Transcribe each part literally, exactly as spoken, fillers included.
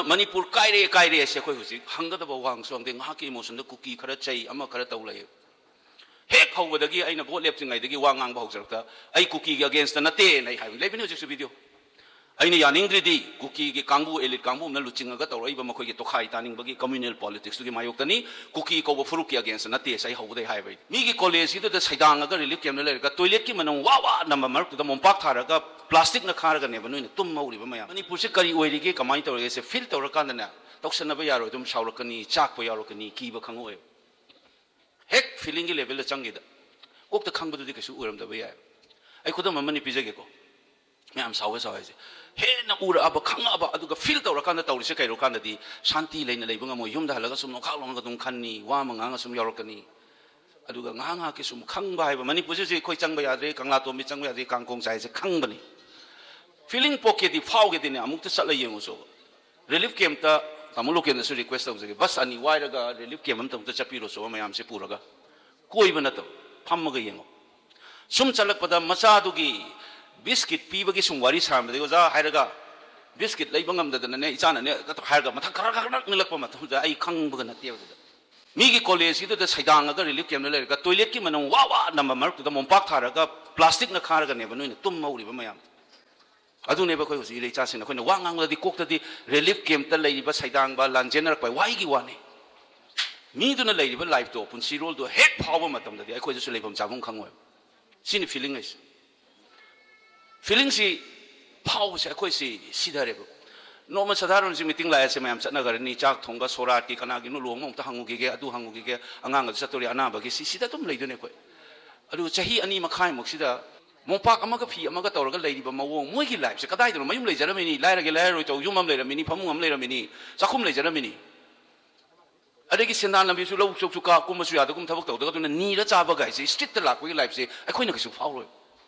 ꯃꯅꯤꯄꯨꯔ ꯀꯥꯏꯔꯦ ꯀꯥꯏꯔꯦ ꯑꯁꯦ ꯑꯩꯈꯣꯏ ꯍꯧꯖꯤꯛ ꯍꯪꯒꯗꯕ ꯋꯥ ꯍꯪꯁꯨ ꯍꯪꯗꯦ, ꯉꯥꯏꯍꯥꯛꯀꯤ ꯏꯃꯣꯁꯟꯗ ꯀꯨꯀꯤ ꯈꯔ ꯆꯩ, ꯑꯃ ꯈꯔ ꯇꯧ ꯂꯩ꯫ ꯍꯦꯛ ꯍꯧꯕꯗꯒꯤ ꯑꯩꯅ ꯚꯣꯠ ꯂꯦꯞꯇ꯭ꯔꯤꯉꯩꯗꯒꯤ ꯋꯥ ꯉꯥꯡꯕ ꯍꯧꯖꯔꯛꯇ ꯑꯩ ꯀꯨꯀꯤꯒꯤ ꯑꯒꯦꯟꯁꯇ ꯅꯠꯇꯦꯅ ꯑꯩ ꯍꯥꯏꯕ ꯂꯩꯕꯅꯤ ꯍꯧꯖꯤꯛꯁꯨ ꯚꯤꯗꯤꯑꯣ꯫ ꯑꯩꯅ ꯌꯥꯅꯤꯡꯗ꯭ꯔꯤꯗꯤ ꯀꯨꯀꯤꯒꯤ ꯀꯥꯡꯕꯨ, ꯑꯦꯂꯤꯠ ꯀꯥꯡꯕꯨ ꯑꯃꯅ ꯂꯨꯆꯤꯡꯉꯒ ꯇꯧꯔꯛꯏꯕ ꯃꯈꯣꯏꯒꯤ ꯇꯣꯈꯥꯏ ꯇꯥꯅꯤꯡꯕꯒꯤ ꯀꯝꯃ꯭ꯌꯨꯅꯦꯜ ꯄꯣꯂꯤꯇꯤꯛꯁꯇꯨꯒꯤ ꯃꯥꯌꯣꯛꯇꯅꯤ꯫ ꯀꯨꯀꯤ ꯀꯧꯕ ꯐꯨꯔꯨꯞꯀꯤ ꯑꯒꯦꯟꯁꯇ ꯅꯠꯇꯦ ꯑꯁꯤ ꯑꯩ ꯍꯧꯕꯗꯩ ꯍꯥꯏꯕ ꯑꯩ꯫ ꯃꯤꯒꯤ ꯀꯣꯂꯦꯖꯀꯤꯗꯨꯗ ꯁꯩꯗꯥꯡꯉꯒ ꯔꯤꯂꯤꯐ ꯀꯦꯝꯞꯇ ꯂꯩꯔꯒ ꯇꯣꯏꯂꯦꯠꯀꯤ ꯃꯅꯝ ꯋꯥ ꯋꯥ ꯅꯝꯕ ꯃꯔꯛꯇꯨꯗ ꯃꯣꯝꯄꯥꯛ ꯊꯥꯔꯒ ꯄ꯭ꯂꯥꯁꯇꯤꯛꯅ ꯈꯥꯔꯒꯅꯦꯕ ꯅꯣꯏꯅ ꯇꯨꯝ ꯍꯧꯔꯤꯕ ꯃꯌꯥꯝ꯫ ꯃꯅꯤꯄꯨꯔꯁꯦ ꯀꯔꯤ ꯑꯣꯏꯔꯤꯒꯦ, ꯀꯃꯥꯏꯅ ꯇꯧꯔꯒꯦꯁꯦ ꯐꯤꯜ ꯇꯧꯔꯀꯥꯟꯗꯅꯦ ꯇꯧꯁꯟꯅꯕ ꯌꯥꯔꯣꯏ, ꯑꯗꯨꯝ ꯁꯥꯎꯔꯛꯀꯅꯤ, ꯆꯥꯛꯄ ꯌꯥꯎꯔꯛꯀꯅꯤ, ꯀꯤꯕ ꯈꯪꯉꯛꯑꯣꯏ꯫ ꯍꯦꯛ ꯐꯤꯂꯤꯡꯒꯤ ꯂꯦꯚꯦꯜꯗ ꯆꯪꯈꯤꯗ ꯀꯣꯛꯇ ꯈꯪꯕꯗꯨꯗꯤ ꯀꯩꯁꯨ ꯑꯣꯏꯔꯝꯗꯕ ꯌꯥꯏ꯫ ꯑꯩ ꯈꯨꯗꯝ ꯑꯃꯅꯤ ꯄꯤꯖꯒꯦꯀꯣ꯫ ꯃꯌꯥꯝ ꯁꯥꯎꯋꯦ ꯁꯥꯎꯋꯦ ꯍꯥꯏꯁꯦ꯫ ꯍꯦꯟꯅ ꯎꯔꯛꯑꯕ, ꯈꯪꯉꯛꯑꯕ, ꯑꯗꯨꯒ ꯐꯤꯜ ꯇꯧꯔꯀꯥꯟꯗ ꯇꯧꯔꯤꯁꯦ ꯀꯩꯅꯣ ꯀꯥꯟꯗꯗꯤ ꯁꯥꯟꯇꯤ ꯂꯩꯅ ꯂꯩꯕ ꯉꯝꯃꯣꯏ꯫ ꯌꯨꯝꯗ ꯍꯜꯂꯒ ꯁꯨꯝ ꯅꯣꯡꯈꯥꯛ ꯂꯣꯡꯉꯒ ꯑꯗꯨꯝ ꯈꯟꯅꯤ, ꯋꯥ ꯑꯃ ꯉꯥꯡꯉ ꯁꯨꯝ ꯌꯥꯎꯔꯛꯀꯅꯤ꯫ ꯑꯗꯨꯒ ꯉꯥꯏꯍꯥꯛ ꯉꯥꯏꯍꯥꯛꯀꯤ ꯁꯨꯝ ꯈꯪꯕ ꯍꯥꯏꯕ, ꯃꯅꯤꯄꯨꯔꯁꯤꯁꯨ ꯑꯩꯈꯣꯏ ꯆꯪꯕ ꯌꯥꯗ꯭ꯔꯦ, ꯀꯪꯂꯥꯇꯣꯝꯕꯤ ꯆꯪꯕ ꯌꯥꯗ꯭ꯔꯦ, ꯀꯥꯡꯈꯣꯡ ꯆꯥꯏꯁꯦ ꯈꯪꯕꯅꯤ꯫ ꯐꯤꯂꯤꯡ ꯄꯣꯛꯀꯦꯗꯤ, ꯐꯥꯎꯒꯦꯗꯤꯅꯦ ꯑꯃꯨꯛꯇ ꯆꯠꯂ ꯌꯦꯡꯉꯨꯁꯣꯕ꯫ ꯔꯤꯂꯤꯐ ꯀꯦꯝꯞꯇ, ꯇꯥꯃꯣ ꯂꯣꯀꯦꯜꯅꯁꯨ ꯔꯤꯀ꯭ꯋꯦꯁ ꯇꯧꯖꯒꯦ, ꯕꯁ ꯑꯅꯤ ꯋꯥꯏꯔꯒ ꯔꯤꯂꯤꯐ ꯀꯦꯝꯞ ꯑꯝꯇ ꯑꯝꯇ ꯆꯠꯄꯤꯔꯣꯁꯣꯕ, ꯃꯌꯥꯝꯁꯦ ꯄꯨꯔꯒ꯫ ꯀꯣꯏꯕ ꯅꯠꯇꯕ, ꯐꯝꯃꯒ ꯌꯦꯡꯉꯣ꯫ ꯁꯨꯝ ꯆꯠꯂꯛꯄꯗ ꯃꯆꯥꯗꯨꯒꯤ ꯕꯤꯁꯀꯤꯠ ꯄꯤꯕꯒꯤ ꯁꯨꯝ ꯋꯥꯔꯤ ꯁꯥꯔꯝꯕꯗꯒꯤ ꯑꯣꯖꯥ ꯍꯥꯏꯔꯒ, ꯕꯤꯁꯀꯤꯠ ꯂꯩꯕ ꯉꯝꯗꯗꯅꯅꯦ ꯏꯆꯥꯅꯅꯦ ꯍꯥꯏꯔꯒ ꯃꯊꯛ ꯈꯔ ꯈꯔ ꯅꯤꯛꯂꯛꯄ ꯃꯇꯝꯗ ꯑꯩ ꯈꯪꯕꯒ ꯅꯠꯇꯦꯕ ꯑꯗꯨꯗ꯫ ꯃꯤꯒꯤ ꯀꯣꯂꯦꯖꯀꯤꯗꯨꯗ ꯁꯩꯗꯥꯡꯉꯒ ꯔꯤꯂꯤꯐ ꯀꯦꯝꯞꯇ ꯂꯩꯔꯒ ꯇꯣꯏꯂꯦꯠꯀꯤ ꯃꯅꯝ ꯋꯥ ꯋꯥ ꯅꯝꯕ ꯃꯔꯛꯇꯨꯗ ꯃꯣꯝꯄꯥꯛ ꯊꯥꯔꯒ ꯄ꯭ꯂꯥꯁꯇꯤꯛꯅ ꯈꯥꯔꯒꯅꯦꯕ ꯅꯣꯏꯅ ꯇꯨꯝ ꯍꯧꯔꯤꯕ ꯃꯌꯥꯝꯗꯣ꯫ ꯑꯗꯨꯅꯦꯕ ꯑꯩꯈꯣꯏ ꯍꯧꯖꯤꯛ ꯏꯔꯩꯆꯥꯁꯤꯡꯅ ꯑꯩꯈꯣꯏꯅ ꯋꯥ ꯉꯥꯡꯕꯗꯗꯤ ꯀꯣꯛꯇꯗꯤ ꯔꯤꯂꯤꯐ ꯀꯦꯝꯞꯇ ꯂꯩꯔꯤꯕ ꯁꯩꯗꯥꯡꯕ, ꯂꯥꯟꯖꯦꯟꯅꯔꯛꯄ ꯋꯥꯍꯩꯒꯤ ꯋꯥꯅꯤ꯫ ꯃꯤꯗꯨꯅ ꯂꯩꯔꯤꯕ ꯂꯥꯏꯐꯇꯣ, ꯄꯨꯟꯁꯤꯔꯣꯜꯗꯣ ꯍꯦꯛ ꯐꯥꯎꯕ ꯃꯇꯝꯗꯗꯤ ꯑꯩꯈꯣꯏꯗꯁꯨ ꯂꯩꯐꯝ ꯆꯥꯐꯝ ꯈꯪꯉꯣꯏꯕ꯫ ꯁꯤꯅꯤ ꯐꯤꯂꯤꯡ ꯍꯥꯏꯁꯦ꯫ ꯐꯤꯂꯤꯡꯁꯤ ꯐꯥꯎꯕꯁꯦ ꯑꯩꯈꯣꯏꯁꯤ ꯁꯤꯊꯔꯦꯕ꯫ ꯅꯣꯡꯃ ꯁꯥꯙꯥꯔꯟꯁꯤ ꯃꯤꯇꯤꯡ ꯂꯥꯛꯑꯦꯁꯦ ꯃꯌꯥꯝ ꯆꯠꯅꯈ꯭ꯔꯅꯤ, ꯆꯥꯛ ꯊꯣꯡꯕ, ꯁꯣꯔꯥꯠꯀꯤ ꯀꯅꯥꯒꯤꯅꯣ ꯂꯨꯍꯣꯡꯕ ꯑꯃꯨꯛꯇ ꯍꯪꯉꯨꯈꯤꯒꯦ, ꯑꯗꯨ ꯍꯪꯉꯨꯈꯤꯒꯦ, ꯑꯉꯥꯡ ꯑꯗꯨ ꯆꯠꯇꯣꯔꯤ ꯑꯅꯥꯕꯒꯤ, ꯁꯤ, ꯁꯤꯗ ꯑꯗꯨꯝ ꯂꯩꯗꯣꯏꯅꯦ ꯑꯩꯈꯣꯏ꯫ ꯑꯗꯨꯒ ꯆꯍꯤ ꯑꯅꯤ ꯃꯈꯥꯏꯃꯨꯛꯁꯤꯗ ꯃꯣꯝꯄꯥꯛ ꯑꯃꯒ ꯐꯤ ꯑꯃꯒ ꯇꯧꯔꯒ ꯂꯩꯔꯤꯕ ꯃꯑꯣꯡ, ꯃꯣꯏꯒꯤ ꯂꯥꯏꯐꯁꯦ ꯀꯗꯥꯏꯗꯅꯣ? ꯃꯌꯨꯝ ꯂꯩꯖꯔꯝꯃꯤꯅꯤ, ꯂꯥꯏꯔꯒꯦ ꯂꯥꯏꯔꯔꯣꯏ ꯇꯧ, ꯌꯨꯝ ꯑꯃ ꯂꯩꯔꯝꯃꯤꯅꯤ, ꯐꯃꯨꯡ ꯑꯃ ꯂꯩꯔꯝꯃꯤꯅꯤ, ꯆꯥꯛꯈꯨꯝ ꯂꯩꯖꯔꯝꯃꯤꯅꯤ꯫ ꯑꯗꯒꯤ ꯁꯦꯟꯗꯥꯟ ꯂꯝꯕꯤꯁꯨ ꯂꯧ ꯆꯣꯛꯁꯨ ꯀꯥ ꯀꯨꯝꯕꯁꯨ ꯌꯥꯗꯒꯨꯝ ꯊꯕꯛ ꯇꯧꯗꯒ ꯑꯗꯨꯅ ꯅꯤꯔ ꯆꯥꯕ ꯀꯥꯏꯁꯦ ꯁ꯭ꯇ꯭ꯔꯤꯠꯇ ꯂꯥꯛꯄꯒꯤ ꯂꯥꯏꯐꯁꯦ ꯑꯩꯈꯣꯏꯅ ꯀꯩꯁꯨ ꯐꯥꯎꯔꯣꯏ꯫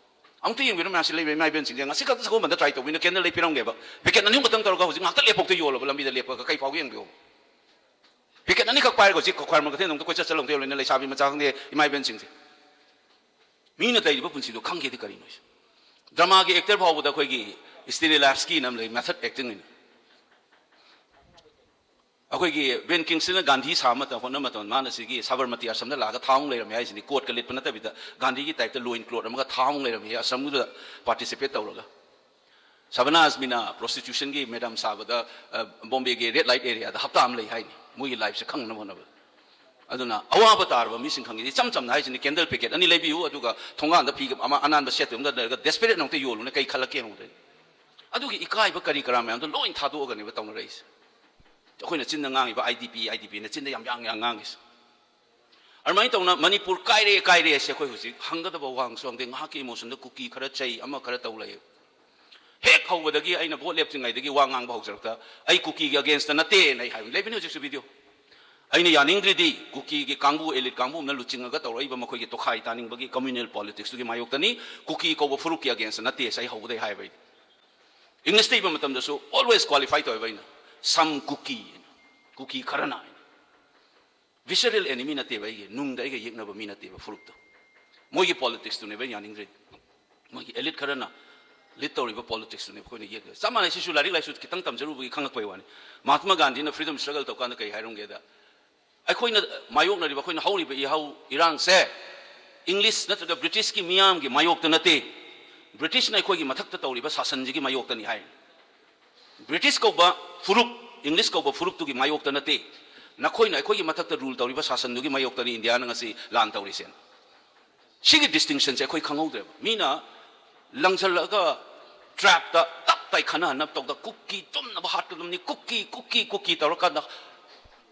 ꯑꯃꯨꯛꯇ ꯌꯦꯡꯕꯤꯔꯣ ꯃꯌꯥꯝꯁꯤ ꯂꯩꯕ ꯏꯃꯥ ꯏꯕꯦꯟꯁꯤꯡꯁꯦ, ꯉꯁꯤ ꯈꯛꯇ ꯁꯒꯣꯜꯕꯟꯗ ꯇ꯭ꯔꯥꯏ ꯇꯧꯕꯤꯅ ꯀꯦꯟꯗꯜ ꯂꯩ ꯄꯤꯔꯝꯒꯦꯕ, ꯄꯦꯀꯦꯠ ꯑꯅꯤ ꯑꯍꯨꯝ ꯈꯛꯇꯪ ꯇꯧꯔꯒ ꯍꯧꯖꯤꯛ ꯉꯥꯛꯇ ꯂꯦꯞꯄꯣꯛꯇ ꯌꯣꯜꯂꯕ ꯂꯝꯕꯤꯗ ꯂꯦꯞꯄꯒ ꯀꯩ ꯐꯥꯎꯒꯦ ꯌꯦꯡꯕꯤꯌꯣ꯫ ꯄꯦꯀꯦꯠ ꯑꯅꯤꯈꯛ ꯄꯥꯏꯔꯒ ꯍꯧꯖꯤꯛ ꯈ꯭ꯋꯥꯏꯔꯝꯕꯟ ꯀꯩꯊꯦꯜꯗ ꯑꯃꯨꯛꯇ ꯀꯣꯏꯆꯠ ꯆꯠꯂꯣ ꯑꯝꯇ ꯌꯦꯡꯉꯨꯅꯦ ꯂꯩꯁꯥꯕꯤ ꯃꯆꯥ ꯈꯪꯗꯦ ꯏꯃꯥ ꯏꯕꯦꯟꯁꯤꯡꯁꯦ꯫ ꯃꯤꯅ ꯂꯩꯔꯤꯕ ꯄꯨꯟꯁꯤꯗꯣ ꯈꯪꯒꯦꯗꯤ ꯀꯔꯤꯅꯣ ꯁꯦ? ꯗ꯭ꯔꯃꯥꯒꯤ ꯑꯦꯛꯇꯔ ꯐꯥꯎꯕꯗ ꯑꯩꯈꯣꯏꯒꯤ ꯁ꯭ꯇꯦꯅꯤꯂꯥꯁꯀꯤꯅ ꯑꯃ ꯂꯩ, ꯃꯦꯊꯠ ꯑꯦꯛꯇꯤꯡ ꯍꯥꯏꯅ꯫ ꯑꯩꯈꯣꯏꯒꯤ ꯕꯦꯟ ꯀꯤꯡꯁꯟꯅ ꯒꯥꯟꯙꯤ ꯁꯥꯕ ꯃꯇꯝ, ꯍꯣꯠꯅꯕ ꯃꯇꯝꯗ ꯃꯥꯅ ꯁꯤꯒꯤ ꯁꯥꯕꯔꯃꯇꯤ ꯑꯥꯁ꯭ꯔꯝꯗ ꯂꯥꯛꯑꯒ ꯊꯥ ꯑꯃꯨꯛ ꯂꯩꯔꯝꯃꯦ ꯍꯥꯏꯁꯤꯅꯤ꯫ ꯀꯣꯠꯀ ꯂꯤꯠꯄ ꯅꯠꯇꯕꯤꯗ ꯒꯥꯟꯙꯤꯒꯤ ꯇꯥꯏꯞꯇ ꯂꯣꯏꯟ ꯀ꯭ꯂꯣꯠ ꯑꯃꯒ ꯊꯥ ꯑꯃꯨꯛ ꯂꯩꯔꯝꯃꯦ ꯑꯥꯁ꯭ꯔꯝꯗꯨꯗ ꯄꯥꯔꯇꯤꯁꯤꯄꯦꯠ ꯇꯧꯔꯒ꯫ ꯁꯕꯅꯥꯖꯃꯤꯅ ꯄ꯭ꯔꯣꯁꯇꯤꯇ꯭ꯌꯨꯁꯟꯒꯤ ꯃꯦꯗꯥꯝ ꯁꯥꯕꯗ, ꯑ, ꯕꯣꯝꯕꯦꯒꯤ ꯔꯦꯗ ꯂꯥꯏꯠ ꯑꯦꯔꯤꯌꯥꯗ ꯍꯞꯇꯥ ꯑꯃ ꯂꯩ ꯍꯥꯏꯅꯤ, ꯃꯣꯏꯒꯤ ꯂꯥꯏꯐꯁꯦ ꯈꯪꯅꯕ ꯍꯣꯠꯅꯕꯗ꯫ ꯑꯗꯨꯅ ꯑꯋꯥꯕ ꯇꯥꯔꯕ ꯃꯤꯁꯤꯡ ꯈꯪꯉꯤꯗꯤ ꯏꯆꯝ ꯆꯝꯅ ꯍꯥꯏꯁꯤꯅꯤ, ꯀꯦꯟꯗꯜ ꯄꯦꯀꯦꯠ ꯑꯅꯤ ꯂꯩꯕꯤꯌꯨ, ꯑꯗꯨꯒ ꯊꯣꯡꯒꯥꯟꯗ ꯐꯤ ꯑꯃ ꯑꯅꯥꯟꯕ ꯁꯦꯠꯇꯨ ꯑꯃꯗ ꯂꯩꯔꯒ ꯗꯦꯁꯄꯦꯔꯦꯠ ꯑꯃꯨꯛꯇ ꯌꯣꯜꯂꯨꯅꯦ, ꯀꯩ ꯈꯜꯂꯛꯀꯦ ꯌꯦꯡꯉꯨꯗꯣꯏꯅꯤ꯫ ꯑꯗꯨꯒꯤ ꯏꯀꯥꯏꯕ ꯀꯔꯤ ꯀꯔꯥ ꯃꯌꯥꯝꯗꯣ ꯂꯣꯏ ꯊꯥꯗꯣꯛꯑꯒꯅꯦꯕ ꯇꯧꯅꯔꯛꯏꯁꯦ꯫ ꯑꯩꯈꯣꯏꯅ ꯆꯤꯟꯗ ꯉꯥꯡꯉꯤꯕ I D P, I D ꯄꯤꯅ ꯆꯤꯟꯗ ꯌꯥꯝ ꯌꯥꯡ ꯌꯥꯡ ꯉꯥꯡꯉꯤꯁꯦ꯫ ꯑꯗꯨꯃꯥꯏꯅ ꯇꯧꯅ ꯃꯅꯤꯄꯨꯔ ꯀꯥꯏꯔꯦ, ꯀꯥꯏꯔꯦ ꯍꯥꯏꯁꯦ ꯑꯩꯈꯣꯏ ꯍꯧꯖꯤꯛ ꯍꯪꯒꯗꯕ ꯋꯥꯍꯪꯁꯨ ꯍꯪꯗꯦ꯫ ꯉꯥꯏꯍꯥꯛꯀꯤ ꯏꯃꯣꯁꯟꯗ ꯀꯨꯀꯤ ꯈꯔ ꯆꯩ, ꯑꯃ ꯈꯔ ꯇꯧ ꯂꯩ꯫ ꯍꯦꯛ ꯍꯧꯕꯗꯒꯤ ꯑꯩꯅ ꯚꯣꯠ ꯂꯦꯞꯇ꯭ꯔꯤꯉꯩꯗꯒꯤ ꯋꯥ ꯉꯥꯡꯕ ꯍꯧꯖꯔꯛꯇ ꯑꯩ ꯀꯨꯀꯤꯒꯤ ꯑꯒꯦꯟꯁꯇ ꯅꯠꯇꯦꯅ ꯑꯩ ꯍꯥꯏꯕ ꯂꯩꯕꯅꯤ ꯍꯧꯖꯤꯛꯁꯨ ꯚꯤꯗꯤꯑꯣ꯫ ꯑꯩꯅ ꯌꯥꯅꯤꯡꯗ꯭ꯔꯤꯗꯤ ꯀꯨꯀꯤꯒꯤ ꯀꯥꯡꯕꯨ, ꯑꯦꯂꯤꯠ ꯀꯥꯡꯕꯨ ꯑꯃꯅ ꯂꯨꯆꯤꯡꯉꯒ ꯇꯧꯔꯛꯏꯕ ꯃꯈꯣꯏꯒꯤ ꯇꯣꯈꯥꯏ ꯇꯥꯅꯤꯡꯕꯒꯤ ꯀꯝꯃ꯭ꯌꯨꯅꯦꯜ ꯄꯣꯂꯤꯇꯤꯛꯁꯇꯨꯒꯤ ꯃꯥꯌꯣꯛꯇꯅꯤ꯫ ꯀꯨꯀꯤ ꯀꯧꯕ ꯐꯨꯔꯨꯞꯀꯤ ꯑꯒꯦꯟꯁꯇ ꯅꯠꯇꯦ ꯍꯥꯏꯁꯦ ꯑꯩ ꯍꯧꯕꯗꯩ ꯍꯥꯏꯕ ꯑꯩ꯫ ꯏꯪꯂꯤꯁꯇ ꯏꯕ ꯃꯇꯝꯗꯁꯨ always qualify ꯇꯧꯋꯦꯕ ꯑꯩꯅ, some ꯀꯨꯀꯤ ꯍꯥꯏꯅ, ꯀꯨꯀꯤ ꯈꯔꯅ ꯍꯥꯏꯅ꯫ ꯚꯤꯁꯔꯦꯜ ꯑꯦꯅꯤꯃꯤ ꯅꯠꯇꯦꯕ ꯑꯩꯒꯤ, ꯅꯨꯡꯗ ꯑꯩꯒ ꯌꯦꯛꯅꯕ ꯃꯤ ꯅꯠꯇꯦꯕ ꯐꯨꯔꯨꯞꯇꯣ꯫ ꯃꯣꯏꯒꯤ ꯄꯣꯂꯤꯇꯤꯛꯁꯇꯨꯅꯦꯕ ꯑꯩꯅ ꯌꯥꯅꯤꯡꯗ꯭ꯔꯤꯗꯤ꯫ ꯃꯣꯏꯒꯤ ꯑꯦꯂꯤꯠ ꯈꯔꯅ ꯂꯤꯠ ꯇꯧꯔꯤꯕ ꯄꯣꯂꯤꯇꯤꯛꯁꯇꯨꯅꯦꯕ ꯑꯩꯈꯣꯏꯅ ꯌꯦꯛꯂꯤꯕ꯫ ꯆꯞ ꯃꯥꯟꯅꯩ, ꯁꯤꯁꯨ ꯂꯥꯏꯔꯤꯛ ꯂꯥꯏꯁꯨ ꯈꯤꯇꯪ ꯇꯝꯖꯔꯨꯕꯒꯤ ꯈꯪꯉꯛꯄꯩ ꯋꯥꯅꯤ꯫ ꯃꯍꯥꯇꯃꯥ ꯒꯥꯟꯙꯤꯅ ꯐ꯭ꯔꯤꯗꯝ ꯁ꯭ꯇ꯭ꯔꯒꯜ ꯇꯧꯀꯥꯟꯗ ꯀꯩ ꯍꯥꯏꯔꯝꯒꯦꯗ, ꯑꯩꯈꯣꯏꯅ ꯃꯥꯌꯣꯛꯅꯔꯤꯕ, ꯑꯩꯈꯣꯏꯅ ꯍꯧꯔꯤꯕ ꯏꯍꯧ ꯏꯔꯥꯡꯁꯦ ꯏꯪꯂꯤꯁ ꯅꯠꯇ꯭ꯔꯒ ꯕ꯭ꯔꯤꯇꯤꯁꯀꯤ ꯃꯤꯌꯥꯝꯒꯤ ꯃꯥꯌꯣꯛꯇ ꯅꯠꯇꯦ, ꯕ꯭ꯔꯤꯇꯤꯁꯅ ꯑꯩꯈꯣꯏꯒꯤ ꯃꯊꯛꯇ ꯇꯧꯔꯤꯕ ꯁꯥꯁꯟꯁꯤꯒꯤ ꯃꯥꯌꯣꯛꯇꯅꯤ ꯍꯥꯏ꯫ ꯕ꯭ꯔꯤꯇꯤꯁ ꯀꯧꯕ ꯐꯨꯔꯨꯞ, ꯏꯪꯂꯤꯁ ꯀꯧꯕ ꯐꯨꯔꯨꯞꯇꯨꯒꯤ ꯃꯥꯌꯣꯛꯇ ꯅꯠꯇꯦ, ꯅꯈꯣꯏꯅ ꯑꯩꯈꯣꯏꯒꯤ ꯃꯊꯛꯇ ꯔꯨꯜ ꯇꯧꯔꯤꯕ ꯁꯥꯁꯟꯗꯨꯒꯤ ꯃꯥꯌꯣꯛꯇꯅꯤ ꯏꯟꯗꯤꯌꯥꯅ ꯉꯁꯤ ꯂꯥꯟ ꯇꯧꯔꯤꯁꯦ꯫ ꯁꯤꯒꯤ ꯗꯤꯁꯇꯤꯡꯁꯟꯁꯦ ꯑꯩꯈꯣꯏ ꯈꯪꯍꯧꯗ꯭ꯔꯦꯕ꯫ ꯃꯤꯅ ꯂꯪꯁꯜꯂꯛꯑꯒ ꯇ꯭ꯔꯦꯞꯇ ꯇꯞ ꯇꯥꯏ ꯈꯟꯅꯍꯟꯅꯕ ꯇꯧꯗ ꯀꯨꯀꯤ ꯆꯨꯝꯅꯕ ꯍꯥꯠꯀꯗꯕꯅꯤ, ꯀꯨꯀꯤ, ꯀꯨꯀꯤ, ꯀꯨꯀꯤ ꯇꯧꯔꯀꯥꯟꯗ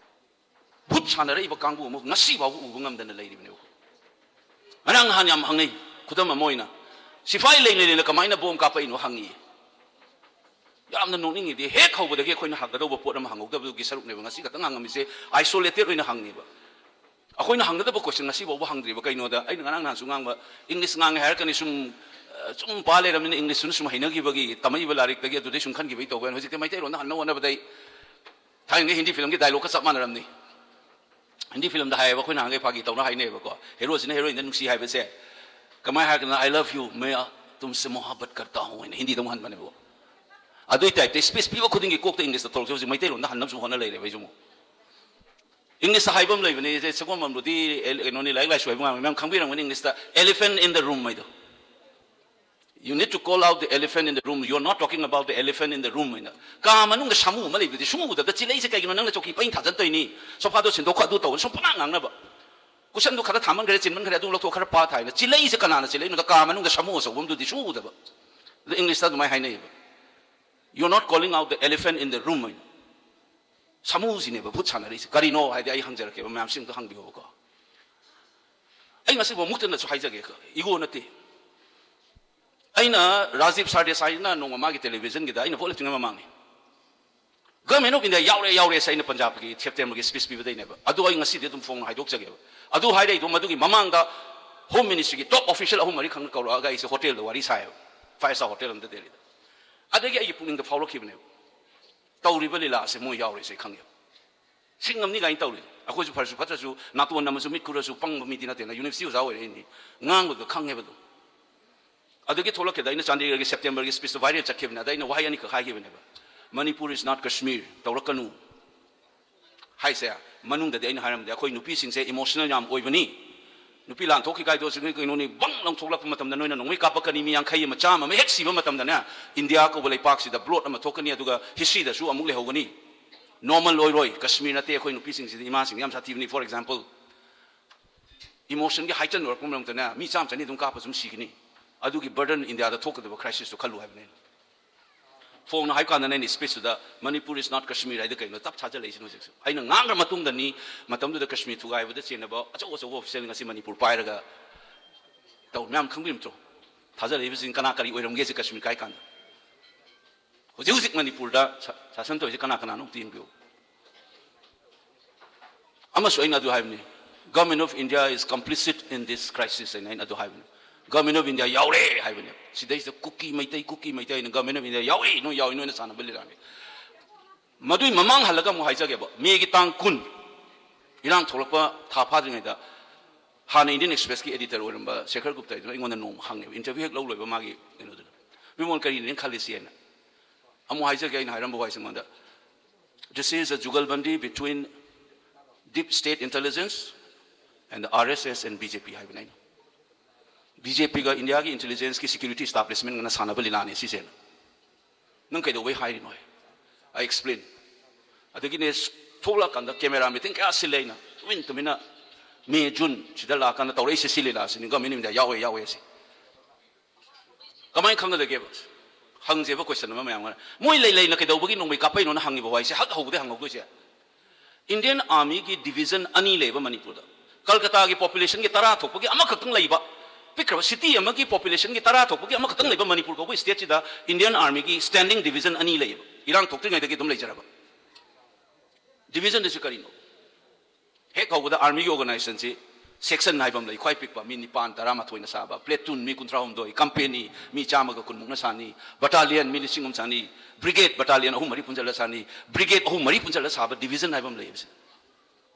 ꯚꯨꯠ ꯁꯥꯟꯅꯔꯛꯏꯕ ꯀꯥꯡꯕꯨ ꯑꯃ ꯉꯁꯤ ꯐꯥꯎꯕ ꯎꯕ ꯉꯝꯗꯅ ꯂꯩꯔꯤꯕꯅꯦꯕ꯫ ꯉꯔꯥꯡ ꯅꯍꯥꯟ ꯌꯥꯝ ꯍꯪꯅꯩ, ꯈꯨꯗꯝ ꯑꯃ ꯑꯣꯏꯅ, ꯁꯤꯐꯥꯏ ꯂꯩꯅ ꯂꯩꯅ ꯀꯃꯥꯏꯅ ꯕꯣꯝ ꯀꯥꯞꯄꯛꯏꯅꯣ ꯍꯪꯉꯤ꯫ ꯌꯥꯝꯅ ꯅꯣꯛꯅꯤꯡꯉꯤꯗꯤ, ꯍꯦꯛ ꯍꯧꯕꯗꯒꯤ ꯑꯩꯈꯣꯏꯅ ꯍꯪꯒꯗꯧꯕ ꯄꯣꯠ ꯑꯃ ꯍꯪꯍꯧꯗꯕꯗꯨꯒꯤ ꯁꯔꯨꯛꯅꯦꯕ ꯉꯁꯤ ꯈꯛꯇꯪ ꯍꯪꯉꯝꯃꯤꯁꯦ, ꯑꯥꯏꯁꯣꯂꯦꯇꯦꯠ ꯑꯣꯏꯅ ꯍꯪꯉꯦꯕ꯫ ꯑꯩꯈꯣꯏꯅ ꯍꯪꯒꯗꯕ ꯀꯣꯏꯁꯟ ꯉꯁꯤ ꯐꯥꯎꯕ ꯍꯪꯗ꯭ꯔꯤꯕ ꯀꯩꯅꯣꯗ, ꯑꯩꯅ ꯉꯔꯥꯡ ꯅꯍꯥꯟꯁꯨ ꯉꯥꯡꯕ, ꯏꯪꯂꯤꯁ ꯉꯥꯡꯉꯦ ꯍꯥꯏꯔꯛꯀꯅꯤ, ꯁꯨꯝ, ꯑ, ꯁꯨꯝ ꯄꯥ ꯂꯩꯔꯕꯅꯤꯅ ꯏꯪꯂꯤꯁꯇꯨꯅ ꯁꯨꯝ ꯍꯩꯅꯈꯤꯕꯒꯤ, ꯇꯝꯃꯛꯏꯕ ꯂꯥꯏꯔꯤꯛꯇꯒꯤ ꯑꯗꯨꯗꯩ ꯁꯨꯝ ꯈꯟꯈꯤꯕꯒꯤ ꯇꯧꯕ ꯌꯥꯏ꯫ ꯍꯧꯖꯤꯛꯇꯤ ꯃꯩꯇꯩꯂꯣꯟꯗ ꯍꯟꯅ ꯍꯣꯠꯅꯕꯗ ꯑꯩ ꯊꯥꯏꯅꯒꯤ ꯍꯤꯟꯗꯤ ꯐꯤꯂꯝꯒꯤ ꯗꯥꯏꯂꯣꯛꯀ ꯆꯞ ꯃꯥꯟꯅꯔꯝꯅꯤ꯫ ꯍꯤꯟꯗꯤ ꯐꯤꯂꯝꯗ ꯍꯥꯏꯌꯦꯕ, ꯑꯩꯈꯣꯏꯅ ꯅꯍꯥꯟꯈꯩ ꯐꯥꯒꯤ ꯇꯧꯅ ꯍꯥꯏꯅꯩꯕꯀꯣ, ꯍꯦꯔꯣꯁꯤꯅ ꯍꯦꯔꯣꯏꯟꯗ ꯅꯨꯡꯁꯤ ꯍꯥꯏꯕꯁꯦ ꯀꯃꯥꯏꯅ ꯍꯥꯏꯔꯛꯀꯅꯣ, "I love you, मैं तुमसे मोहब्बत करता हूँ" ꯍꯥꯏꯅ ꯍꯤꯟꯗꯤꯗ ꯑꯃꯨꯛ ꯍꯟꯕꯅꯦꯕꯀꯣ꯫ ꯑꯗꯨꯏ ꯇꯥꯏꯞꯇ ꯏꯁꯄꯤꯁ ꯄꯤꯕ ꯈꯨꯗꯤꯡꯒꯤ ꯀꯣꯛꯇ ꯏꯪꯂꯤꯁꯇ ꯊꯣꯛꯂꯛꯁꯦ꯫ ꯍꯧꯖꯤꯛ ꯃꯩꯇꯩꯂꯣꯟꯗ ꯍꯟꯅꯕꯁꯨ ꯍꯣꯠꯅ ꯂꯩꯔꯦꯕ ꯑꯩꯁꯨ ꯑꯃꯨꯛ꯫ ꯏꯪꯂꯤꯁꯇ ꯍꯥꯏꯕ ꯑꯃ ꯂꯩꯕꯅꯦ, ꯏꯆꯦ ꯁꯒꯣꯜꯕꯝꯕꯨꯗꯤ ꯑꯦꯜ- ꯀꯩꯅꯣꯅꯤ, ꯂꯥꯏꯔꯤꯛ ꯂꯥꯏꯁꯨ ꯍꯩꯕ ꯉꯥꯡꯕꯅꯤ, ꯃꯌꯥꯝ ꯈꯪꯕꯤꯔꯝꯒꯅꯤ꯫ ꯏꯪꯂꯤꯁꯇ "elephant in the room" ꯍꯥꯏꯗꯣ꯫ "You need to call out the elephant in the room. You are not talking about the elephant in the room" ꯍꯥꯏꯅ꯫ ꯀꯥ ꯃꯅꯨꯡꯗ ꯁꯥꯃꯨ ꯑꯃ ꯂꯩꯕꯗꯤ ꯁꯨꯡꯎ ꯎꯗꯕꯗ, ꯆꯤꯂꯩꯁꯦ ꯀꯩꯒꯤꯅꯣ ꯅꯪꯅ ꯆꯧꯀꯤ ꯄꯩꯅ ꯊꯥꯖꯟ ꯇꯧꯔꯤꯅꯤ? ꯁꯣꯐꯥꯗꯣ ꯁꯤꯟꯗꯣꯛꯈꯣ, ꯑꯗꯨ ꯇꯧ, ꯁꯨꯝ ꯄꯉꯥꯡ ꯉꯥꯡꯅꯕ꯫ ꯀꯨꯁꯟꯗꯨ ꯈꯔ ꯊꯥꯃꯟꯈ꯭ꯔꯦ, ꯆꯤꯟꯃꯟꯈ꯭ꯔꯦ, ꯑꯗꯨ ꯂꯧꯊꯣꯛ, ꯈꯔ ꯄꯥꯊ ꯍꯥꯏꯅ꯫ ꯆꯤꯂꯩꯁꯦ ꯀꯅꯥꯅ ꯆꯤꯂꯩꯅꯣꯗ, ꯀꯥ ꯃꯅꯨꯡꯗ ꯁꯥꯃꯨ ꯑꯆꯧꯕ ꯑꯃꯗꯨꯗꯤ ꯁꯨꯡꯎ ꯎꯗꯕ꯫ ꯑꯗꯣ ꯏꯪꯂꯤꯁꯇ ꯑꯗꯨꯃꯥꯏꯅ ꯍꯥꯏꯅꯩꯌꯦꯕ, "You are not calling out the elephant in the room" ꯍꯥꯏꯅ꯫ ꯁꯥꯃꯨꯁꯤꯅꯦꯕ ꯚꯨꯠ ꯁꯥꯟꯅꯔꯤꯁꯦ꯫ ꯀꯔꯤꯅꯣ ꯍꯥꯏꯗꯤ ꯑꯩ ꯍꯪꯖꯔꯛꯀꯦꯕ, ꯃꯌꯥꯝꯁꯤꯡꯗꯣ ꯍꯪꯕꯤꯌꯣꯕꯀꯣ꯫ ꯑꯩ ꯃꯁꯤꯕꯨ ꯑꯃꯨꯛꯇꯅꯁꯨ ꯍꯥꯏꯖꯒꯦ, ꯏꯒꯣ ꯅꯠꯇꯦ꯫ ꯑꯩꯅ ꯔꯥꯖꯤꯕ ꯁꯔꯗꯦꯁꯥꯏꯅ ꯅꯣꯡꯃ ꯃꯥꯒꯤ ꯇꯦꯂꯤꯚꯤꯖꯟꯒꯤꯗ, ꯑꯩꯅ ꯚꯣꯠ ꯂꯦꯞꯇ꯭ꯔꯤꯉꯩ ꯃꯃꯥꯡꯅꯤ, "Government of India ꯌꯥꯎꯔꯦ, ꯌꯥꯎꯔꯦ" ꯁꯦ ꯑꯩꯅ ꯄꯟꯖꯥꯕꯀꯤ ꯁꯦꯞꯇꯦꯝꯕꯔꯒꯤ ꯁ꯭ꯄꯤꯆ ꯄꯤꯕꯗꯩꯅꯦꯕ꯫ ꯑꯗꯨ ꯑꯩ ꯉꯁꯤꯗꯤ ꯑꯗꯨꯝ ꯐꯣꯡꯅ ꯍꯥꯏꯗꯣꯛꯆꯒꯦꯕ꯫ ꯑꯗꯨ ꯍꯥꯏꯔꯛꯏꯗꯣ ꯃꯗꯨꯒꯤ ꯃꯃꯥꯡꯗ ꯍꯣꯝ ꯃꯤꯅꯤꯁꯇ꯭ꯔꯤꯒꯤ ꯇꯣꯞ ꯑꯣꯐꯤꯁꯤꯌꯦꯜ ꯑꯍꯨꯝ ꯃꯔꯤ ꯈꯪꯅ ꯀꯧꯔꯛꯑꯒ ꯑꯩꯁꯦ ꯍꯣꯇꯦꯜꯗ ꯋꯥꯔꯤ ꯁꯥꯏꯌꯦꯕ, ꯐꯥꯏꯚ ꯁ꯭ꯇꯥꯔ ꯍꯣꯇꯦꯜ ꯑꯃꯗ ꯗꯦꯜꯂꯤꯗ꯫ ꯑꯗꯒꯤ ꯑꯩꯒꯤ ꯄꯨꯛꯅꯤꯡꯗ ꯐꯥꯎꯔꯛꯈꯤꯕꯅꯦꯕ, ꯇꯧꯔꯤꯕ ꯂꯤꯂꯥꯁꯦ ꯃꯣꯏ ꯌꯥꯎꯔꯦꯁꯦ ꯑꯩ ꯈꯪꯉꯦꯕ꯫ ꯁꯤꯡꯉꯝꯅꯤ ꯀꯥꯏꯅ ꯇꯧꯔꯤ꯫ ꯑꯩꯈꯣꯏꯁꯨ ꯐꯔꯁꯨ ꯐꯠꯇ꯭ꯔꯁꯨ ꯅꯥꯇꯣꯟ ꯅꯝꯃꯁꯨ ꯃꯤꯠ ꯈꯨꯔꯁꯨ ꯄꯪꯕ ꯃꯤꯗꯤ ꯅꯠꯇꯦꯅ, ꯌꯨꯅꯤꯚꯔꯁꯤꯇꯤ ꯑꯣꯖꯥ ꯑꯣꯏꯔꯛꯏꯅꯤ, ꯉꯥꯡꯕꯗꯣ ꯈꯪꯉꯦꯕ ꯑꯗꯨꯝ꯫ ꯑꯗꯨꯒꯤ ꯊꯣꯛꯂꯛꯀꯦꯗ ꯑꯩꯅ ꯆꯥꯟꯗꯤꯒꯔꯒꯤ ꯁꯦꯞꯇꯦꯝꯕꯔꯒꯤ ꯁ꯭ꯄꯤꯆꯇꯣ ꯚꯥꯏꯔꯦꯜ ꯆꯠꯈꯤꯕꯅꯦ꯫ ꯑꯗ ꯑꯩꯅ ꯋꯥꯍꯩ ꯑꯅꯤꯈꯛ ꯍꯥꯏꯈꯤꯕꯅꯦꯕ, "Manipur is not Kashmir" ꯇꯧꯔꯛꯀꯅꯨ ꯍꯥꯏꯁꯦ ꯃꯅꯨꯡꯗꯗꯤ ꯑꯩꯅ ꯍꯥꯏꯔꯝꯗꯦ꯫ ꯑꯩꯈꯣꯏ ꯅꯨꯄꯤꯁꯤꯡꯁꯦ ꯏꯃꯣꯁꯅꯦꯜ ꯌꯥꯝ ꯑꯣꯏꯕꯅꯤ, ꯅꯨꯄꯤ ꯂꯥꯟꯊꯣꯛꯈꯤ ꯀꯥꯏꯗꯣ ꯍꯧꯖꯤꯛ ꯀꯩꯅꯣꯅꯤ, ꯕꯪ ꯂꯪꯊꯣꯛꯂꯛꯄ ꯃꯇꯝꯗ ꯅꯣꯏꯅ ꯅꯣꯡꯃꯩ ꯀꯥꯞꯄꯛꯀꯅꯤ, ꯃꯤ ꯌꯥꯡꯈꯩ ꯑꯃ, ꯆꯥꯝꯃ ꯑꯃ ꯍꯦꯛ ꯁꯤꯕ ꯃꯇꯝꯗꯅꯦ, ꯏꯟꯗꯤꯌꯥ ꯀꯧꯕ ꯂꯩꯄꯥꯛꯁꯤꯗ ꯕ꯭ꯂꯣꯠ ꯑꯃ ꯊꯣꯛꯀꯅꯤ, ꯑꯗꯨꯒ ꯍꯤꯁꯇ꯭ꯔꯤꯗꯁꯨ ꯑꯃꯨꯛ ꯂꯩꯍꯧꯒꯅꯤ꯫ ꯅꯣꯔꯃꯦꯜ ꯑꯣꯏꯔꯣꯏ꯫ ꯀꯁꯃꯤꯔ ꯅꯠꯇꯦ, ꯑꯩꯈꯣꯏ ꯅꯨꯄꯤꯁꯤꯡꯁꯤꯗꯤ, ꯏꯃꯥꯁꯤꯡꯗꯤ ꯌꯥꯝ ꯁꯥꯊꯤꯕꯅꯤ꯫ ꯐꯣꯔ ꯑꯦꯛꯖꯥꯝꯄꯜ, ꯏꯃꯣꯁꯟꯒꯤ ꯍꯥꯏꯇꯟ ꯑꯣꯏꯔꯛꯄ ꯃꯔꯝꯗꯅꯦ ꯃꯤ ꯆꯥꯝꯃ ꯆꯅꯤ ꯑꯗꯨꯝ ꯀꯥꯞꯄ ꯁꯨꯝ ꯁꯤꯒꯅꯤ꯫ ꯑꯗꯨꯒꯤ ꯕꯔꯗꯟ ꯏꯟꯗꯤꯌꯥꯗ ꯊꯣꯛꯀꯗꯕ ꯈ꯭ꯔꯥꯏꯁꯤꯁꯇꯨ ꯈꯜꯂꯨ ꯍꯥꯏꯕꯅꯦ ꯑꯩꯅ꯫ ꯐꯣꯡꯅ ꯍꯥꯏꯕ ꯀꯥꯟꯗ ꯑꯩꯅ ꯁ꯭ꯄꯤꯆꯇꯨꯗ "Manipur is not Kashmir" ꯍꯥꯏꯗꯣ ꯀꯩꯅꯣ ꯇꯞ ꯊꯥꯖꯤꯜꯂꯛꯏꯁꯤꯅ ꯍꯧꯖꯤꯛꯁꯨ꯫ ꯑꯩꯅ ꯉꯥꯡꯈ꯭ꯔ ꯃꯇꯨꯡꯗꯅꯤ, ꯃꯇꯝꯗꯨꯗ ꯀꯁꯃꯤꯔ ꯊꯨꯒꯥꯏꯕꯗ ꯆꯦꯟꯅꯕ ꯑꯆꯧ ꯑꯆꯧꯕ ꯑꯣꯐꯤꯁꯤꯌꯦꯜ ꯉꯁꯤ ꯃꯅꯤꯄꯨꯔ ꯄꯥꯏꯔꯒ ꯇꯧ꯫ ꯃꯌꯥꯝ ꯈꯪꯕꯤꯔꯝꯗ꯭ꯔꯣ? ꯊꯥꯖꯔꯛꯏꯕꯁꯤꯡ ꯀꯅꯥ ꯀꯔꯤ ꯑꯣꯏꯔꯝꯒꯦꯁꯦ ꯀꯁꯃꯤꯔ ꯀꯥꯏ ꯀꯥꯟꯗ? ꯍꯧꯖꯤꯛ ꯍꯧꯖꯤꯛ ꯃꯅꯤꯄꯨꯔꯗ ꯁꯥ-, ꯁꯥꯁꯟ ꯇꯧꯔꯤꯁꯦ ꯀꯅꯥ ꯀꯅꯥꯅꯣ ꯑꯝꯇ ꯌꯦꯡꯕꯤꯌꯨ꯫ ꯑꯃꯁꯨ ꯑꯩꯅ ꯑꯗꯨ ꯍꯥꯏꯕꯅꯤ, "Government of India is complicit in this crisis" ꯍꯥꯏꯅ ꯑꯩꯅ ꯑꯗꯨ ꯍꯥꯏꯕꯅꯤ꯫ "Government of India ꯌꯥꯎꯔꯦ" ꯍꯥꯏꯕꯅꯦ꯫ ꯁꯤꯗꯩꯁꯤꯗ ꯀꯨꯀꯤ ꯃꯩꯇꯩ, ꯀꯨꯀꯤ ꯃꯩꯇꯩ ꯍꯥꯏꯅ "Government of India ꯌꯥꯎꯔꯦ, ꯅꯣꯏ ꯌꯥꯎꯔꯦ, ꯅꯣꯏꯅ ꯁꯥꯟꯅꯕ ꯂꯤꯂꯥꯅꯤ"꯫ ꯃꯗꯨꯏ ꯃꯃꯥꯡ ꯍꯜꯂꯒ ꯑꯃꯨꯛ ꯍꯥꯏꯖꯒꯦꯕ, ꯃꯦꯒꯤ ꯇꯥꯡ ꯀꯨꯟ ꯏꯔꯥꯡ ꯊꯣꯛꯂꯛꯄ ꯊꯥ ꯐꯥꯗ꯭ꯔꯤꯉꯩꯗ ꯍꯥꯟꯅ ꯏꯟꯗꯤꯌꯟ ꯑꯦꯛꯁꯄ꯭ꯔꯦꯁꯀꯤ ꯑꯦꯗꯤꯇꯔ ꯑꯣꯏꯔꯝꯕ ꯁꯦꯈꯔ ꯒꯨꯞꯇ ꯍꯥꯏꯗꯨꯅ ꯑꯩꯉꯣꯟꯗ ꯅꯣꯡꯃ ꯍꯪꯉꯦꯕ, ꯏꯟꯇꯔꯚ꯭ꯌꯨ ꯍꯦꯛ ꯂꯧ ꯂꯣꯏꯕ ꯃꯥꯒꯤ ꯀꯩꯅꯣꯗꯨꯗ, "ꯕꯤꯃꯣꯜ, ꯀꯔꯤꯅꯦꯅ ꯈꯜꯂꯤꯁꯤ?" ꯍꯥꯏꯅ꯫ ꯑꯃꯨꯛ ꯍꯥꯏꯖꯒꯦ, ꯑꯩꯅ ꯍꯥꯏꯔꯝꯕ ꯋꯥꯍꯩꯁꯦ ꯑꯩꯉꯣꯟꯗ, "This is a jugalbandi between deep state intelligence and the R S S and B J P" ꯍꯥꯏꯕꯅꯦ ꯑꯩꯅ꯫ ꯕꯤ ꯖꯦ ꯄꯤꯒ ꯏꯟꯗꯤꯌꯥꯒꯤ ꯏꯟꯇꯦꯂꯤꯖꯦꯟꯁꯀꯤ ꯁꯦꯀ꯭ꯌꯨꯔꯤꯇꯤ ꯏꯁꯇꯥꯕ꯭ꯂꯤꯁꯃꯦꯟꯒꯅ ꯁꯥꯟꯅꯕ ꯂꯤꯂꯥꯅꯦ ꯁꯤꯁꯦꯅ꯫ "ꯅꯪ ꯀꯩꯗꯧꯕꯩ ꯍꯥꯏꯔꯤꯅꯣ?" I explain꯫ ꯑꯗꯒꯤꯅꯦ, ꯊꯣꯛꯂꯛꯀꯥꯟꯗ ꯀꯦꯃꯦꯔꯥ ꯃꯤꯇꯤꯡ ꯀꯌꯥ ꯁꯤꯜꯂꯦ ꯑꯩꯅ꯫ ꯇꯨꯃꯤꯟ ꯇꯨꯃꯤꯟꯅ ꯃꯦ, ꯖꯨꯟ ꯁꯤꯗ ꯂꯥꯛꯀꯥꯟꯗ ꯇꯧꯔꯛꯏꯁꯦ ꯁꯤ ꯂꯤꯂꯥꯁꯤꯅꯤ, ꯒꯃꯦꯟ ꯑꯣꯐ ꯏꯟꯗꯤꯌꯥ ꯌꯥꯎꯋꯦ, ꯌꯥꯎꯋꯦ ꯁꯤ꯫ ꯀꯃꯥꯏꯅ ꯈꯪꯒꯗꯒꯦꯕ? ꯍꯪꯁꯦꯕ ꯀꯣꯏꯁꯟ ꯑꯃ ꯃꯌꯥꯝ ꯑꯃ꯫ ꯃꯣꯏ ꯂꯩ ꯂꯩꯅ ꯀꯩꯗꯧꯕꯒꯤ ꯅꯣꯡꯃꯩ ꯀꯥꯞꯄꯛꯏꯅꯣꯅ ꯍꯪꯉꯤꯕ ꯋꯥꯍꯩꯁꯦ ꯍꯛ ꯍꯧꯕꯗꯩ ꯍꯪꯍꯧꯗꯣꯏꯁꯦ꯫ ꯏꯟꯗꯤꯌꯟ ꯑꯥꯔꯃꯤꯒꯤ ꯗꯤꯕꯤꯖꯟ ꯑꯅꯤ ꯂꯩꯕ ꯃꯅꯤꯄꯨꯔꯗ꯫ ꯀꯜꯀꯇꯥꯒꯤ ꯄꯣꯄꯨꯂꯦꯁꯟꯒꯤ ꯇꯔꯥ ꯊꯣꯛꯄꯒꯤ ꯑꯃꯈꯛꯇꯪ ꯂꯩꯕ, ꯄꯤꯛꯈ꯭ꯔꯕ ꯁꯤꯇꯤ ꯑꯃꯒꯤ ꯄꯣꯄꯨꯂꯦꯁꯟꯒꯤ ꯇꯔꯥ ꯊꯣꯛꯄꯒꯤ ꯑꯃꯈꯛꯇꯪ ꯂꯩꯕ ꯃꯅꯤꯄꯨꯔ ꯀꯧꯕ ꯁ꯭ꯇꯦꯠꯁꯤꯗ ꯏꯟꯗꯤꯌꯟ ꯑꯥꯔꯃꯤꯒꯤ ꯁ꯭ꯇꯦꯟꯗꯤꯡ ꯗꯤꯕꯤꯖꯟ ꯑꯅꯤ ꯂꯩꯌꯦꯕ, ꯏꯔꯥꯡ ꯊꯣꯛꯇ꯭ꯔꯤꯉꯩꯗꯒꯤ ꯑꯗꯨꯝ ꯂꯩꯖꯔꯕ꯫ ꯗꯤꯕꯤꯖꯟꯗꯨꯁꯨ ꯀꯔꯤꯅꯣ? ꯍꯦꯛ ꯍꯧꯕꯗ ꯑꯥꯔꯃꯤꯒꯤ ꯑꯣꯔꯒꯅꯥꯏꯖꯦꯁꯟꯁꯤ ꯁꯦꯛꯁꯟ ꯍꯥꯏꯕ ꯑꯃ ꯂꯩ, ꯈ꯭ꯋꯥꯏ ꯄꯤꯛꯄ ꯃꯤ ꯅꯤꯄꯥꯟ ꯇꯔꯥꯃꯥꯊꯣꯏꯅ ꯁꯥꯕ, ꯄ꯭ꯂꯦꯇꯨꯟ ꯃꯤ ꯀꯨꯟꯊ꯭ꯔꯥꯍꯨꯝꯗꯣꯏ, ꯀꯝꯄꯦꯅꯤ ꯃꯤ ꯆꯥꯝꯃꯒ ꯀꯨꯟꯃꯨꯛꯅ ꯁꯥꯅꯤ, ꯕꯇꯥꯂꯤꯌꯟ ꯃꯤ ꯂꯤꯁꯤꯡ ꯑꯃ ꯆꯥꯅꯤ, ꯕ꯭ꯔꯤꯒꯦꯗ ꯕꯇꯥꯂꯤꯌꯟ ꯑꯍꯨꯝ ꯃꯔꯤ ꯄꯨꯟꯁꯤꯜꯂ ꯁꯥꯅꯤ, ꯕ꯭ꯔꯤꯒꯦꯗ ꯑꯍꯨꯝ ꯃꯔꯤ ꯄꯨꯟꯁꯤꯜꯂ ꯁꯥꯕ ꯗꯤꯕꯤꯖꯟ ꯍꯥꯏꯕ ꯑꯃ ꯂꯩꯌꯦꯕꯁꯦ꯫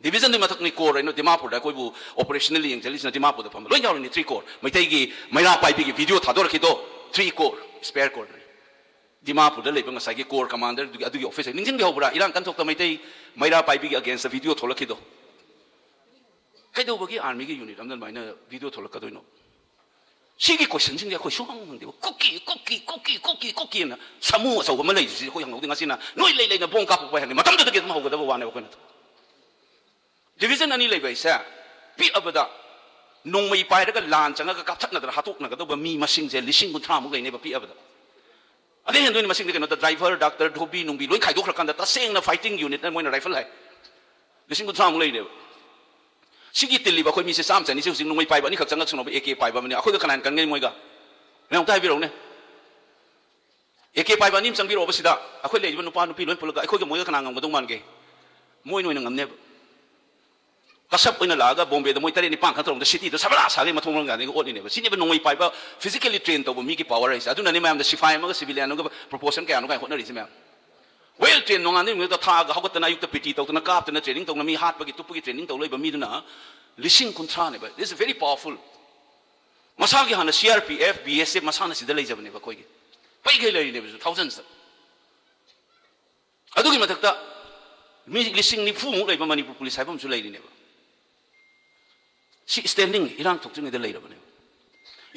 ꯗꯤꯕꯤꯖꯟꯗꯨꯒꯤ ꯃꯊꯛꯅꯤ ꯀꯣꯔ ꯍꯥꯏꯅ ꯗꯤꯃꯥꯄꯨꯔꯗ ꯑꯩꯈꯣꯏꯕꯨ ꯑꯣꯄꯔꯦꯁꯅꯦꯜꯂꯤ ꯌꯦꯡꯁꯤꯜꯂꯤꯁꯤꯅ ꯗꯤꯃꯥꯄꯨꯔꯗ ꯐꯝꯕ ꯂꯣꯏ ꯌꯥꯎꯔꯤꯅꯤ, ꯊ꯭ꯔꯤ ꯀꯣꯔ꯫ ꯃꯩꯇꯩꯒꯤ ꯃꯩꯔꯥ ꯄꯥꯏꯕꯤꯒꯤ video ꯊꯥꯗꯣꯔꯛꯈꯤꯗꯣ three core, spare core. ꯗꯤꯃꯥꯄꯨꯔꯗ ꯂꯩꯕ ꯉꯁꯥꯏꯒꯤ ꯀꯣꯔ ꯀꯃꯥꯟꯗꯔꯗꯨꯒꯤ ꯑꯗꯨꯒꯤ ꯑꯣꯐꯤꯁꯔ ꯅꯤꯡꯁꯤꯡꯕꯤꯍꯧꯕ꯭ꯔꯥ? ꯏꯔꯥꯡ ꯀꯟ ꯊꯣꯛꯇ ꯃꯩꯇꯩ ꯃꯩꯔꯥ ꯄꯥꯏꯕꯤꯒꯤ ꯑꯒꯦꯟꯁꯇ ꯚꯤꯗꯤꯑꯣ ꯊꯣꯛꯂꯛꯈꯤꯗꯣ꯫ ꯀꯩꯗꯧꯕꯒꯤ ꯑꯥꯔꯃꯤꯒꯤ ꯌꯨꯅꯤꯠ ꯑꯃꯗ ꯑꯗꯨꯃꯥꯏꯅ ꯚꯤꯗꯤꯑꯣ ꯊꯣꯛꯂꯛꯀꯗꯣꯏꯅꯣ? ꯁꯤꯒꯤ ꯀꯣꯏꯁꯟꯁꯤꯡꯁꯦ ꯑꯩꯈꯣꯏ ꯁꯨꯡꯍꯪ ꯍꯪꯗꯦꯕ꯫ "ꯀꯨꯀꯤ, ꯀꯨꯀꯤ, ꯀꯨꯀꯤ, ꯀꯨꯀꯤ, ꯀꯨꯀꯤ" ꯑꯅ ꯁꯥꯃꯨ ꯑꯆꯧꯕ ꯑꯃ ꯂꯩꯔꯤꯁꯤ ꯑꯩꯈꯣꯏ ꯍꯪꯍꯧꯗꯦ꯫ ꯉꯁꯤꯅ ꯅꯣꯏ ꯂꯩ ꯂꯩꯅ ꯕꯣꯝ ꯀꯥꯞꯄꯛꯄ ꯍꯥꯏ ꯍꯪꯉꯤ꯫ ꯃꯇꯝꯗꯨꯗꯒꯤ ꯑꯗꯨꯝ ꯍꯧꯒꯗꯕ ꯋꯥꯅꯦꯕ ꯑꯩꯈꯣꯏꯅ꯫ ꯗꯤꯕꯤꯖꯟ ꯑꯅꯤ ꯂꯩꯕ ꯍꯥꯏꯁꯦ, ꯄꯤꯛꯑꯕꯗ ꯅꯣꯡꯃꯩ ꯄꯥꯏꯔꯒ ꯂꯥꯟ ꯆꯪꯉꯒ ꯀꯥꯞꯊꯠꯅꯗꯅ ꯍꯥꯠꯇꯣꯛꯅꯒꯗꯧꯕ ꯃꯤ ꯃꯁꯤꯡꯁꯦ ꯂꯤꯁꯤꯡ ꯀꯨꯟꯊ꯭ꯔꯥꯃꯨꯛ ꯂꯩꯅꯦꯕ ꯄꯤꯛꯑꯕꯗ꯫ ꯑꯗꯩ ꯍꯦꯟꯗꯣꯏꯅꯤ ꯃꯁꯤꯡꯗꯤ ꯀꯩꯅꯣꯗ, ꯗ꯭ꯔꯥꯏꯚꯔ, ꯗꯥꯛꯇꯔ, ꯙꯣꯕꯤ ꯅꯨꯡꯕꯤ ꯂꯣꯏ ꯈꯥꯏꯗꯣꯛꯈ꯭ꯔꯀꯥꯟꯗ ꯇꯁꯦꯡꯅ ꯐꯥꯏꯇꯤꯡ ꯌꯨꯅꯤꯠꯅ ꯃꯣꯏꯅ ꯔꯥꯏꯐꯜ ꯍꯥꯏ꯫ ꯂꯤꯁꯤꯡ ꯀꯨꯟꯊ꯭ꯔꯥꯃꯨꯛ ꯂꯩꯅꯦꯕ꯫ ꯁꯤꯒꯤ ꯇꯤꯜꯂꯤꯕ ꯑꯩꯈꯣꯏ ꯃꯤꯁꯦ ꯆꯥꯝꯃ ꯆꯅꯤꯁꯦ ꯍꯧꯖꯤꯛ ꯅꯣꯡꯃꯩ ꯄꯥꯏꯕ ꯑꯅꯤꯈꯛ ꯆꯪꯉꯛꯁꯅꯣꯕ, ꯑꯦ ꯀꯦ ꯄꯥꯏꯕ ꯑꯃꯅꯤ꯫ ꯑꯩꯈꯣꯏꯒ ꯀꯅꯥꯅ ꯀꯟꯒꯅꯤ ꯃꯣꯏꯒ? ꯃꯌꯥꯝ ꯑꯝꯇ ꯍꯥꯏꯕꯤꯔꯛꯎꯅꯦ꯫ ꯑꯦ ꯀꯦ ꯄꯥꯏꯕ ꯑꯅꯤ ꯑꯃ ꯆꯪꯕꯤꯔꯛꯑꯣꯕ ꯁꯤꯗ꯫ ꯑꯩꯈꯣꯏ ꯂꯩꯔꯤꯕ ꯅꯨꯄꯥ ꯅꯨꯄꯤ ꯂꯣꯏ ꯄꯨꯜꯂꯒ ꯑꯩꯈꯣꯏꯒ ꯃꯣꯏꯒ ꯀꯅꯥ ꯉꯝꯒꯗꯧ ꯃꯥꯟꯒꯦ? ꯃꯣꯏꯅ ꯑꯣꯏꯅ ꯉꯝꯅꯦꯕ꯫ ꯀꯁꯕ ꯑꯣꯏꯅ ꯂꯥꯛꯑꯒ ꯕꯣꯝꯕꯦꯗ ꯃꯣꯏ ꯇꯔꯦꯠ ꯅꯤꯄꯥꯟ ꯈꯛ ꯇꯧꯔꯝꯕꯗ ꯁꯤꯇꯤꯗꯣ ꯁꯕꯂꯥ ꯁꯥꯒꯩ ꯃꯊꯣꯡ ꯃꯔꯝ ꯀꯥꯟꯗꯒꯤ ꯑꯣꯠꯂꯤꯅꯦꯕ꯫ ꯁꯤꯅꯦꯕ ꯅꯣꯡꯃꯩ ꯄꯥꯏꯕ, ꯐꯤꯖꯤꯀꯦꯂꯤ ꯇ꯭ꯔꯦꯟ ꯇꯧꯕ ꯃꯤꯒꯤ ꯄꯋꯥꯔ ꯍꯥꯏꯁꯦ꯫ ꯑꯗꯨꯅꯅꯦ ꯃꯌꯥꯝꯗ ꯁꯤꯐꯥꯏ ꯑꯃꯒ ꯁꯤꯚꯤꯂꯤꯌꯟ ꯑꯃꯒ ꯄ꯭ꯔꯣꯄꯣꯔꯁꯟ ꯀꯌꯥꯅꯣ ꯀꯥꯏꯅ ꯍꯣꯠꯅꯔꯤꯁꯦ ꯃꯌꯥꯝ꯫ ꯋꯦꯜ ꯇ꯭ꯔꯦꯟ ꯅꯣꯡꯉꯥꯟꯗꯩ ꯅꯨꯃꯤꯠꯇ ꯊꯥꯒ ꯍꯧꯒꯠꯇꯅ ꯑꯌꯨꯛꯇ ꯄꯤ ꯇꯤ ꯇꯧꯗꯅ ꯀꯥꯞꯇꯅ ꯇ꯭ꯔꯦꯅꯤꯡ ꯇꯧꯗꯅ ꯃꯤ ꯍꯥꯠꯄꯒꯤ ꯇꯨꯞꯄꯒꯤ ꯇ꯭ꯔꯦꯅꯤꯡ ꯇꯧ ꯂꯩꯕ ꯃꯤꯗꯨꯅ ꯂꯤꯁꯤꯡ ꯀꯨꯟꯊ꯭ꯔꯥꯅꯦꯕ꯫ This is very powerful꯫ ꯃꯁꯥꯒꯤ ꯍꯥꯟꯅ C R P F, B S F ꯃꯁꯥꯅ ꯁꯤꯗ ꯂꯩꯖꯕꯅꯦꯕ ꯑꯩꯈꯣꯏꯒꯤ꯫ ꯄꯩꯈꯩ ꯂꯩꯔꯤꯅꯦꯕ ꯊꯥꯎꯖꯟꯁꯇ꯫ ꯑꯗꯨꯒꯤ ꯃꯊꯛꯇ ꯃꯤ ꯂꯤꯁꯤꯡ ꯅꯤꯐꯨꯃꯨꯛ ꯂꯩꯕ ꯃꯅꯤꯄꯨꯔ ꯄꯨꯂꯤꯁ ꯍꯥꯏꯕ ꯑꯃꯁꯨ ꯂꯩꯔꯤꯅꯦꯕ꯫ ꯁꯤ ꯁ꯭ꯇꯦꯟꯗꯤꯡ ꯏꯔꯥꯡ ꯊꯣꯛꯇ꯭ꯔꯤꯉꯩꯗ ꯂꯩꯔꯕꯅꯦꯕ꯫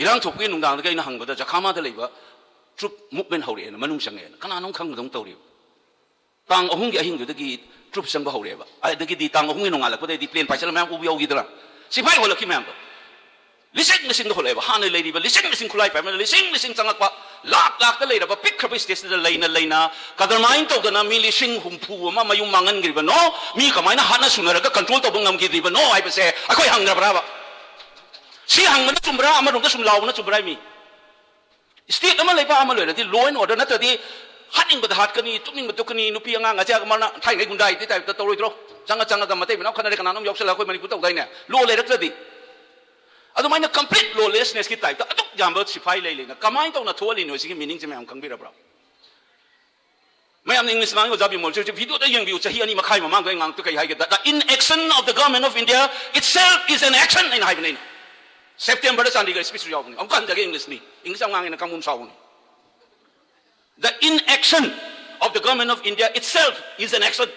ꯏꯔꯥꯡ ꯊꯣꯛꯄꯒꯤ ꯅꯨꯡꯗꯥꯡꯗꯒꯤ ꯑꯩꯅ ꯍꯪꯕꯗ ꯖꯈꯥꯃꯥꯗ ꯂꯩꯕ ꯇ꯭ꯔꯨꯞ ꯃꯨꯚꯃꯦꯟ ꯍꯧꯔꯛꯑꯦꯅ, ꯃꯅꯨꯡ ꯆꯪꯉꯛꯑꯦꯅ, ꯀꯅꯥꯅꯣꯝ ꯈꯪꯕꯗꯧꯅ ꯇꯧꯔꯤꯕ꯫ ꯇꯥꯡ ꯑꯍꯨꯝꯒꯤ ꯑꯍꯤꯡꯗꯨꯗꯒꯤ ꯇ꯭ꯔꯨꯞ ꯆꯪꯕ ꯍꯧꯔꯛꯑꯦꯕ꯫ ꯑꯗꯒꯤꯗꯤ ꯇꯥꯡ ꯑꯍꯨꯝꯒꯤ ꯅꯣꯡꯉꯥꯜꯂꯛꯄꯗꯩꯗꯤ ꯄ꯭ꯂꯦꯟ ꯄꯥꯏꯁꯜꯂ ꯃꯌꯥꯝ ꯎꯕ ꯌꯥꯎꯈꯤꯗꯅ, ꯁꯤꯐꯥꯏ ꯍꯣꯜꯂꯛꯈꯤ ꯃꯌꯥꯝꯗꯣ꯫ ꯂꯤꯁꯤꯡ ꯂꯤꯁꯤꯡꯗ ꯍꯣꯜꯂꯛꯑꯦꯕ꯫ ꯍꯥꯟꯅ ꯂꯩꯔꯤꯕ ꯂꯤꯁꯤꯡ ꯂꯤꯁꯤꯡ ꯈꯨꯠꯂꯥꯏ ꯄꯥꯏꯕꯅ ꯂꯤꯁꯤꯡ ꯂꯤꯁꯤꯡ ꯆꯪꯉꯛꯄ, ꯂꯥꯛ ꯂꯥꯛꯇ ꯂꯩꯔꯕ ꯄꯤꯛꯈ꯭ꯔꯕ ꯁ꯭ꯇꯦꯠꯁꯤꯗ ꯂꯩꯅ ꯂꯩꯅ ꯀꯗꯔꯃꯥꯏꯟ ꯇꯧꯗꯅ ꯃꯤ ꯂꯤꯁꯤꯡ ꯍꯨꯝꯐꯨ ꯑꯃ ꯃꯌꯨꯝ ꯃꯥꯡꯍꯟꯈ꯭ꯔꯤꯕꯅꯣ? ꯃꯤ ꯀꯃꯥꯏꯅ ꯍꯥꯠꯅ ꯁꯨꯅꯔꯒ ꯀꯟꯇ꯭ꯔꯣꯜ ꯇꯧꯕ ꯉꯝꯈꯤꯗ꯭ꯔꯤꯕꯅꯣ ꯍꯥꯏꯕꯁꯦ ꯑꯩꯈꯣꯏ ꯍꯪꯗ꯭ꯔꯕ꯭ꯔꯥꯕ? ꯁꯤ ꯍꯪꯕꯅ ꯆꯨꯝꯕ꯭ꯔꯥ? ꯑꯃꯔꯣꯝꯗ ꯁꯨꯝ ꯂꯥꯎꯕꯅ ꯆꯨꯝꯕ꯭ꯔꯥ ꯃꯤ? ꯁ꯭ꯇꯦꯠ ꯑꯃ ꯂꯩꯕꯥꯛ ꯑꯃ ꯂꯩꯔꯗꯤ law and order ꯅꯠꯇ꯭ꯔꯗꯤ ꯍꯥꯠꯅꯤꯡꯕꯗ ꯍꯥꯠꯀꯅꯤ, ꯇꯨꯞꯅꯤꯡꯕ ꯇꯨꯞꯀꯅꯤ, ꯅꯨꯄꯤ ꯑꯉꯥꯡ ꯑꯆꯥ ꯑꯃꯅ ꯊꯥꯏꯅꯉꯩ ꯒꯨꯟꯗꯥꯒꯤ type ꯇ ꯇꯧꯔꯣꯏꯗ꯭ꯔꯣ? ꯆꯪꯉ ꯆꯪꯉꯒ ꯃꯇꯩ ꯃꯅꯥꯎ ꯈꯠꯅꯔꯦ, ꯀꯅꯥꯅꯣꯝ ꯌꯥꯎꯁꯜꯂꯒ ꯑꯩꯈꯣꯏ ꯃꯅꯤꯄꯨꯔ ꯇꯧꯗꯥꯏꯅꯦ? Law ꯂꯩꯔꯛꯇ꯭ꯔꯗꯤ꯫ ꯑꯗꯨꯃꯥꯏꯅ complete lawlessness ꯀꯤ type ꯇ ꯑꯗꯨꯛ ꯌꯥꯝꯕ ꯁꯤꯐꯥꯏ ꯂꯩ ꯂꯩꯅ ꯀꯃꯥꯏꯅ ꯇꯧꯅ ꯊꯣꯛꯍꯜꯂꯤꯅꯣ? ꯁꯤꯒꯤ meaning ꯁꯦ ꯃꯌꯥꯝ ꯈꯪꯕꯤꯔꯕ꯭ꯔꯥ? ꯃꯌꯥꯝꯅ English ꯉꯥꯡꯉꯤ, ꯑꯣꯖꯥ ꯕꯤꯃꯣꯜ, ꯁꯤ video ꯗ ꯌꯦꯡꯕꯤꯌꯨ, ꯆꯍꯤ ꯑꯅꯤ ꯃꯈꯥꯏ ꯃꯃꯥꯡꯗ ꯑꯩ ꯉꯥꯡꯕꯗꯣ ꯀꯩ ꯍꯥꯏꯒꯦꯗ, "The inaction of the government of India itself is an action" ꯑꯩꯅ ꯍꯥꯏꯕꯅꯦ ꯑꯩꯅ꯫ September ꯗ ꯆꯥꯟꯗꯤꯒꯔ speech ꯁꯨ ꯌꯥꯎꯕꯅꯤ, ꯑꯃꯨꯛꯀ ꯍꯟꯖꯒꯦ, English ꯅꯤ, English ꯌꯥꯝ ꯉꯥꯡꯉꯦꯅ ꯀꯥꯡꯕꯨ ꯁꯥꯎꯕꯅꯤ꯫ "The inaction of the government of India itself is an action."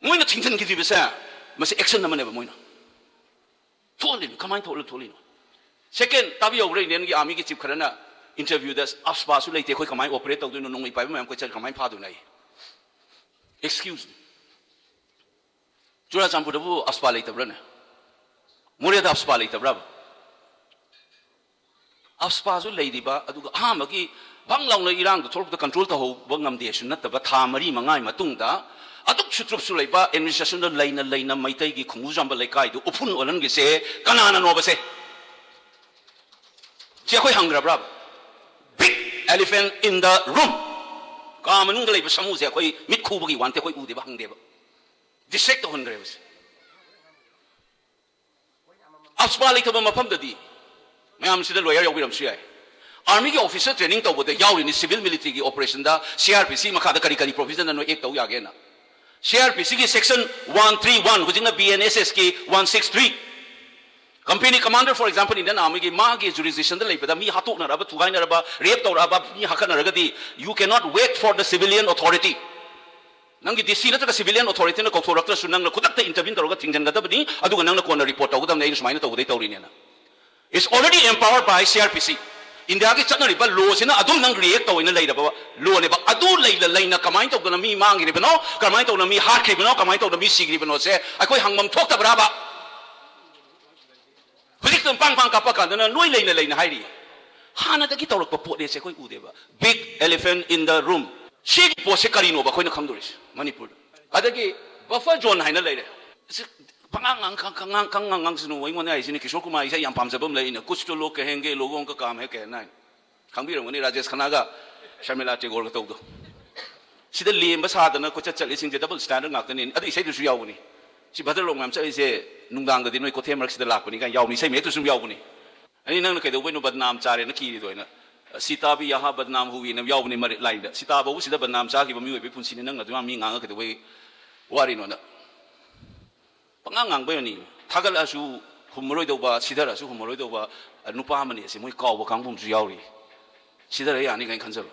ꯃꯣꯏꯅ ꯊꯤꯡꯖꯤꯟꯈꯤꯗ꯭ꯔꯤꯕꯁꯦ, ꯃꯁꯤ action ꯑꯃꯅꯦꯕ ꯃꯣꯏꯅ ꯊꯣꯛꯍꯜꯂꯤꯅꯣ꯫ ꯀꯃꯥꯏꯅ ꯊꯣꯛꯍꯜꯂ ꯊꯣꯛꯍꯜꯂꯤꯅꯣ? Second, ꯇꯥꯕꯤꯍꯧꯕ꯭ꯔꯥ, Indian ꯒꯤ army ꯒꯤ chief ꯈꯔꯅ interview ꯗ, "AFSPA ꯁꯨ ꯂꯩꯇꯦ, ꯑꯩꯈꯣꯏ ꯀꯃꯥꯏꯅ operate ꯇꯧꯗꯣꯏꯅꯣ? ꯅꯣꯡꯃꯩ ꯄꯥꯏꯕ ꯃꯌꯥꯝ ꯀꯣꯏꯆꯠ ꯀꯃꯥꯏꯅ ꯐꯥꯗꯣꯏꯅꯣ?" ꯑꯩ, excuse me, ꯆꯨꯔꯥꯆꯥꯟꯄꯨꯔꯗꯕꯨ AFSPA ꯂꯩꯇꯕ꯭ꯔꯥꯅꯦ? ꯃꯣꯔꯦꯗ AFSPA ꯂꯩꯇꯕ꯭ꯔꯥꯕ? AFSPA ꯁꯨ ꯂꯩꯔꯤꯕ, ꯑꯗꯨꯒ ꯑꯍꯥꯟꯕꯒꯤ ꯕꯪ ꯂꯥꯎꯅ ꯏꯔꯥꯡꯗꯣ ꯊꯣꯛꯂꯛꯄꯗ control ꯇꯧꯍꯧꯕ ꯉꯝꯗꯦꯁꯨ ꯅꯠꯇꯕ, ꯊꯥ ꯃꯔꯤ ꯃꯉꯥꯒꯤ ꯃꯇꯨꯡꯗ ꯑꯗꯨꯛ ꯁꯨꯇ꯭ꯔꯨꯞꯁꯨ ꯂꯩꯕ, administration ꯗ ꯂꯩꯅ ꯂꯩꯅ ꯃꯩꯇꯩꯒꯤ ꯈꯣꯡꯖꯨ ꯆꯥꯝꯕ ꯂꯩꯀꯥꯏꯗꯨ ꯎꯐꯨꯟ ꯑꯣꯜꯍꯟꯒꯤꯁꯦ ꯀꯅꯥꯅꯅꯣꯕꯁꯦ? ꯁꯤ ꯑꯩꯈꯣꯏ ꯍꯪꯈ꯭ꯔꯕ꯭ꯔꯥꯕ? Big elephant in the room. ꯀꯥ ꯃꯅꯨꯡꯗ ꯂꯩꯕ ꯁꯥꯃꯨꯁꯦ ꯑꯩꯈꯣꯏ ꯃꯤꯠ ꯈꯨꯕꯒꯤ ꯋꯥ ꯅꯠꯇꯦ, ꯑꯩꯈꯣꯏ ꯎꯗꯦꯕ, ꯍꯪꯗꯦꯕ꯫ Distract ꯇꯧꯍꯟꯈ꯭ꯔꯦꯕ ꯁꯦ꯫ AFSPA ꯂꯩꯇꯕ ꯃꯐꯝꯗꯗꯤ, ꯃꯌꯥꯝꯁꯤꯗ lawyer ꯌꯥꯎꯕꯤꯔꯝꯁꯨ ꯌꯥꯏ, army ꯒꯤ officer training ꯇꯧꯕꯗ ꯌꯥꯎꯔꯤꯅꯤ, civil military ꯒꯤ operation ꯗ C R P C ꯃꯈꯥꯗ ꯀꯔꯤ ꯀꯔꯤ provision ꯅꯣ act ꯇꯧ ꯌꯥꯒꯦꯅ꯫ C R P C ꯒꯤ section one three one, ꯍꯧꯖꯤꯛꯅ B N S S ꯀꯤ one six three, Company commander, for example, Indian Armyꯒꯤ ꯃꯥꯒꯤ jurisdictionꯗ ꯂꯩꯕꯗ ꯃꯤ ꯍꯥꯠꯇꯣꯛꯅꯔꯕ, ꯊꯨꯒꯥꯏꯅꯔꯕ, rape ꯇꯧꯔꯛꯑꯕ, me ꯍꯥꯠꯀꯠꯅꯔꯒꯗꯤ, you cannot wait for the civilian authority. ꯅꯪꯒꯤ DC ꯅꯠꯇ꯭ꯔꯒ civilian authorityꯅ ꯀꯧꯊꯣꯔꯛꯇ꯭ꯔꯁꯨ ꯅꯪꯅ ꯈꯨꯗꯛꯇ intervene ꯇꯧꯔꯒ ꯊꯤꯡꯖꯤꯟꯒꯗꯕꯅꯤ, ꯑꯗꯨꯒ ꯅꯪꯅ ꯀꯣꯟꯅ report ꯇꯧꯒꯗꯕꯅꯤ, "ꯑꯩꯅ ꯁꯨꯃꯥꯏꯅ ꯇꯧꯕꯗꯩ ꯇꯧꯔꯤꯅꯦꯅ." It's already empowered by CRPC. ꯏꯟꯗꯤꯌꯥꯒꯤ ꯆꯠꯅꯔꯤꯕ lawꯁꯤꯅ ꯑꯗꯨꯝ ꯅꯪ react ꯇꯧꯅ ꯂꯩꯔꯕ lawꯅꯦꯕ꯫ ꯑꯗꯨ ꯂꯩꯅ ꯂꯩꯅ ꯀꯃꯥꯏꯅ ꯇꯧꯗꯅ ꯃꯤ ꯃꯥꯡꯈ꯭ꯔꯤꯕꯅꯣ, ꯀꯃꯥꯏꯅ ꯇꯧꯗꯅ ꯃꯤ ꯍꯥꯠꯈ꯭ꯔꯤꯕꯅꯣ, ꯀꯃꯥꯏꯅ ꯇꯧꯗꯅ ꯃꯤ ꯁꯤꯈ꯭ꯔꯤꯕꯅꯣꯁꯦ ꯑꯩꯈꯣꯏ ꯍꯪꯐꯝ ꯊꯣꯛꯇꯕ꯭ꯔꯥꯕ? ꯍꯧꯖꯤꯛꯇ ꯄꯥꯡ ꯄꯥꯡ ꯀꯥꯞꯄ ꯀꯥꯟꯗꯅ ꯅꯣꯏ ꯂꯩꯅ ꯂꯩꯅ ꯍꯥꯏꯔꯤ꯫ ꯍꯥꯟꯅꯗꯒꯤ ꯇꯧꯔꯛꯄ ꯄꯣꯠꯅꯦꯁꯦ ꯑꯩꯈꯣꯏ ꯎꯗꯦꯕ꯫ Big elephant in the room. ꯁꯤꯒꯤ ꯄꯣꯠꯁꯦ ꯀꯔꯤꯅꯣꯕ ꯑꯩꯈꯣꯏꯅ ꯈꯪꯗꯣꯔꯤꯁꯦ ꯃꯅꯤꯄꯨꯔꯗ? ꯑꯗꯒꯤ buffer zone ꯍꯥꯏꯅ ꯂꯩꯔꯦ꯫ ꯁꯤ ꯄꯉꯥꯡ ꯉꯥꯡ-, ꯈꯪ-, ꯈꯪ-, ꯉꯥꯡ-, ꯈꯪ-, ꯉꯥꯡ-, ꯉꯥꯡꯁꯅꯨ꯫ ꯑꯩꯉꯣꯟꯗ ꯍꯥꯏꯁꯤꯅꯤ, ꯀꯤꯁꯣꯔ ꯀꯨꯃꯥꯔ ꯏꯁꯩ ꯌꯥꯝ ꯄꯥꯝꯖꯕ ꯑꯃ ꯂꯩ, ꯑꯩꯅ "ꯀꯨꯁ ꯇꯣ ꯂꯣꯒ ꯀꯍꯦꯡꯒꯦ, ꯂꯣꯒꯣꯡ ꯀ ꯀꯥꯝ ꯍꯦ ꯀꯍꯅꯥ" ꯍꯥꯏꯅ꯫ ꯈꯪꯕꯤꯔꯝꯒꯅꯤ, ꯔꯥꯖꯦꯁ ꯈꯅꯥꯒ ꯁꯔꯃꯤꯂꯥ ꯇꯦꯒꯣꯔꯒ ꯇꯧꯕꯗꯣ꯫ ꯁꯤꯗ ꯂꯦꯝꯕ ꯁꯥꯗꯅ ꯀꯣꯏꯆꯠ ꯆꯠꯂꯤꯁꯤꯡꯁꯦ double standard ꯉꯥꯛꯇꯅꯤ꯫ ꯑꯗꯨ ꯏꯁꯩꯗꯨꯁꯨ ꯌꯥꯎꯕꯅꯤ꯫ "ꯁꯤ ꯚꯗ꯭ꯔꯂꯣꯛ ꯃꯌꯥꯝ ꯆꯠꯂꯤꯁꯦ ꯅꯨꯡꯗꯥꯡꯗꯗꯤ ꯅꯣꯏ ꯀꯩꯊꯦꯜ ꯃꯔꯛꯁꯤꯗ ꯂꯥꯛꯄꯅꯤ" ꯀꯥꯏꯅ ꯌꯥꯎꯕꯅꯤ, ꯏꯁꯩ ꯃꯌꯦꯛꯇꯨꯁꯨ ꯑꯗꯨꯝ ꯌꯥꯎꯕꯅꯤ꯫ ꯑꯩ ꯅꯪꯅ ꯀꯩꯗꯧꯕꯩꯅꯣ ꯕꯗꯅꯥꯝ ꯆꯥꯔꯦꯅ ꯀꯤꯔꯤꯗꯣ ꯍꯥꯏꯅ? "ꯁꯤꯇꯥ ꯚꯤ ꯌꯥꯍꯥ ꯕꯗꯅꯥꯝ ꯍꯨꯏꯅ" ꯌꯥꯎꯕꯅꯤ ꯃꯔꯦ-, ꯂꯥꯏꯟꯗ꯫ ꯁꯤꯇꯥ ꯐꯥꯎꯕ ꯁꯤꯗ ꯕꯗꯅꯥꯝ ꯆꯥꯈꯤꯕ ꯃꯤꯑꯣꯏꯕꯒꯤ ꯄꯨꯟꯁꯤꯅꯤ, ꯅꯪꯅ ꯑꯗꯨꯃꯥꯏꯅ ꯃꯤ ꯉꯥꯡꯉ ꯀꯩꯗꯧꯕꯩ ꯋꯥꯔꯤꯅꯣꯅ? ꯄꯉꯥꯡ ꯉꯥꯡꯕꯩ ꯋꯥꯅꯤ꯫ ꯊꯥꯒꯠꯂꯛꯑꯁꯨ ꯍꯨꯝꯃꯔꯣꯏꯗꯧꯕ, ꯁꯤꯙꯔꯛꯑꯁꯨ ꯍꯨꯝꯃꯔꯣꯏꯗꯧꯕ, ꯑ, ꯅꯨꯄꯥ ꯑꯃꯅꯤ ꯑꯁꯤ ꯃꯣꯏ ꯀꯥꯎꯕ ꯀꯥꯡꯕꯨ ꯑꯃꯁꯨ ꯌꯥꯎꯔꯤ꯫ ꯁꯤꯙꯔ ꯌꯥꯅꯤ ꯀꯥꯏꯅ ꯈꯟꯖꯕ꯫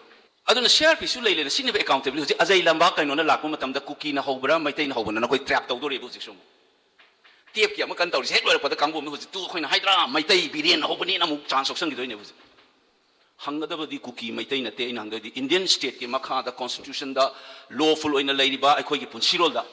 ꯑꯗꯨꯅ CRPCꯁꯨ ꯂꯩ ꯂꯩꯅ ꯁꯤꯅꯦꯕ accountability꯫ ꯍꯧꯖꯤꯛ ꯑꯖꯩ ꯂꯝꯕꯥ ꯀꯩꯅꯣꯅ ꯂꯥꯛꯄ ꯃꯇꯝꯗ ꯀꯨꯀꯤꯅ ꯍꯧꯕ꯭ꯔꯥ, ꯃꯩꯇꯩꯅ ꯍꯧꯕꯅ ꯑꯩꯈꯣꯏ trap ꯇꯧꯗꯣꯔꯤꯕ ꯍꯧꯖꯤꯛꯁꯨ ꯑꯃꯨꯛ꯫ Tapeꯀꯤ ꯑꯃ ꯀꯟꯅ ꯇꯧꯔꯤꯁꯦ ꯍꯦꯛ ꯂꯣꯏꯔꯛꯄꯗ ꯀꯥꯡꯕꯨ ꯑꯃ ꯍꯧꯖꯤꯛ ꯇꯨ ꯑꯩꯈꯣꯏꯅ ꯍꯥꯏꯗ꯭ꯔꯥ, ꯃꯩꯇꯩ ꯕꯤꯔꯦꯟꯅ ꯍꯧꯕꯅꯦꯅ ꯑꯃꯨꯛ chance ꯂꯧꯁꯟꯈꯤꯗꯣꯏꯅꯦꯕ ꯍꯧꯖꯤꯛ꯫ ꯍꯪꯒꯗꯕꯗꯤ ꯀꯨꯀꯤ ꯃꯩꯇꯩ ꯅꯠꯇꯦ꯫ ꯑꯩꯅ ꯍꯪꯗꯣꯏꯗꯤ Indian stateꯀꯤ ꯃꯈꯥꯗ constitutionꯗ lawful ꯑꯣꯏꯅ ꯂꯩꯔꯤꯕ ꯑꯩꯈꯣꯏꯒꯤ ꯄꯨꯟꯁꯤꯔꯣꯜꯗ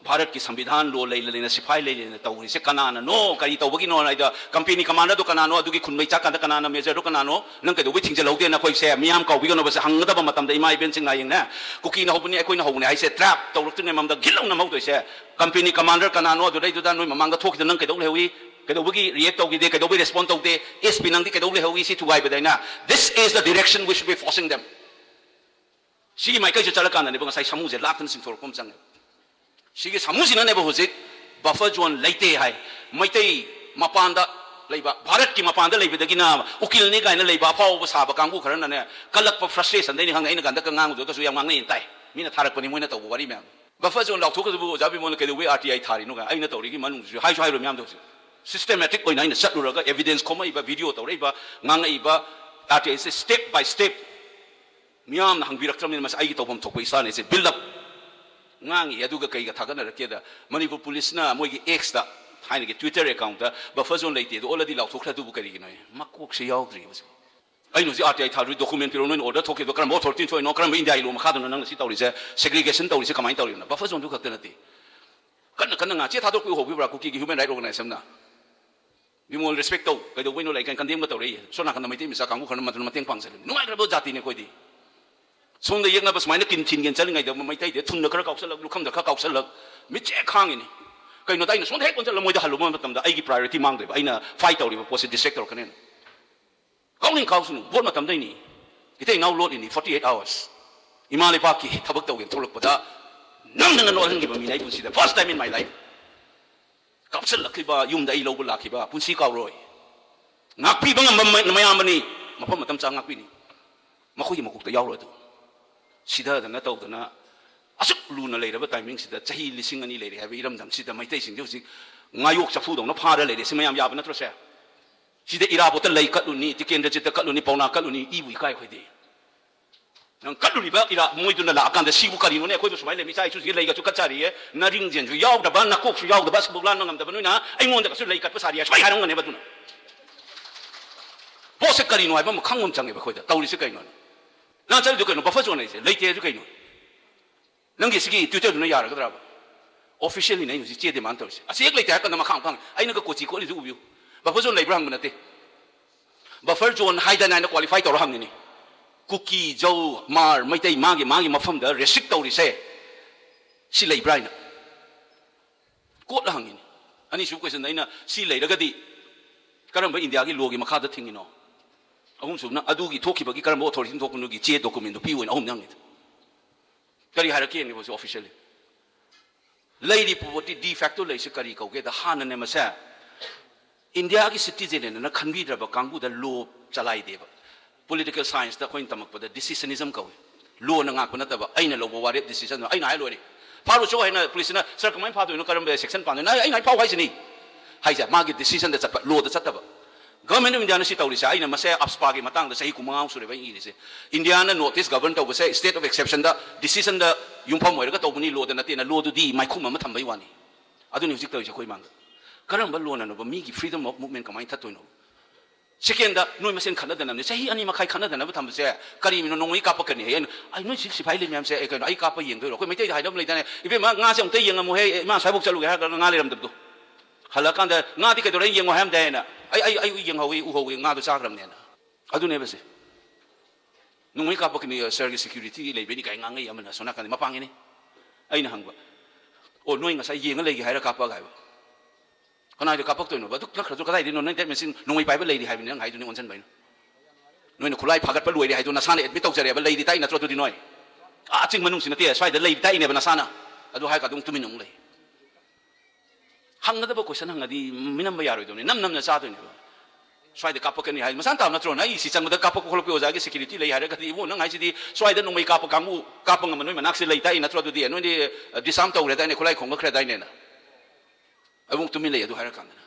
ꯚꯥꯔꯠꯀꯤ ꯁꯪꯕꯤꯙꯥꯟ law ꯂꯩꯅ ꯂꯩꯅ, ꯁꯤꯐꯥꯏ ꯂꯩꯅ ꯂꯩꯅ ꯇꯧꯔꯤꯁꯦ ꯀꯅꯥꯅꯅꯣ, ꯀꯔꯤ ꯇꯧꯕꯒꯤꯅꯣ ꯍꯥꯏꯗ, company commanderꯗꯣ ꯀꯅꯥꯅꯣ, ꯑꯗꯨꯒꯤ ꯈꯨꯟ ꯃꯩ ꯆꯥꯛꯀꯥꯟꯗ ꯀꯅꯥꯅ majorꯗꯣ ꯀꯅꯥꯅꯣ, ꯅꯪ ꯀꯩꯗꯧꯕꯩ ꯊꯤꯡꯖꯤꯜꯍꯧꯗꯦꯅ ꯑꯩꯈꯣꯏꯁꯦ ꯃꯤꯌꯥꯝ ꯀꯥꯎꯕꯤꯒꯅꯣꯕꯁꯦ ꯍꯪꯒꯗꯕ ꯃꯇꯝꯗ, ꯏꯃꯥ ꯏꯕꯦꯟꯁꯤꯡ ꯂꯥꯏꯌꯦꯡꯅꯦ, ꯀꯨꯀꯤꯅ ꯍꯧꯕꯅꯤ, ꯑꯩꯈꯣꯏꯅ ꯍꯧꯕꯅꯤ ꯍꯥꯏꯁꯦ trap ꯇꯧꯔꯛꯇ꯭ꯔꯤꯉꯩ ꯃꯃꯥꯡꯗ ꯒꯤꯠ ꯂꯥꯎꯅ ꯃꯍꯧꯗꯣꯏꯁꯦ꯫ Company commander ꯀꯅꯥꯅꯣ, ꯑꯗꯨꯗꯩꯗꯨꯗ ꯅꯣꯏ ꯃꯃꯥꯡꯗ ꯊꯣꯛꯈꯤꯗ ꯅꯪ ꯀꯩꯗꯧ ꯂꯩꯍꯧꯏ? ꯀꯩꯗꯧꯕꯒꯤ react ꯇꯧꯈꯤꯗꯦ? ꯀꯩꯗꯧꯕꯒꯤ respond ꯇꯧꯗꯦ? SP ꯅꯪꯗꯤ ꯀꯩꯗꯧ ꯂꯩꯍꯧꯏ? ꯁꯤ ꯊꯨꯒꯥꯏꯕꯗ ꯑꯩꯅ, this is the direction we should be forcing them. ꯁꯤꯒꯤ ꯃꯥꯏꯀꯩꯁꯦ ꯆꯠꯂꯀꯥꯟꯗꯅꯦꯕ ꯉꯁꯥꯏ ꯁꯥꯃꯨꯁꯦ ꯂꯥꯛꯇꯅ ꯆꯤꯡꯊꯣꯔꯛꯄ ꯑꯃ ꯆꯪꯉꯦ꯫ ꯁꯤꯒꯤ ꯁꯥꯃꯨꯁꯤꯅꯅꯦꯕ ꯍꯧꯖꯤꯛ buffer zone ꯂꯩꯇꯦ ꯍꯥꯏ꯫ ꯃꯩꯇꯩ ꯃꯄꯥꯟꯗ ꯂꯩꯕ, ꯚꯥꯔꯠꯀꯤ ꯃꯄꯥꯟꯗ ꯂꯩꯕꯗꯒꯤꯅ ꯎꯀꯤꯜꯅꯤ ꯀꯥꯏꯅ ꯂꯩꯕ ꯑꯐꯥꯎꯕ ꯁꯥꯕ ꯀꯥꯡꯕꯨ ꯈꯔꯅꯅꯦ, ꯀꯜꯂꯛꯄ frustrationꯗꯩꯅꯤ ꯈꯪꯗꯦ, ꯑꯩꯅ ꯍꯟꯗꯛꯀ ꯉꯥꯡꯕꯗꯨꯒꯁꯨ ꯌꯥꯝ ꯉꯥꯡꯅꯩꯅ ꯇꯥꯏ, ꯃꯤꯅ ꯊꯥꯔꯛꯄꯅꯤ ꯃꯣꯏꯅ ꯇꯧꯕ ꯋꯥꯔꯤ ꯃꯌꯥꯝ꯫ Buffer zone ꯂꯥꯎꯊꯣꯛꯀꯗꯕꯨ ꯑꯣꯖꯥ ꯕꯤꯃꯣꯜꯅ ꯀꯩꯗꯧꯕꯩ RTI ꯊꯥꯔꯤꯅꯣ ꯀꯥꯏꯅ ꯑꯩꯅ ꯇꯧꯔꯤꯒꯤ ꯃꯅꯨꯡꯁꯤꯁꯨ ꯍꯥꯏꯁꯨ ꯍꯥꯏꯔꯣꯏ ꯃꯌꯥꯝꯗꯣ ꯍꯧꯖꯤꯛ꯫ Systematic ꯑꯣꯏꯅ ꯑꯩꯅ ꯆꯠꯂꯨꯔꯒ evidence ꯈꯣꯝꯃꯛꯏꯕ, video ꯇꯧꯔꯛꯏꯕ, ꯉꯥꯡꯉꯛꯏꯕ, ꯑꯥꯔ ꯇꯤ ꯑꯥꯏꯁꯦ step by step ꯃꯤꯌꯥꯝꯅ ꯍꯪꯕꯤꯔꯛꯇ꯭ꯔꯕꯅꯤꯅ ꯃꯁꯤ ꯑꯩꯒꯤ ꯇꯧꯐꯝ ꯊꯣꯛꯄ ꯏꯁꯥꯅ ꯑꯩꯁꯦ build up ꯉꯥꯡꯉꯤ꯫ ꯑꯗꯨꯒ ꯀꯩꯒ ꯊꯥꯒꯠꯅꯔꯛꯀꯦꯗ, ꯃꯅꯤꯄꯨꯔ ꯄꯨꯂꯤꯁꯅ ꯃꯣꯏꯒꯤ X ꯇ, ꯊꯥꯏꯅꯒꯤ Twitter account ꯇ buffer zone ꯂꯩꯇꯦ ꯑꯗꯨ already ꯂꯥꯎꯊꯣꯛꯈ꯭ꯔꯦ, ꯑꯗꯨꯕꯨ ꯀꯔꯤꯒꯤꯅꯣ? ꯃꯀꯣꯛꯁꯦ ꯌꯥꯎꯗ꯭ꯔꯤ ꯍꯧꯖꯤꯛ꯫ ꯑꯩꯅ ꯍꯧꯖꯤꯛ ꯑꯥꯔ ꯇꯤ ꯑꯥꯏ ꯊꯥꯗꯣꯏ document ꯄꯤꯔꯛꯑꯣ, ꯅꯣꯏꯅ order ꯊꯣꯛꯈꯤꯕꯗꯣ ꯀꯔꯝꯕ authority ꯊꯣꯛꯏꯅꯣ, ꯀꯔꯝꯕ ꯏꯟꯗꯤꯌꯥꯒꯤ law ꯃꯈꯥꯗꯅꯣ ꯅꯪꯅ ꯁꯤ ꯇꯧꯔꯤꯁꯦ, segregation ꯇꯧꯔꯤꯁꯦ ꯀꯃꯥꯏꯅ ꯇꯧꯔꯤꯅꯣ? Buffer zone ꯗꯨ ꯈꯛꯇ ꯅꯠꯇꯦ, ꯀꯟꯅ ꯀꯟꯅ ꯉꯥ ꯆꯦ ꯊꯥꯗꯣꯔꯛꯄ ꯎꯍꯧꯕꯤꯕ꯭ꯔꯥ ꯀꯨꯀꯤꯒꯤ human right organization ꯅ? ꯕꯤꯃꯣꯜ, respect ꯇꯧ, ꯀꯩꯗꯧꯕꯩꯅꯣ ꯂꯩ ꯀꯥꯏꯅ condemn ꯒ ꯇꯧꯔꯛꯏ꯫ ꯁꯣꯝ ꯅꯥꯀꯟꯗ ꯃꯩꯇꯩ ꯃꯆꯥ ꯀꯥꯡꯕꯨ ꯈꯔꯅ ꯃꯗꯨꯅ ꯃꯇꯦꯡ ꯄꯥꯡꯖꯔꯤꯕꯅꯤ꯫ ꯅꯨꯡꯉꯥꯏꯈ꯭ꯔꯕ ꯖꯥꯇꯤꯅꯤ ꯑꯩꯈꯣꯏꯗꯤ꯫ ꯁꯣꯝꯗ ꯌꯦꯛꯅꯕ ꯁꯨꯃꯥꯏꯅ ꯀꯤꯟ ꯊꯤꯟꯒꯦꯅ ꯆꯠꯂꯤꯉꯩꯗ ꯃꯩꯇꯩꯗ ꯊꯨꯝꯗ ꯈꯔ ꯀꯥꯎꯁꯜꯂꯛ, ꯂꯨꯈꯝꯗ ꯈꯔ ꯀꯥꯎꯁꯜꯂꯛ, ꯃꯤꯠꯁꯦ ꯈꯥꯡꯉꯤꯅꯤ꯫ ꯀꯩꯅꯣꯗ ꯑꯩꯅ ꯁꯣꯝꯗ ꯍꯦꯛ ꯑꯣꯟꯁꯤꯜꯂ ꯃꯣꯏꯗ ꯍꯜꯂꯨꯕ ꯃꯇꯝꯗ ꯑꯩꯒꯤ priority ꯃꯥꯡꯗꯣꯏꯕ, ꯑꯩꯅ fight ꯇꯧꯔꯤꯕ ꯄꯣꯠꯁꯦ distract ꯇꯧꯔꯛꯀꯅꯦꯅ꯫ ꯀꯥꯎꯅꯤꯡ ꯀꯥꯎꯁꯅꯨ, vote ꯃꯇꯝꯗꯩꯅꯤ꯫ ꯏꯇꯩ ꯏꯅꯥꯎ ꯂꯣꯠꯂꯤꯅꯤ forty eight hours꯫ ꯏꯃꯥ ꯂꯩꯕꯥꯛꯀꯤ ꯊꯕꯛ ꯇꯧꯒꯦꯅ ꯊꯣꯛꯂꯛꯄꯗ ꯅꯪꯗꯅ ꯅꯣꯛꯍꯟꯈꯤꯕ ꯃꯤꯅꯤ ꯑꯩ ꯄꯨꯟꯁꯤꯗ, first time in my life꯫ ꯀꯥꯞꯁꯤꯜꯂꯛꯈꯤꯕ ꯌꯨꯝꯗ ꯑꯩ ꯂꯧꯕ ꯂꯥꯛꯈꯤꯕ ꯄꯨꯟꯁꯤ ꯀꯥꯎꯔꯣꯏ꯫ ꯉꯥꯛꯄꯤꯕ ꯉꯝꯕ ꯃ-, ꯃꯌꯥꯝꯕꯅꯤ, ꯃꯐꯝ ꯃꯇꯝ ꯆꯥ ꯉꯥꯛꯄꯤꯅꯤ꯫ ꯃꯈꯣꯏꯒꯤ ꯃꯀꯣꯛꯇ ꯌꯥꯎꯔꯣꯏ ꯑꯗꯨ꯫ ꯁꯤꯊꯗꯅ ꯇꯧꯗꯅ ꯑꯁꯨꯛ ꯂꯨꯅ ꯂꯩꯔꯕ timing ꯁꯤꯗ, ꯆꯍꯤ ꯂꯤꯁꯤꯡ ꯑꯅꯤ ꯂꯩꯔꯦ ꯍꯥꯏꯕ ꯏꯔꯝꯗꯝꯁꯤꯗ ꯃꯩꯇꯩꯁꯤꯡꯁꯦ ꯍꯧꯖꯤꯛ ꯉꯥꯌꯣꯛ ꯆꯐꯨꯗꯧꯅ ꯐꯥꯔ ꯂꯩꯔꯦ꯫ ꯁꯤ ꯃꯌꯥꯝ ꯌꯥꯕ ꯅꯠꯇ꯭ꯔꯣ ꯁꯦ? ꯁꯤꯗ ꯏꯔꯥꯕꯣꯠꯇ ꯂꯩ ꯀꯠꯂꯨꯅꯤ, ꯇꯤꯀꯦꯟꯗ꯭ꯔꯖꯤꯠꯇ ꯀꯠꯂꯨꯅꯤ, ꯄꯥꯎꯅꯥ ꯀꯠꯂꯨꯅꯤ, ꯏꯕꯨ ꯏꯀꯥꯏ ꯑꯩꯈꯣꯏꯗꯤ꯫ ꯅꯪ ꯀꯠꯂꯨꯔꯤꯕ ꯏꯔꯥ ꯃꯣꯏꯗꯨꯅ ꯂꯥꯛꯑꯀꯥꯟꯗ ꯁꯤꯕꯨ ꯀꯔꯤꯅꯣꯅꯦ? ꯑꯩꯈꯣꯏꯕꯨ ꯁꯨꯃꯥꯏꯅ ꯂꯩ, ꯏꯆꯥ ꯏꯁꯨꯁꯤꯒꯤ ꯂꯩꯒꯁꯨ ꯀꯠꯆꯔꯤꯌꯦ, ꯅꯔꯤꯡꯖꯦꯟꯁꯨ ꯌꯥꯎꯗꯕ, ꯅꯀꯣꯛꯁꯨ ꯌꯥꯎꯗꯕ, ꯑꯁꯤꯐꯥꯎ ꯂꯥꯟꯕ ꯉꯝꯗꯕ ꯅꯣꯏꯅ ꯑꯩꯉꯣꯟꯗꯒꯁꯨ ꯂꯩ ꯀꯠꯄ ꯁꯥꯔꯤꯌꯦ ꯁꯨꯃꯥꯏꯅ ꯍꯥꯏꯔꯝꯒꯅꯦꯕ꯫ ꯑꯗꯨꯅ ꯄꯣꯠꯁꯦ ꯀꯔꯤꯅꯣ ꯍꯥꯏꯕ ꯑꯃ ꯈꯪꯕ ꯑꯃ ꯆꯪꯉꯦꯕ ꯑꯩꯈꯣꯏꯗ꯫ ꯇꯧꯔꯤꯁꯦ ꯀꯩꯅꯣꯅꯦ? ꯅꯪ ꯆꯠꯂꯤꯗꯨ ꯀꯩꯅꯣ? Buffer zone ꯍꯥꯏꯁꯦ ꯂꯩꯇꯦ ꯍꯥꯏꯁꯨ ꯀꯩꯅꯣ? ꯅꯪꯒꯤ ꯁꯤꯒꯤ Twitter ꯗꯨꯅ ꯌꯥꯔꯒꯗ꯭ꯔꯕ? Officially ꯅꯤ ꯑꯩꯅ ꯍꯧꯖꯤꯛ ꯆꯦ demand ꯇꯧꯔꯤꯁꯦ꯫ ꯑꯁꯤ ꯍꯦꯛ ꯂꯩꯇꯦ ꯍꯥꯏꯔ ꯀꯥꯟꯗ ꯃꯈꯥ ꯃꯈꯥ ꯑꯩꯅꯒ ꯀꯣꯆꯤ ꯈꯣꯠꯂꯤꯁꯦ ꯎꯕꯤꯌꯨ꯫ Buffer zone ꯂꯩꯕ꯭ꯔꯥ ꯍꯪꯕ ꯅꯠꯇꯦ꯫ Buffer zone ꯍꯥꯏꯗꯅ ꯑꯩꯅ qualify ꯇꯧꯔ ꯍꯪꯉꯤꯅꯤ꯫ ꯀꯨꯀꯤ, ꯖꯧ, ꯃꯥꯔ, ꯃꯩꯇꯩ ꯃꯥꯒꯤ ꯃꯥꯒꯤ ꯃꯐꯝꯗ restrict ꯇꯧꯔꯤꯁꯦ ꯁꯤ ꯂꯩꯕ꯭ꯔꯥ ꯍꯥꯏꯅ꯫ Court ꯇ ꯍꯪꯉꯤꯅꯤ꯫ ꯑꯅꯤꯁꯨꯕ question ꯗ ꯑꯩꯅ ꯁꯤ ꯂꯩꯔꯒꯗꯤ ꯀꯔꯝꯕ ꯏꯟꯗꯤꯌꯥꯒꯤ law ꯒꯤ ꯃꯈꯥꯗ ꯊꯤꯡꯉꯤꯅꯣ? ꯑꯍꯨꯝꯁꯨꯕꯅ ꯑꯗꯨꯒꯤ ꯊꯣꯛꯈꯤꯕꯒꯤ ꯀꯔꯝꯕ authority ꯅ ꯊꯣꯛꯄꯅꯣꯒꯤ ꯆꯦ document ꯗꯨ ꯄꯤꯌꯨ ꯍꯥꯏꯅ ꯑꯍꯨꯝꯅꯤ ꯍꯪꯉꯤꯗꯣ꯫ ꯀꯔꯤ ꯍꯥꯏꯔꯛꯀꯦ ꯌꯦꯡꯉꯦꯕ ꯍꯧꯖꯤꯛ officially꯫ ꯂꯩꯔꯤꯕ ꯄꯣꯠꯇꯤ de facto ꯂꯩꯔꯤꯁꯤ ꯀꯔꯤ ꯀꯧꯒꯦꯗ, ꯍꯥꯟꯅꯅꯦ ꯃꯁꯦ ꯏꯟꯗꯤꯌꯥꯒꯤ citizen ꯅꯦꯅ ꯈꯟꯕꯤꯗ꯭ꯔꯕ ꯀꯥꯡꯕꯨꯗ law ꯆꯂꯥꯏꯗꯦꯕ꯫ Political science ꯇ ꯑꯩꯈꯣꯏꯅ ꯇꯝꯃꯛꯄꯗ decisionism ꯀꯧꯏ꯫ Law ꯅ ꯉꯥꯛꯄ ꯅꯠꯇꯕ, ꯑꯩꯅ ꯂꯧꯕ ꯋꯥꯔꯦꯞ decision ꯗꯣ ꯑꯩꯅ ꯍꯥꯏ ꯂꯣꯏꯔꯦ꯫ ꯐꯥꯔꯨꯆꯣ ꯍꯥꯏꯅ police ꯅ, "Sir, ꯀꯃꯥꯏꯅ ꯐꯥꯗꯣꯏꯅꯣ? ꯀꯔꯝꯕ section ꯄꯥꯟꯗꯣꯏꯅꯣ?" ꯑꯩ, ꯑꯩꯅ ꯍꯥꯏ ꯐꯥꯎ ꯍꯥꯏꯁꯤꯅꯤ꯫ ꯍꯥꯏꯁꯦ ꯃꯥꯒꯤ decision ꯗ ꯆꯠꯄ, law ꯗ ꯆꯠꯇꯕ꯫ Government of India ꯅ ꯁꯤ ꯇꯧꯔꯤꯁꯦ, ꯑꯩꯅ ꯃꯁꯦ AFSPA ꯒꯤ ꯃꯇꯥꯡꯗ ꯆꯍꯤ ꯀꯨꯟꯃꯉꯥ ꯃꯨꯛ ꯁꯨꯔꯦꯕ ꯑꯩꯅ ꯏꯔꯤꯁꯦ꯫ India ꯅ North East govern ꯇꯧꯕꯁꯦ state of exception the decision ꯗ ꯌꯨꯝꯐꯝ ꯑꯣꯏꯔꯒ ꯇꯧꯕꯅꯤ, law ꯗ ꯅꯠꯇꯦꯅ꯫ Law ꯗꯨꯗꯤ ꯃꯥꯏꯈꯨꯝ ꯑꯃ ꯊꯝꯕꯩ ꯋꯥꯅꯤ꯫ ꯑꯗꯨꯅꯤ ꯍꯧꯖꯤꯛ ꯇꯧꯔꯤꯁꯦ ꯑꯩꯈꯣꯏ ꯏꯃꯥꯡꯗ꯫ ꯀꯔꯝꯕ law ꯅꯅꯣꯕ ꯃꯤꯒꯤ freedom of movement ꯀꯃꯥꯏꯅ ꯊꯠꯇꯣꯏꯅꯣ? Second ꯗ ꯅꯣꯏ ꯃꯁꯦꯟ ꯈꯠꯅꯗꯅꯕꯅꯦ꯫ ꯆꯍꯤ ꯑꯅꯤ ꯃꯈꯥꯏ ꯈꯠꯅꯗꯅꯕ ꯊꯝꯕꯁꯦ ꯀꯔꯤꯅꯣ? ꯅꯣꯡꯃꯩ ꯀꯥꯞꯄꯛꯀꯅꯤ ꯍꯥꯏꯌꯦ꯫ ꯑꯩꯅ, "ꯑꯩ ꯅꯣꯏ ꯁꯤ ꯁꯤꯐꯥꯏ ꯂꯩ ꯃꯌꯥꯝꯁꯦ ꯑꯩ ꯀꯩꯅꯣ, ꯑꯩ ꯀꯥꯞꯄ ꯌꯦꯡꯗꯣꯏꯔꯣ?" ꯑꯩꯈꯣꯏ ꯃꯩꯇꯩꯗ ꯍꯥꯏꯅꯕ ꯂꯩꯗꯥꯏꯅꯦ, "ꯏꯕꯦꯝꯃ, ꯉꯥꯁꯦ ꯑꯃꯨꯛꯇ ꯌꯦꯡꯉꯝꯃꯨꯍꯦ, ꯏꯃꯥ ꯁ꯭ꯋꯥꯏꯐꯥꯎ ꯆꯠꯂꯨꯒꯦ" ꯍꯥꯏꯔꯒ ꯉꯥ ꯂꯩꯔꯝꯗꯕꯗꯣ꯫ ꯍꯜꯂꯛꯑꯀꯥꯟꯗ, "ꯉꯥꯗꯤ ꯀꯩꯗꯧꯔꯦ? ꯌꯦꯡꯉꯣ" ꯍꯥꯏꯔꯝꯗꯥꯏꯅ, "ꯑꯩ, ꯑꯩ, ꯑꯩ ꯌꯦꯡꯍꯧꯋꯤ, ꯎꯍꯧꯋꯤ, ꯉꯥꯗꯣ ꯆꯥꯈ꯭ꯔꯕꯅꯦꯅ"꯫ ꯑꯗꯨꯅꯦꯕ ꯁꯦ꯫ "ꯅꯣꯡꯃꯩ ꯀꯥꯞꯄꯛꯀꯅꯤ, ꯁꯔꯒꯤ security ꯂꯩꯕꯩꯅꯤ" ꯀꯥꯏ ꯉꯥꯡꯉꯛꯏ ꯑꯃꯅ, ꯑꯁꯣꯝ ꯅꯥꯀꯟꯗ ꯃꯄꯥꯡꯒꯤꯅꯤ꯫ ꯑꯩꯅ ꯍꯪꯕ, "ꯑꯣ, ꯅꯣꯏ ꯉꯁꯥꯏ ꯌꯦꯡꯉ ꯂꯩꯒꯦ ꯍꯥꯏꯔ ꯀꯥꯞꯄꯛꯑꯒ" ꯍꯥꯏꯕ꯫ "ꯀꯅꯥꯏꯗ ꯀꯥꯞꯄꯛꯇꯣꯏꯅꯣꯕ? ꯑꯗꯨ ꯅꯠꯈ꯭ꯔꯁꯨ ꯀꯗꯥꯏꯗꯩꯅꯣ? ꯅꯪ that means ꯅꯣꯡꯃꯩ ꯄꯥꯏꯕ ꯂꯩꯔꯤ ꯍꯥꯏꯕꯅꯤ ꯅꯪ ꯍꯥꯏꯗꯨꯅꯤ ꯑꯣꯟꯁꯤꯟꯕ ꯑꯩꯅ꯫ ꯅꯣꯏꯅ ꯈꯨꯠꯂꯥꯏ ꯐꯥꯒꯠꯄ ꯂꯣꯏꯔꯦ ꯍꯥꯏꯗꯣ ꯅꯁꯥꯅ admit ꯇꯧꯖꯔꯦꯕ, ꯂꯩꯔꯤ ꯇꯥꯛꯏ ꯅꯠꯇ꯭ꯔꯣ ꯑꯗꯨꯗꯤ ꯅꯣꯏ? ꯑꯥ ꯆꯤꯡ ꯃꯅꯨꯡꯁꯤ ꯅꯠꯇꯦ, ꯁ꯭ꯋꯥꯏꯗ ꯂꯩꯔꯤ ꯇꯥꯛꯏꯅꯦꯕ ꯅꯁꯥꯅ꯫ ꯑꯗꯨ ꯍꯥꯏꯔꯒ ꯑꯗꯨꯝ ꯇꯨꯃꯤꯟꯅ ꯑꯃꯨꯛ ꯂꯩ꯫ ꯍꯪꯒꯗꯕ question ꯍꯪꯉꯗꯤ ꯃꯤꯅꯝꯕ ꯌꯥꯔꯣꯏꯗꯧꯅꯤ, ꯅꯝ ꯅꯝꯅ ꯆꯥꯗꯣꯏꯅꯦꯕ꯫ ꯁ꯭ꯋꯥꯏꯗ ꯀꯥꯞꯄꯛꯀꯅꯤ ꯍꯥꯏ ꯃꯁꯥꯅ ꯇꯥꯕ ꯅꯠꯇ꯭ꯔꯣ? ꯅꯪ ꯑꯩ ꯁꯤ ꯆꯪꯕꯗ ꯀꯥꯞꯄꯛꯄ ꯈꯣꯠꯂꯛꯄ ꯑꯣꯖꯥꯒꯤ security ꯂꯩ ꯍꯥꯏꯔꯒꯗꯤ, ꯏꯕꯨꯡꯉꯣ, ꯅꯪ ꯍꯥꯏꯁꯤꯗꯤ ꯁ꯭ꯋꯥꯏꯗ ꯅꯣꯡꯃꯩ ꯀꯥꯞꯄ ꯀꯥꯡꯕꯨ, ꯀꯥꯞꯄ ꯉꯝꯕ ꯅꯣꯏ ꯃꯅꯥꯛꯁꯦ ꯂꯩ ꯇꯥꯛꯏ ꯅꯠꯇ꯭ꯔꯣ? ꯑꯗꯨꯗꯤ ꯅꯣꯏꯗꯤ, ꯑ, disarm ꯇꯧꯈ꯭ꯔꯦꯗꯥꯏꯅꯦ, ꯈꯨꯠꯂꯥꯏ ꯈꯣꯝꯒꯠꯈ꯭ꯔꯦꯗꯥꯏꯅꯦꯅ꯫ ꯑꯃꯨꯛ ꯇꯨꯃꯤꯟ ꯂꯩ ꯑꯗꯨ ꯍꯥꯏꯔꯀꯥꯟꯗꯅ꯫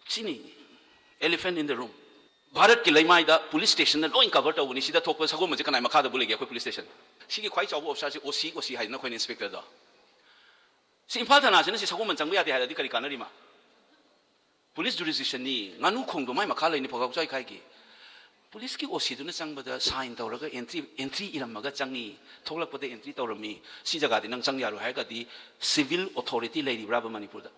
ꯁꯤꯅꯤ elephant in the room꯫ ꯚꯥꯔꯠꯀꯤ ꯂꯩꯃꯥꯏꯗ police stationꯅ ꯂꯣꯏ cover ꯇꯧꯕꯅꯤ꯫ ꯁꯤꯗ ꯊꯣꯛꯄ ꯁꯒꯣꯜꯕꯟꯁꯦ ꯀꯅꯥꯏ ꯃꯈꯥꯗꯕꯨ ꯂꯩꯒꯦ? ꯑꯩꯈꯣꯏ police station꯫ ꯁꯤꯒꯤ ꯈ꯭ꯋꯥꯏ ꯆꯥꯎꯕ officerꯁꯤ OC, OC ꯍꯥꯏꯗꯅ ꯑꯩꯈꯣꯏꯅ inspectorꯗꯣ꯫ ꯁꯤ ꯏꯝꯐꯥꯜ ꯊꯥꯅꯥꯁꯤꯅ ꯁꯤ ꯁꯒꯣꯜꯕꯟ ꯆꯪꯕ ꯌꯥꯗꯦ ꯍꯥꯏꯔꯗꯤ ꯀꯔꯤ ꯀꯥꯟꯅꯔꯤꯃ? Police jurisdictionꯅꯤ, ꯉꯥꯅꯨ ꯈꯣꯡꯗꯣ ꯃꯥꯏ ꯃꯈꯥ ꯂꯩꯅꯤ, ꯐꯧꯖꯥꯎ ꯆꯥꯏꯈꯥꯏꯒꯤ꯫ Policeꯀꯤ OCꯗꯨꯅ ꯆꯪꯕꯗ sign ꯇꯧꯔꯒ entry, entry ꯏꯔꯝꯃꯒ ꯆꯪꯉꯤ, ꯊꯣꯛꯂꯛꯄꯗ entry ꯇꯧꯔꯝꯃꯤ꯫ ꯁꯤ ꯖꯒꯥꯗꯤ ꯅꯪ ꯆꯪ ꯌꯥꯔꯣꯏ ꯍꯥꯏꯔꯒꯗꯤ civil authority ꯂꯩꯔꯤꯕ꯭ꯔꯥꯕ ꯃꯅꯤꯄꯨꯔꯗ?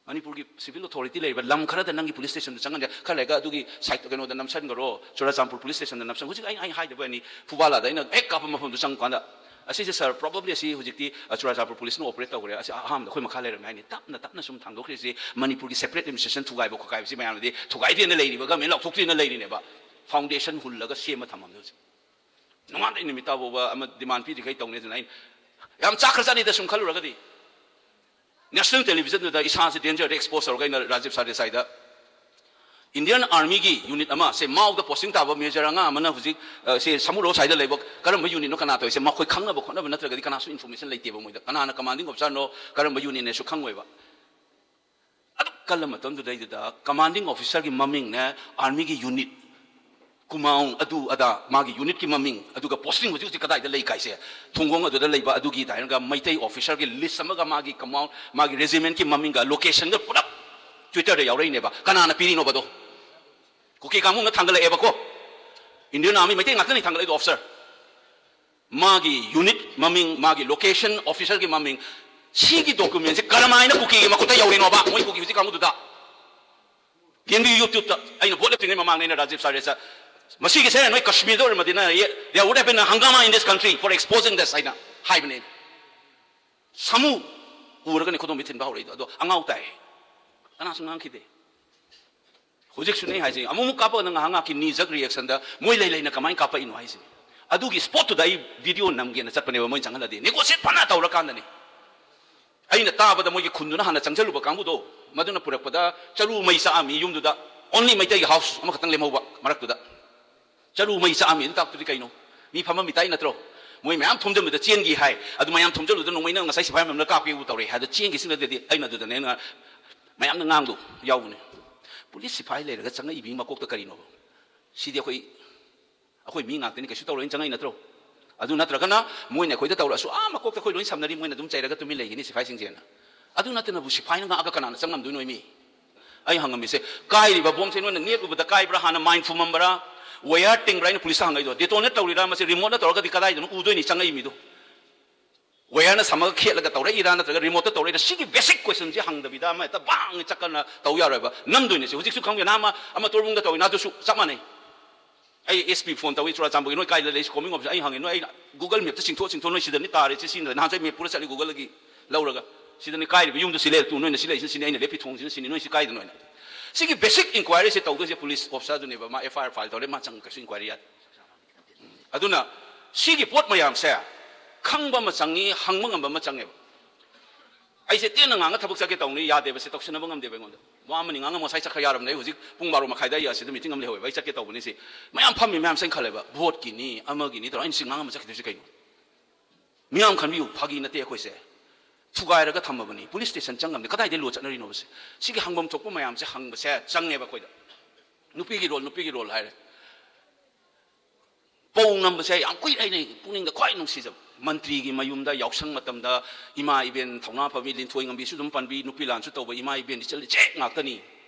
ꯃꯅꯤꯄꯨꯔꯒꯤ civil authority ꯂꯩꯔꯤꯕ ꯂꯝ ꯈꯔꯗ ꯅꯪꯒꯤ police stationꯗꯨ ꯆꯪꯍꯟꯗꯦ꯫ ꯈꯔ ꯂꯩꯔꯒ ꯑꯗꯨꯒꯤ site ꯀꯩꯅꯣꯗ ꯅꯝꯁꯟꯈ꯭ꯔꯣ, ꯆꯨꯔꯥꯆꯥꯟꯄꯨꯔ police stationꯗ ꯅꯝꯁꯟ-, ꯍꯧꯖꯤꯛ ꯑꯩꯅ, ꯑꯩꯅ ꯍꯥꯏꯗꯕ ꯑꯅꯤ, ꯐꯨꯕꯥꯂꯥꯗ ꯑꯩꯅ ꯍꯦꯛ ꯀꯥꯞꯄ ꯃꯐꯝꯗꯨ ꯆꯪꯉꯀꯥꯟꯗ, "ꯑꯁꯤꯁꯦ sir, probably ꯑꯁꯤ ꯍꯧꯖꯤꯛꯇꯤ, ꯑ, ꯆꯨꯔꯥꯆꯥꯟꯄꯨꯔ policeꯅ operate ꯇꯧꯈ꯭ꯔꯦ, ꯑꯁꯤ ꯑꯍꯥꯟꯕꯗ ꯑꯩꯈꯣꯏ ꯃꯈꯥ ꯂꯩꯔꯝꯃꯦ" ꯍꯥꯏꯅꯤ꯫ ꯇꯞꯅ ꯇꯞꯅ ꯁꯨꯝ ꯊꯥꯡꯗꯣꯛꯈ꯭ꯔꯤꯁꯤ ꯃꯅꯤꯄꯨꯔꯒꯤ separate administration ꯊꯨꯒꯥꯏꯕ ꯈꯣꯠꯀꯥꯏꯕꯁꯤ ꯃꯌꯥꯝꯅꯗꯤ ꯊꯨꯒꯥꯏꯗꯦꯅ ꯂꯩꯔꯤꯕ, government ꯂꯥꯎꯊꯣꯛꯇꯦꯅ ꯂꯩꯔꯤꯅꯦꯕ꯫ Foundation ꯍꯨꯜꯂꯒ ꯁꯦꯝꯃ ꯊꯝꯃꯝꯅꯦ ꯍꯧꯖꯤꯛ꯫ ꯅꯣꯡꯉꯥꯟꯗꯩ ꯅꯨꯃꯤꯠ ꯇꯥꯕ ꯐꯥꯎꯕ ꯑꯃ demand ꯄꯤꯔꯤꯈꯩ ꯇꯧꯅꯤ꯫ ꯑꯗꯨꯅ ꯑꯩꯅ ꯌꯥꯝ ꯆꯥꯛꯈ꯭ꯔꯖꯥꯠꯅꯤꯗ ꯁꯨꯝ ꯈꯜꯂꯨꯔꯒꯗꯤ꯫ National televisionꯗꯨꯗ ꯏꯁꯥꯁꯦ dangerꯗ expose ꯇꯧꯔꯒ ꯑꯩꯅ ꯔꯥꯖꯤꯕ ꯁꯔꯗꯦꯁꯥꯏꯗ Indian Armyꯒꯤ unit ꯑꯃ ꯁꯦ ꯃꯥꯎꯗ posting ꯇꯥꯕ major ꯑꯉꯥꯡ ꯑꯃꯅ ꯍꯧꯖꯤꯛ, ꯑ, ꯁꯦ ꯁꯃꯨꯔꯧ ꯁ꯭ꯋꯥꯏꯗ ꯂꯩꯕ ꯀꯔꯝꯕ unitꯅꯣ ꯀꯅꯥ ꯇꯧꯔꯤꯁꯦ ꯃꯈꯣꯏ ꯈꯪꯅꯕ ꯈꯣꯠꯅꯕ ꯅꯠꯇ꯭ꯔꯒꯗꯤ ꯀꯅꯥꯁꯨ information ꯂꯩꯇꯦꯕ ꯃꯣꯏꯗ꯫ ꯀꯅꯥꯅ commanding officerꯅꯣ, ꯀꯔꯝꯕ unitꯅꯦꯁꯨ ꯈꯪꯉꯣꯏꯕ꯫ ꯆꯠꯂ ꯃꯇꯝꯗꯨꯗꯩꯗꯨꯗ commanding officerꯒꯤ ꯃꯃꯤꯡꯅꯦ, armyꯒꯤ unit, ꯀꯨꯃꯥꯎꯟ, ꯑꯗꯨ ꯑꯗꯥ, ꯃꯥꯒꯤ unitꯀꯤ ꯃꯃꯤꯡ, ꯑꯗꯨꯒ posting ꯍꯧꯖꯤꯛ ꯍꯧꯖꯤꯛ ꯀꯗꯥꯏꯗ ꯂꯩ ꯀꯥꯏꯁꯦ, ꯊꯣꯡꯒꯣꯡ ꯑꯗꯨꯗ ꯂꯩꯕ ꯑꯗꯨꯒꯤ ꯍꯥꯏꯔꯒ ꯃꯩꯇꯩ officerꯒꯤ list ꯑꯃꯒ ꯃꯥꯒꯤ command, ꯃꯥꯒꯤ regimentꯀꯤ ꯃꯃꯤꯡꯒ locationꯒ ꯄꯨꯂꯞ Twitterꯗ ꯌꯥꯎꯔꯛꯏꯅꯦꯕ꯫ ꯀꯅꯥꯅ ꯄꯤꯔꯤꯅꯣꯕꯗꯣ? ꯀꯨꯀꯤ ꯀꯥꯡꯕꯨꯅ ꯊꯥꯡꯒꯠꯂꯛꯑꯦꯕꯀꯣ꯫ Indian Army ꯃꯩꯇꯩ ꯉꯥꯛꯇꯅꯤ ꯊꯥꯡꯒꯠꯂꯛꯏꯗꯣ officer꯫ ꯃꯥꯒꯤ unit ꯃꯃꯤꯡ, ꯃꯥꯒꯤ location, officerꯒꯤ ꯃꯃꯤꯡ, ꯁꯤꯒꯤ documentꯁꯦ ꯀꯔꯝꯍꯥꯏꯅ ꯀꯨꯀꯤꯒꯤ ꯃꯈꯨꯠꯇ ꯌꯧꯔꯤꯅꯣꯕ? ꯃꯣꯏ ꯀꯨꯀꯤ ꯍꯧꯖꯤꯛ ꯀꯥꯡꯕꯨꯗꯨꯗ ꯌꯦꯡꯕꯤꯌꯨ YouTubeꯇ꯫ ꯑꯩꯅ vote ꯂꯦꯞꯇ꯭ꯔꯤꯉꯩ ꯃꯃꯥꯡꯗ ꯑꯩꯅ ꯔꯥꯖꯤꯕ ꯁꯥꯔꯦꯁ, "ꯃꯁꯤꯒꯤꯁꯦ ꯅꯣꯏ ꯀꯥꯁꯃꯤꯔꯗ ꯑꯣꯏꯔꯝꯃꯗꯤꯅ there would have been a hangama in this country for exposing this" ꯍꯥꯏꯅ ꯍꯥꯏꯕꯅꯦ꯫ ꯁꯥꯃꯨ ꯎꯔꯒꯅꯤ ꯈꯨꯗꯣꯝꯕꯤ ꯊꯤꯟꯕ ꯍꯧꯔꯛꯏꯗꯣ꯫ ꯑꯗꯣ ꯑꯉꯥꯎ ꯇꯥꯏ, ꯀꯅꯥꯁꯨ ꯉꯥꯡꯈꯤꯗꯦ꯫ ꯍꯧꯖꯤꯛꯁꯨꯅꯦ ꯍꯥꯏꯁꯦ, ꯑꯃꯨꯛ ꯑꯃꯨꯛ ꯀꯥꯞꯄꯒꯅ ꯉꯥꯏꯍꯥꯛ ꯉꯥꯏꯍꯥꯛꯀꯤ knee jerk reactionꯗ ꯃꯣꯏ ꯂꯩ ꯂꯩꯅ ꯀꯃꯥꯏꯅ ꯀꯥꯞꯄꯛꯏꯅꯣ ꯍꯥꯏꯁꯤꯅꯤ꯫ ꯑꯗꯨꯒꯤ spotꯇꯨꯗ ꯑꯩ video ꯅꯝꯒꯦꯅ ꯆꯠꯄꯅꯦꯕ, ꯃꯣꯏꯅ ꯆꯪꯍꯜꯂꯗꯤ꯫ Negotiate ꯐꯅ ꯇꯧꯔꯀꯥꯟꯗꯅꯤ꯫ ꯑꯩꯅ ꯇꯥꯕꯗ ꯃꯣꯏꯒꯤ ꯈꯨꯟꯗꯨꯅ ꯍꯥꯟꯅ ꯆꯪꯁꯤꯜꯂꯨꯕ ꯀꯥꯡꯕꯨꯗꯣ, ꯃꯗꯨꯅ ꯄꯨꯔꯛꯄꯗ ꯆꯔꯨ ꯃꯩ ꯆꯥꯛꯑꯝꯃꯤ ꯌꯨꯝꯗꯨꯗ, only ꯃꯩꯇꯩꯒꯤ house ꯑꯃꯈꯛꯇꯪ ꯂꯦꯝꯍꯧꯕ ꯃꯔꯛꯇꯨꯗ꯫ ꯆꯔꯨ ꯃꯩ ꯆꯥꯛꯑꯝꯃꯤ ꯑꯗꯨ ꯇꯥꯛꯄꯗꯤ ꯀꯩꯅꯣ? ꯃꯤ ꯐꯝꯃꯝꯃꯤ ꯇꯥꯛꯏ ꯅꯠꯇ꯭ꯔꯣ? ꯃꯣꯏ ꯃꯌꯥꯝ ꯊꯣꯝꯖꯤꯟꯕꯗ ꯆꯦꯟꯈꯤ ꯍꯥꯏ꯫ ꯑꯗꯨ ꯃꯌꯥꯝ ꯊꯣꯝꯖꯤꯜꯂꯨꯗ ꯅꯣꯡꯃꯩꯅ ꯉꯁꯥꯏ ꯁꯤꯐꯥꯏ ꯃꯌꯥꯝꯅ ꯀꯥꯞꯀꯦꯕꯨ ꯇꯧꯔꯛꯑꯦ ꯍꯥꯏ꯫ ꯑꯗꯨ ꯆꯦꯟꯈꯤꯁꯤꯅꯗꯤ ꯑꯩꯅ ꯑꯗꯨꯗꯅꯦ ꯑꯩꯅ ꯃꯌꯥꯝꯅ ꯉꯥꯡꯗꯣ ꯌꯥꯎꯕꯅꯦ꯫ ꯄꯨꯂꯤꯁ ꯁꯤꯐꯥꯏ ꯂꯩꯔꯒ ꯆꯪꯉꯛꯏꯕꯒꯤ ꯃꯀꯣꯛꯇ ꯀꯔꯤꯅꯣ? ꯁꯤꯗꯤ ꯑꯩꯈꯣꯏ, ꯑꯩꯈꯣꯏ ꯃꯤ ꯉꯥꯛꯇꯅꯤ, ꯀꯩꯁꯨ ꯇꯧꯔꯣꯏꯅ ꯆꯪꯉꯛꯏ ꯅꯠꯇ꯭ꯔꯣ? ꯑꯗꯨ ꯅꯠꯇ꯭ꯔꯒꯅ ꯃꯣꯏꯅ ꯑꯩꯈꯣꯏꯗ ꯇꯧꯔꯛꯑꯁꯨ ꯑꯥ ꯃꯀꯣꯛꯇ ꯑꯩꯈꯣꯏ ꯂꯣꯏ ꯁꯝꯅꯔꯤ, ꯃꯣꯏꯅ ꯑꯗꯨꯝ ꯆꯩꯔꯒ ꯇꯨꯃꯤꯟ ꯂꯩꯒꯅꯤ ꯁꯤꯐꯥꯏꯁꯤꯡꯁꯦꯅ꯫ ꯑꯗꯨ ꯅꯠꯇꯅꯕꯨ ꯁꯤꯐꯥꯏꯅ ꯉꯥꯛꯑꯒ ꯀꯅꯥꯅ ꯆꯪꯉꯝꯗꯣꯏꯅꯣ ꯃꯤ? ꯑꯩ ꯍꯪꯉꯝꯃꯤꯁꯦ, ꯀꯥꯏꯔꯤꯕ ꯕꯣꯝꯁꯦ ꯅꯣꯏꯅ ꯅꯦꯠꯂꯨꯕꯗ ꯀꯥꯏꯕ꯭ꯔꯥ, ꯍꯥꯟꯅ mine ꯐꯨꯝꯃꯝꯕ꯭ꯔꯥ, wire ꯇꯤꯡꯕ꯭ꯔꯥ ꯍꯥꯏꯅ ꯄꯨꯂꯤꯁꯇ ꯍꯪꯉꯛꯏꯗꯣ? Detonate ꯇꯧꯔꯤꯔꯥ, ꯃꯁꯤ remoteꯅ ꯇꯧꯔꯒꯗꯤ ꯀꯗꯥꯏꯗꯅꯣ ꯎꯗꯣꯏꯅꯤ ꯆꯪꯉꯛꯏ ꯃꯤꯗꯣ? Wireꯅ ꯁꯝꯃꯒ ꯈꯦꯠꯂꯒ ꯇꯧꯔꯛꯏꯔꯥ ꯅꯠꯇ꯭ꯔꯒ remoteꯇ ꯇꯧꯔꯛꯏꯔꯥ? ꯁꯤꯒꯤ basic questionꯁꯦ ꯍꯪꯗꯕꯤꯗ ꯑꯃ ꯍꯦꯛꯇ ꯕꯥꯡ ꯆꯠꯀꯅ ꯇꯧ ꯌꯥꯔꯣꯏꯕ꯫ ꯅꯝꯗꯣꯏꯅꯦ ꯁꯤ꯫ ꯍꯧꯖꯤꯛꯁꯨ ꯈꯪꯗꯦ, ꯅꯍꯥꯟ ꯑꯃ, ꯑꯃ ꯇꯣꯔꯕꯨꯡꯗ ꯇꯧꯋꯤꯅ, ꯑꯗꯨꯁꯨ ꯆꯞ ꯃꯥꯟꯅꯩ꯫ ꯑꯩ SP phone ꯇꯧꯏ, ꯆꯨꯔꯥꯆꯥꯟꯄꯨꯔꯒꯤ, "ꯅꯣꯏ ꯀꯥꯏꯗ ꯂꯩ?" ꯁꯤ commanding officer ꯑꯩ ꯍꯪꯉꯦ, "ꯅꯣꯏ ꯑꯩꯅ Google mapꯇ ꯆꯤꯡꯊꯣꯛ ꯆꯤꯡꯊꯣꯛ, ꯅꯣꯏ ꯁꯤꯗꯅꯤ ꯇꯥꯔꯤꯁꯦ, ꯁꯤ ꯅꯍꯥꯟꯁꯨ ꯑꯩ map ꯄꯨꯔ ꯆꯠꯂꯤ Googleꯗꯒꯤ ꯂꯧꯔꯒ, ꯁꯤꯗꯅꯤ ꯀꯥꯏꯔꯤꯕ ꯌꯨꯝꯗꯨ ꯁꯤ ꯂꯩꯔꯦ, ꯇꯨ ꯅꯣꯏꯅ ꯁꯤ ꯂꯩꯁꯤꯅ ꯁꯤꯅꯤ, ꯑꯩꯅ ꯂꯦꯞꯄꯤ ꯊꯣꯡꯁꯤꯅ ꯁꯤꯅꯤ, ꯅꯣꯏ ꯁꯤ ꯀꯥꯏꯗꯅꯣ?" ꯍꯥꯏꯅ꯫ ꯁꯤꯒꯤ basic inquiryꯁꯦ ꯇꯧꯗꯣꯏꯁꯦ police officerꯗꯨꯅꯦꯕ, ꯃꯥ FIR file ꯇꯧꯔꯦ, ꯃꯥ ꯆꯪ ꯀꯩꯁꯨ inquiry ꯌꯥꯗꯦ꯫ ꯑꯗꯨꯅ ꯁꯤꯒꯤ ꯄꯣꯠ ꯃꯌꯥꯝꯁꯦ ꯈꯪꯕ ꯑꯃ ꯆꯪꯉꯤ, ꯍꯪꯕ ꯉꯝꯕ ꯑꯃ ꯆꯪꯉꯦꯕ꯫ ꯑꯩꯁꯦ ꯇꯦꯟꯅ ꯉꯥꯡꯉ ꯊꯕꯛ ꯆꯠꯀꯦ ꯇꯧꯅꯤ, ꯌꯥꯗꯦꯕ, ꯁꯤ ꯇꯧꯁꯤꯟꯅꯕ ꯉꯝꯗꯦꯕ ꯑꯩꯉꯣꯟꯗ꯫ ꯋꯥ ꯑꯃꯅꯤ ꯉꯥꯡꯉ ꯉꯁꯥꯏ ꯆꯠꯈ꯭ꯔ ꯌꯥꯔꯕꯅꯦ, ꯑꯩ ꯍꯧꯖꯤꯛ ꯄꯨꯡ ꯕꯥꯔꯣ ꯃꯈꯥꯏꯗ ꯑꯩ ꯑꯁꯤꯗ meeting ꯑꯃ ꯂꯩꯍꯧꯋꯦꯕ, ꯑꯩ ꯆꯠꯀꯦ ꯇꯧꯕꯅꯤ꯫ ꯁꯤ ꯃꯌꯥꯝ ꯐꯝꯃꯤ ꯃꯌꯥꯝꯁꯦ ꯑꯩꯅ ꯈꯜꯂꯦꯕ, voteꯀꯤꯅꯤ ꯑꯃꯒꯤꯅꯤ ꯇꯧꯔ ꯑꯩꯅ ꯁꯤ ꯉꯥꯡꯉꯝꯃ ꯆꯠꯈꯤꯗꯣꯏꯁꯦ ꯀꯩꯅꯣ? ꯃꯤꯌꯥꯝ ꯈꯟꯕꯤꯌꯨ, ꯐꯥꯒꯤ ꯅꯠꯇꯦ ꯑꯩꯈꯣꯏꯁꯦ꯫ ꯊꯨꯒꯥꯏꯔꯒ ꯊꯝꯃꯕꯅꯤ, ꯄꯨꯂꯤꯁ ꯁ꯭ꯇꯦꯁꯟ ꯆꯪꯉꯕꯅꯤ, ꯀꯗꯥꯏꯗ ꯂꯣ ꯆꯠꯅꯔꯤꯅꯣꯕꯁꯦ? ꯁꯤꯒꯤ ꯍꯪꯐꯝ ꯊꯣꯛꯄ ꯃꯌꯥꯝꯁꯦ ꯍꯪꯕꯁꯦ ꯆꯪꯉꯦꯕ ꯑꯩꯈꯣꯏꯗ꯫ ꯅꯨꯄꯤꯒꯤ ꯔꯣꯜ, ꯅꯨꯄꯤꯒꯤ ꯔꯣꯜ ꯍꯥꯏꯔꯦ꯫ ꯄꯧ ꯅꯝꯕꯁꯦ ꯌꯥꯝ ꯀꯨꯏꯔꯦ ꯑꯩꯅ ꯄꯨꯛꯅꯤꯡꯗ ꯈ꯭ꯋꯥꯏ ꯅꯨꯡꯁꯤꯖꯕ꯫ ꯃꯟꯇ꯭ꯔꯤꯒꯤ ꯃꯌꯨꯝꯗ ꯌꯥꯎꯁꯪ ꯃꯇꯝꯗ ꯏꯃꯥ ꯏꯕꯦꯟ ꯊꯧꯅꯥ ꯐꯕꯤ ꯂꯤꯟꯊꯣꯏ ꯉꯝꯕꯤꯁꯨ ꯑꯗꯨꯝ ꯄꯟꯕꯤ, ꯅꯨꯄꯤ ꯂꯥꯟꯁꯨ ꯇꯧꯕ ꯏꯃꯥ ꯏꯕꯦꯟ ꯏꯆꯜ ꯏꯆꯦ ꯉꯥꯛꯇꯅꯤ꯫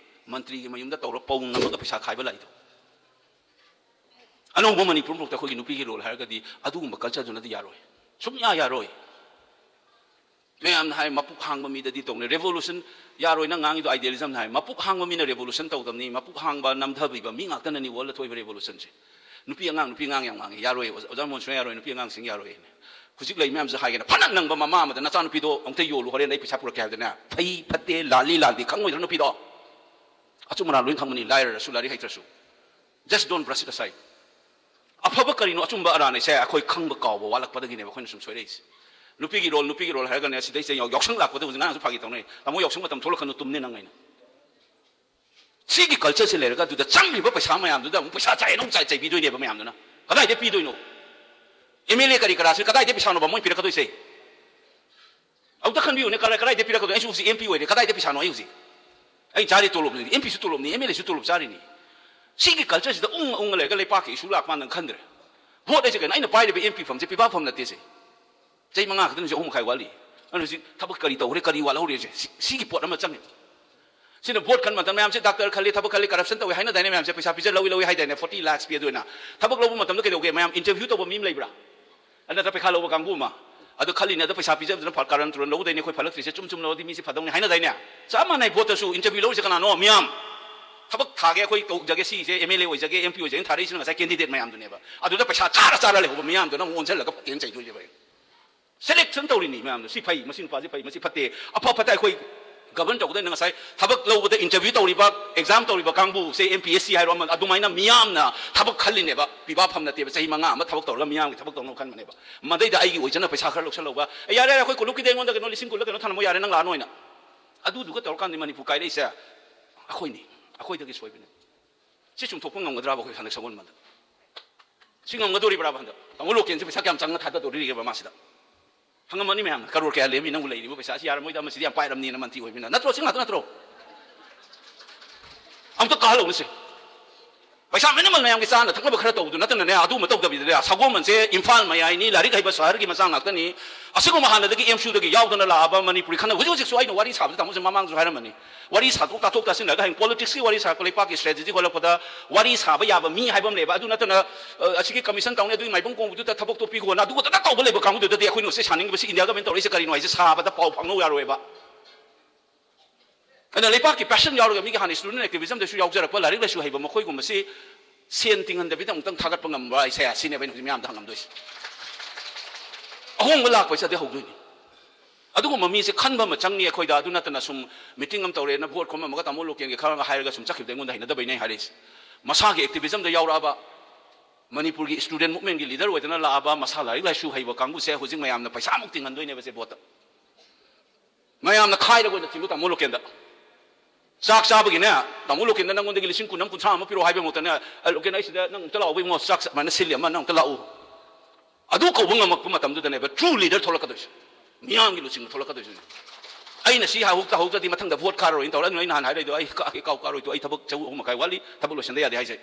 ꯃꯟꯇ꯭ꯔꯤꯒꯤ ꯃꯌꯨꯝꯗ ꯇꯧꯔ ꯄꯧ ꯅꯝꯃꯒ ꯄꯩꯁꯥ ꯈꯥꯏꯕ ꯂꯥꯛꯏꯗꯣ꯫ ꯑꯅꯧꯕ ꯃꯅꯤꯄꯨꯔ ꯃꯀꯣꯛꯇ ꯑꯩꯈꯣꯏꯒꯤ ꯅꯨꯄꯤꯒꯤ ꯔꯣꯜ ꯍꯥꯏꯔꯒꯗꯤ ꯑꯗꯨꯒꯨꯝꯕ ꯀꯜꯆꯔꯗꯨꯅꯗꯤ ꯌꯥꯔꯣꯏ, ꯁꯨꯡꯌꯥ ꯌꯥꯔꯣꯏ꯫ ꯃꯌꯥꯝꯅ ꯍꯥꯏ ꯃꯄꯨꯛ ꯍꯥꯡꯕ ꯃꯤꯗꯗꯤ ꯇꯧꯅꯤ ꯔꯦꯚꯣꯂꯨꯁꯟ꯫ ꯌꯥꯔꯣꯏ, ꯅꯪ ꯉꯥꯡꯉꯤꯗꯣ ꯑꯥꯏꯗꯤꯌꯦꯂꯤꯖꯝꯅ ꯍꯥꯏ꯫ ꯃꯄꯨꯛ ꯍꯥꯡꯕ ꯃꯤꯅ ꯔꯦꯚꯣꯂꯨꯁꯟ ꯇꯧꯗꯕꯅꯤ, ꯃꯄꯨꯛ ꯍꯥꯡꯕ ꯅꯝꯊꯕꯤꯕ ꯃꯤ ꯉꯥꯛꯇꯅꯅꯤ ꯋꯥꯔꯜꯗ ꯊꯣꯛꯏꯕ ꯔꯦꯚꯣꯂꯨꯁꯟꯁꯦ꯫ ꯅꯨꯄꯤ ꯑꯉꯥꯡ, ꯅꯨꯄꯤ ꯑꯉꯥꯡ ꯌꯥꯝ ꯉꯥꯡꯉꯤ, ꯌꯥꯔꯣꯏ, ꯑꯣꯖꯥ, ꯑꯣꯖꯥ ꯃꯣꯟꯁꯨ ꯌꯥꯔꯣꯏ, ꯅꯨꯄꯤ ꯑꯉꯥꯡꯁꯤꯡ ꯌꯥꯔꯣꯏ ꯍꯥꯏꯅ꯫ ꯍꯧꯖꯤꯛ ꯂꯩ ꯃꯌꯥꯝꯁꯦ ꯍꯥꯏꯒꯦꯅ, ꯐꯅ ꯅꯪꯕ ꯃꯃꯥ ꯑꯃꯗ ꯅꯆꯥꯅꯨꯄꯤꯗꯣ ꯑꯃꯨꯛꯇ ꯌꯣꯜꯂꯨ, ꯍꯣꯔꯦꯟ ꯑꯩ ꯄꯩꯁꯥ ꯄꯨꯔꯛꯀꯦ ꯍꯥꯏꯕꯗꯅꯦ, ꯐꯩ ꯐꯠꯇꯦ, ꯂꯥꯜꯂꯤ ꯂꯥꯜꯗꯦ ꯈꯪꯉꯣꯏꯗ꯭ꯔꯣ ꯅꯨꯄꯤꯗꯣ? ꯑꯆꯨꯝ ꯑꯔꯥꯟ ꯂꯣꯏ ꯈꯪꯕꯅꯤ, ꯂꯥꯏꯔꯔꯁꯨ, ꯂꯥꯏꯔꯤꯛ ꯍꯩꯇ꯭ꯔꯁꯨ꯫ Just don't brush it aside. ꯑꯐꯕ ꯀꯔꯤꯅꯣ, ꯑꯆꯨꯝꯕ ꯑꯔꯥꯟ ꯍꯥꯏꯁꯦ ꯑꯩꯈꯣꯏ ꯈꯪꯕ ꯀꯥꯎꯕ ꯋꯥꯠꯂꯛꯄꯗꯒꯤꯅꯦꯕ ꯑꯩꯈꯣꯏꯅ ꯁꯨꯝ ꯁꯣꯏꯔꯛꯏꯁꯦ꯫ ꯅꯨꯄꯤꯒꯤ ꯔꯣꯜ, ꯅꯨꯄꯤꯒꯤ ꯔꯣꯜ ꯍꯥꯏꯔꯒꯅꯦ, ꯁꯤꯗꯩꯁꯤꯗ ꯌꯥꯎ-, ꯌꯥꯎꯁꯪ ꯂꯥꯛꯄꯗ ꯍꯧꯖꯤꯛ ꯉꯔꯥꯡꯁꯨ ꯐꯥꯒꯤ ꯇꯧꯅꯩ, "ꯇꯥꯃꯣ, ꯌꯥꯎꯁꯪ ꯃꯇꯝ ꯊꯣꯛꯂꯛꯀꯅꯨ, ꯇꯨꯝꯅꯤ ꯅꯪ" ꯑꯩꯅ꯫ ꯁꯤꯒꯤ ꯀꯜꯆꯔꯁꯦ ꯂꯩꯔꯒ ꯑꯗꯨꯗ ꯆꯪꯂꯤꯕ ꯄꯩꯁꯥ ꯃꯌꯥꯝꯗꯨꯗ ꯑꯃꯨꯛ ꯄꯩꯁꯥ ꯆꯥꯏ, ꯑꯃꯨꯛ ꯆꯥꯏ, ꯆꯩꯕꯤꯗꯣꯏꯅꯦꯕ ꯃꯌꯥꯝꯗꯨꯅ꯫ ꯀꯗꯥꯏꯗ ꯄꯤꯗꯣꯏꯅꯣ? ꯑꯦꯝ ꯑꯦꯜ ꯑꯦ ꯀꯔꯤ ꯀꯔꯥꯁꯤ ꯀꯗꯥꯏꯗ ꯄꯩꯁꯥꯅꯣꯕ ꯃꯣꯏ ꯄꯤꯔꯛꯀꯗꯣꯏꯁꯦ? ꯑꯃꯨꯛꯇ ꯈꯟꯕꯤꯌꯨꯅꯦ, ꯀꯔꯥꯏ-, ꯀꯗꯥꯏꯗ ꯄꯤꯔꯛꯀꯗꯣꯏꯅꯣ? ꯑꯩꯁꯨ ꯍꯧꯖꯤꯛ ꯑꯦꯝ ꯄꯤ ꯑꯣꯏꯔꯦ, ꯀꯗꯥꯏꯗ ꯄꯩꯁꯥꯅꯣ ꯑꯩ ꯍꯧꯖꯤꯛ? ꯑꯩ ꯆꯥꯔꯤ ꯇꯣꯂꯣꯞꯅꯤ, ꯑꯦꯝ ꯄꯤꯁꯨ ꯇꯣꯂꯣꯞꯅꯤ, ꯑꯦꯝ ꯑꯦꯜ ꯑꯦꯁꯨ ꯇꯣꯂꯣꯞ ꯆꯥꯔꯤꯅꯤ꯫ ꯁꯤꯒꯤ ꯀꯜꯆꯔꯁꯤꯗ ꯎꯪꯉ ꯎꯪꯉ ꯂꯩꯔꯒ ꯂꯩꯄꯥꯛꯀꯤ ꯏꯁꯨ ꯂꯥꯛꯄ ꯀꯥꯟꯗ ꯈꯟꯗ꯭ꯔꯦ꯫ ꯚꯣꯠ ꯍꯥꯏꯁꯦ ꯀꯩꯅꯣ? ꯑꯩꯅ ꯄꯥꯏꯔꯤꯕ ꯑꯦꯝ ꯄꯤ ꯐꯝꯁꯦ ꯄꯤꯕꯥ ꯐꯝ ꯅꯠꯇꯦ ꯁꯦ꯫ ꯆꯍꯤ ꯃꯉꯥ ꯈꯛꯇꯅꯤ, ꯆꯍꯤ ꯑꯍꯨꯝ ꯃꯈꯥꯏ ꯋꯥꯠꯂꯤ꯫ ꯑꯗꯨꯅ ꯍꯧꯖꯤꯛ ꯊꯕꯛ ꯀꯔꯤ ꯇꯧꯈ꯭ꯔꯦ, ꯀꯔꯤ ꯋꯥꯠꯍꯧꯔꯤ ꯍꯥꯏꯁꯦ? ꯁꯤ-, ꯁꯤꯒꯤ ꯄꯣꯠ ꯑꯃ ꯆꯪꯉꯦ꯫ ꯁꯤꯅ ꯚꯣꯠ ꯈꯟ ꯃꯇꯝ ꯃꯌꯥꯝꯁꯦ ꯗꯥꯛꯇꯔ ꯈꯜꯂꯤ, ꯊꯕꯛ ꯈꯜꯂꯤ, ꯀꯔꯞꯁꯟ ꯇꯧꯋꯤ ꯍꯥꯏꯅꯗꯥꯏꯅꯦ ꯃꯌꯥꯝꯁꯦ? ꯄꯩꯁꯥ ꯄꯤꯖ ꯂꯧꯏ, ꯂꯧꯏ ꯍꯥꯏꯗꯥꯏꯅꯦ? ꯐꯣꯔꯇꯤ ꯂꯥꯛꯁ ꯄꯤ꯫ ꯑꯗꯨ ꯑꯣꯏꯅ ꯊꯕꯛ ꯂꯧꯕ ꯃꯇꯝꯗ ꯀꯩꯗꯧꯒꯦ? ꯃꯌꯥꯝ ꯏꯟꯇꯔꯚ꯭ꯌꯨ ꯇꯧꯕ ꯃꯤ ꯑꯃ ꯂꯩꯕ꯭ꯔꯥ? ꯑꯗꯨ ꯅꯠꯇ꯭ꯔ ꯄꯩꯈꯥ ꯂꯧꯕ ꯀꯥꯡꯕꯨ ꯑꯃ꯫ ꯑꯗꯨ ꯈꯜꯂꯤꯅꯦ, ꯑꯗꯨ ꯄꯩꯁꯥ ꯄꯤꯖꯕꯗꯨꯅ ꯐ-, ꯀꯥꯔꯟ ꯇꯨꯔꯟ ꯂꯧꯗꯣꯏꯅꯦ, ꯑꯩꯈꯣꯏ ꯐꯠꯂꯛꯇ꯭ꯔꯤꯁꯦ ꯆꯨꯝ ꯆꯨꯝ ꯂꯧꯔꯗꯤ ꯃꯤꯁꯦ ꯐꯗꯧꯅꯤ ꯍꯥꯏꯅꯗꯥꯏꯅꯦ? ꯆꯞ ꯃꯥꯟꯅꯩ, ꯚꯣꯠꯇꯁꯨ ꯏꯟꯇꯔꯚ꯭ꯌꯨ ꯂꯧꯔꯤꯁꯦ ꯀꯅꯥꯅꯣ? ꯃꯤꯌꯥꯝ꯫ ꯊꯕꯛ ꯊꯥꯒꯦ, ꯑꯩꯈꯣꯏ ꯇꯧꯖꯒꯦ, ꯁꯤꯁꯦ ꯑꯦꯝ ꯑꯦꯜ ꯑꯦ ꯑꯣꯏꯖꯒꯦ, ꯑꯦꯝ ꯄꯤ ꯑꯣꯏꯖꯒꯦꯅ ꯊꯥꯔꯛꯏꯁꯤꯅ ꯉꯁꯥꯏ ꯀꯦꯟꯗꯤꯗꯦꯠ ꯃꯌꯥꯝꯗꯨꯅꯦꯕ꯫ ꯑꯗꯨꯗ ꯄꯩꯁꯥ ꯆꯥꯔ ꯆꯥꯔ ꯂꯩꯍꯧꯕ ꯃꯤꯌꯥꯝꯗꯨꯅ ꯑꯃꯨꯛ ꯑꯣꯟꯁꯤꯜꯂꯒ ꯐꯠꯇꯦꯅ ꯆꯩꯗꯣꯏꯅꯦꯕ꯫ ꯁꯦꯂꯦꯛꯁꯟ ꯇꯧꯔꯤꯅꯤ ꯃꯌꯥꯝꯗꯣ, ꯁꯤ ꯐꯩ, ꯃꯁꯤ ꯅꯨꯄꯥꯁꯤ ꯐꯩ, ꯃꯁꯤ ꯐꯠꯇꯦ, ꯑꯐ ꯐꯠꯇ ꯑꯩꯈꯣꯏ ꯒꯕꯔꯟ ꯇꯧꯒꯗꯕꯅꯤ꯫ ꯉꯁꯥꯏ ꯊꯕꯛ ꯂꯧꯕꯗ ꯏꯟꯇꯔꯚ꯭ꯌꯨ ꯇꯧꯔꯤꯕ, ꯑꯦꯛꯖꯥꯝ ꯇꯧꯔꯤꯕ ꯀꯥꯡꯕꯨꯁꯦ, ꯑꯦꯝ ꯄꯤ ꯑꯦꯁ ꯁꯤ ꯍꯥꯏꯔꯣ ꯑꯃ, ꯑꯗꯨꯃꯥꯏꯅ ꯃꯤꯌꯥꯝꯅ ꯊꯕꯛ ꯈꯜꯂꯤꯅꯦꯕ꯫ ꯄꯤꯕꯥ ꯐꯝ ꯅꯠꯇꯦꯕ, ꯆꯍꯤ ꯃꯉꯥ ꯑꯃ ꯊꯕꯛ ꯇꯧꯔꯒ ꯃꯤꯌꯥꯝꯒꯤ ꯊꯕꯛ ꯇꯧꯅꯕ ꯈꯟꯕꯅꯦꯕ꯫ ꯃꯗꯩꯗ ꯑꯩꯒꯤ ꯑꯣꯏꯖꯅ ꯄꯩꯁꯥ ꯈꯔ ꯂꯧꯁꯜꯍꯧꯕ, "ꯑꯦ, ꯌꯥꯔꯦ, ꯌꯥꯔꯦ, ꯑꯩꯈꯣꯏ ꯀꯣꯂꯨꯞꯀꯤꯗꯤ ꯑꯩꯉꯣꯟꯗ ꯀꯩꯅꯣ ꯂꯤꯁꯤꯡ ꯀꯨꯟꯂ ꯀꯩꯅꯣ ꯊꯝꯃꯣ, ꯌꯥꯔꯦ, ꯅꯪ ꯂꯥꯛꯑꯅꯣ" ꯍꯥꯏꯅ꯫ ꯑꯗꯨꯗꯨꯒ ꯇꯧꯔꯀꯥꯟꯗ ꯃꯅꯤꯄꯨꯔ ꯀꯥꯏꯔꯛꯏꯁꯦ ꯑꯩꯈꯣꯏꯅꯤ, ꯑꯩꯈꯣꯏꯗꯒꯤ ꯁꯣꯏꯕꯅꯦ꯫ ꯁꯤ ꯆꯨꯝꯊꯣꯛꯄ ꯉꯝꯒꯗ꯭ꯔꯥꯕ ꯑꯩꯈꯣꯏ ꯍꯟꯗꯛ ꯁꯒꯣꯜꯕꯟꯗ? ꯁꯤ ꯉꯝꯒꯗꯣꯔꯤꯕ꯭ꯔꯥꯕ ꯍꯟꯗꯛ? ꯇꯥꯃꯣ ꯂꯣꯀꯦꯟꯁꯦ ꯄꯩꯁꯥ ꯀꯌꯥꯝ ꯆꯪꯅ ꯊꯥꯗꯗꯣꯔꯤꯒꯦꯕ ꯃꯥꯁꯤꯗ? ꯍꯪꯉꯝꯃꯅꯤ ꯃꯌꯥꯝꯅ, "ꯀꯔꯣꯔ ꯀꯌꯥ ꯂꯦꯝꯃꯤ ꯅꯪꯕꯨ ꯂꯩꯔꯤꯕ ꯄꯩꯁꯥ ꯑꯁꯤ? ꯌꯥꯔꯝꯃꯣꯏꯗ, ꯃꯁꯤꯗꯤ ꯌꯥꯝ ꯄꯥꯏꯔꯝꯅꯤꯅ ꯃꯟꯇ꯭ꯔꯤ ꯑꯣꯏꯕꯅꯤꯅ", ꯅꯠꯇ꯭ꯔꯣ? ꯁꯤ ꯉꯥꯛꯇ ꯅꯠꯇ꯭ꯔꯣ? ꯑꯝꯇ ꯀꯥꯍꯜꯂꯧꯅꯁꯦ꯫ ꯄꯩꯁꯥ ꯃꯤꯅꯤꯃꯜ ꯃꯌꯥꯝꯒꯤ ꯆꯥꯅ ꯊꯛꯅꯕ ꯈꯔ ꯇꯧꯕꯗꯨ ꯅꯠꯇꯅꯅꯦ, ꯑꯗꯨ ꯑꯃ ꯇꯧꯗꯕꯤꯗꯅꯦ, ꯁꯒꯣꯜꯕꯟꯁꯦ ꯏꯝꯐꯥꯜ ꯃꯌꯥꯏꯅꯤ, ꯂꯥꯏꯔꯤꯛ ꯍꯩꯕ ꯁꯍꯔꯒꯤ ꯃꯆꯥ ꯉꯥꯛꯇꯅꯤ꯫ ꯑꯁꯤꯒꯨꯝꯕ ꯍꯥꯟꯅꯗꯒꯤ ꯑꯦꯝ ꯁꯨꯗꯒꯤ ꯌꯥꯎꯗꯅ ꯂꯥꯛꯑꯕ ꯃꯅꯤꯄꯨꯔꯤ ꯈꯟꯅ ꯍꯧꯖꯤꯛ ꯍꯧꯖꯤꯛꯁꯨ ꯑꯩꯅ ꯋꯥꯔꯤ ꯁꯥꯕꯗ ꯇꯥꯃꯣꯁꯦ ꯃꯃꯥꯡꯁꯨ ꯍꯥꯏꯔꯝꯃꯅꯤ, ꯋꯥꯔꯤ ꯁꯥꯗꯣꯛ ꯇꯥꯊꯣꯛ ꯇꯥꯁꯤꯟꯅꯔꯒ ꯍꯌꯦꯡ ꯄꯣꯂꯤꯇꯤꯛꯁꯀꯤ ꯋꯥꯔꯤ ꯁꯥꯔꯛꯄ, ꯂꯩꯄꯥꯛꯀꯤ ꯁ꯭ꯇ꯭ꯔꯦꯇꯦꯖꯤ ꯍꯣꯜꯂꯛꯄꯗ ꯋꯥꯔꯤ ꯁꯥꯕ ꯌꯥꯕ ꯃꯤ ꯍꯥꯏꯕ ꯑꯃ ꯂꯩꯕ꯫ ꯑꯗꯨ ꯅꯠꯇꯅ, ꯑ, ꯑꯁꯤꯒꯤ ꯀꯃꯤꯁꯟ ꯇꯧꯅꯤ, ꯑꯗꯨꯒꯤ ꯃꯥꯏꯕꯝ ꯀꯣꯡꯕꯗꯨꯗ ꯊꯕꯛꯇꯣ ꯄꯤꯈꯣꯅ ꯑꯗꯨ ꯈꯛꯇ ꯇꯧꯕ ꯂꯩꯕ ꯀꯥꯡꯕꯨꯗꯨꯗꯗꯤ ꯑꯩꯈꯣꯏꯅ ꯁꯤ ꯁꯥꯅꯤꯡꯉꯤꯕꯁꯤ ꯏꯟꯗꯤꯌꯥ ꯒꯃꯦꯟ ꯇꯧꯔꯛꯏꯁꯦ ꯀꯔꯤꯅꯣ ꯍꯥꯏꯁꯦ ꯁꯥꯕꯗ ꯄꯥꯎ ꯐꯥꯎꯅꯧ ꯌꯥꯔꯣꯏꯕ꯫ ꯑꯗꯨꯅ ꯂꯩꯄꯥꯛꯀꯤ ꯄꯦꯁꯟ ꯌꯥꯎꯔꯒ ꯃꯤꯒꯤ ꯍꯥꯟꯅ ꯁ꯭ꯇꯨꯗꯦꯟ ꯑꯦꯛꯇꯤꯚꯤꯖꯝꯗꯁꯨ ꯌꯥꯎꯖꯔꯛꯄ, ꯂꯥꯏꯔꯤꯛ ꯂꯥꯏꯁꯨ ꯍꯩꯕ ꯃꯈꯣꯏꯒꯨꯝꯕꯁꯤ ꯁꯦꯟ ꯇꯤꯡꯍꯟꯗꯕꯤꯗ ꯑꯃꯨꯛꯇꯪ ꯊꯥꯒꯠꯄ ꯉꯝꯕ ꯍꯥꯏꯁꯦ ꯁꯤꯅꯦꯕ ꯑꯩꯅ ꯍꯧꯖꯤꯛ ꯃꯌꯥꯝꯗ ꯍꯪꯉꯝꯗꯣꯏꯁꯦ꯫ ꯑꯍꯣꯡꯕ ꯂꯥꯛꯄ ꯍꯥꯏꯁꯦ ꯑꯗꯩ ꯍꯧꯗꯣꯏꯅꯤ꯫ ꯑꯗꯨꯒꯨꯝꯕ ꯃꯤꯁꯦ ꯈꯟꯕ ꯑꯃ ꯆꯪꯉꯤ ꯑꯩꯈꯣꯏꯗ꯫ ꯑꯗꯨ ꯅꯠꯇꯅ ꯁꯨꯝ ꯃꯤꯇꯤꯡ ꯑꯃ ꯇꯧꯔꯦꯅ ꯚꯣꯠ ꯈꯣꯝꯃꯝꯃꯒ ꯇꯥꯃꯣ ꯂꯣꯀꯦꯟꯒꯤ ꯈꯔ ꯍꯥꯏꯔꯒ ꯁꯨꯝ ꯆꯠꯈꯤꯕꯗ ꯑꯩꯉꯣꯟꯗ ꯍꯩꯅꯗꯕꯩꯅꯦ ꯑꯩ ꯍꯥꯏꯔꯛꯏꯁꯦ꯫ ꯃꯁꯥꯒꯤ ꯑꯦꯛꯇꯤꯚꯤꯖꯝꯗ ꯌꯥꯎꯔꯛꯑꯕ, ꯃꯅꯤꯄꯨꯔꯒꯤ ꯁ꯭ꯇꯨꯗꯦꯟ ꯃꯨꯚꯃꯦꯟꯒꯤ ꯂꯤꯗꯔ ꯑꯣꯏꯗꯅ ꯂꯥꯛꯑꯕ, ꯃꯁꯥ ꯂꯥꯏꯔꯤꯛ ꯂꯥꯏꯁꯨ ꯍꯩꯕ ꯀꯥꯡꯕꯨꯁꯦ ꯍꯧꯖꯤꯛ ꯃꯌꯥꯝꯅ ꯄꯩꯁꯥꯃꯨꯛ ꯇꯤꯡꯍꯟꯗꯣꯏꯅꯦꯕ ꯁꯦ ꯚꯣꯠꯇ꯫ ꯃꯌꯥꯝꯅ ꯈꯥꯏꯔꯒ ꯑꯣꯏꯅ ꯊꯤꯜꯂꯨ ꯇꯥꯃꯣ ꯂꯣꯀꯦꯟꯗ꯫ ꯆꯥꯛ ꯆꯥꯕꯒꯤꯅꯦ, ꯇꯥꯃꯣ ꯂꯣꯀꯦꯟꯗ ꯅꯪꯉꯣꯟꯗꯒꯤ ꯂꯤꯁꯤꯡ ꯀꯨꯟ ꯑꯃ, ꯀꯨꯟꯊ꯭ꯔꯥ ꯑꯃ ꯄꯤꯔꯛꯑꯣ ꯍꯥꯏꯕ ꯃꯍꯨꯠꯇꯅꯦ, "ꯑ, ꯂꯣꯀꯦꯟ, ꯑꯩ ꯁꯤꯗ ꯅꯪ ꯑꯝꯇ ꯂꯥꯛꯑꯣꯕ ꯏꯕꯨꯡꯉꯣ, ꯆꯥꯛ ꯆꯥ-, ꯁꯨꯃꯥꯏꯅ ꯁꯤꯜꯂꯤ ꯑꯃ, ꯅꯪ ꯑꯝꯇ ꯂꯥꯛꯑꯣ"꯫ ꯑꯗꯨ ꯀꯧꯕ ꯉꯝꯃꯛꯄ ꯃꯇꯝꯗꯨꯗꯅꯦꯕ ꯇ꯭ꯔꯨ ꯂꯤꯗꯔ ꯊꯣꯛꯂꯛꯀꯗꯣꯏꯁꯦ, ꯃꯤꯌꯥꯝꯒꯤ ꯂꯨꯆꯤꯡꯕ ꯊꯣꯛꯂꯛꯀꯗꯣꯏꯁꯦ꯫ ꯑꯩꯅ ꯁꯤ ꯍꯧ-, ꯇꯧꯍꯧꯗ꯭ꯔꯗꯤ ꯃꯊꯪꯗ ꯚꯣꯠ ꯀꯥꯔꯔꯣꯏꯅ ꯇꯧꯔꯦ꯫ ꯑꯗꯨꯅ ꯑꯩꯅ ꯍꯥꯟꯅ ꯍꯥꯏꯔꯛꯏꯗꯣ, "ꯑꯩ ꯀꯥ-, ꯑꯩ ꯀꯥꯎ ꯀꯥꯔꯣꯏꯗꯣ, ꯑꯩ ꯊꯕꯛ ꯆꯍꯤ ꯑꯍꯨꯝ ꯃꯈꯥꯏ ꯋꯥꯠꯂꯤ, ꯊꯕꯛ ꯂꯣꯏꯁꯤꯟꯗ ꯌꯥꯗꯦ" ꯍꯥꯏꯁꯦ꯫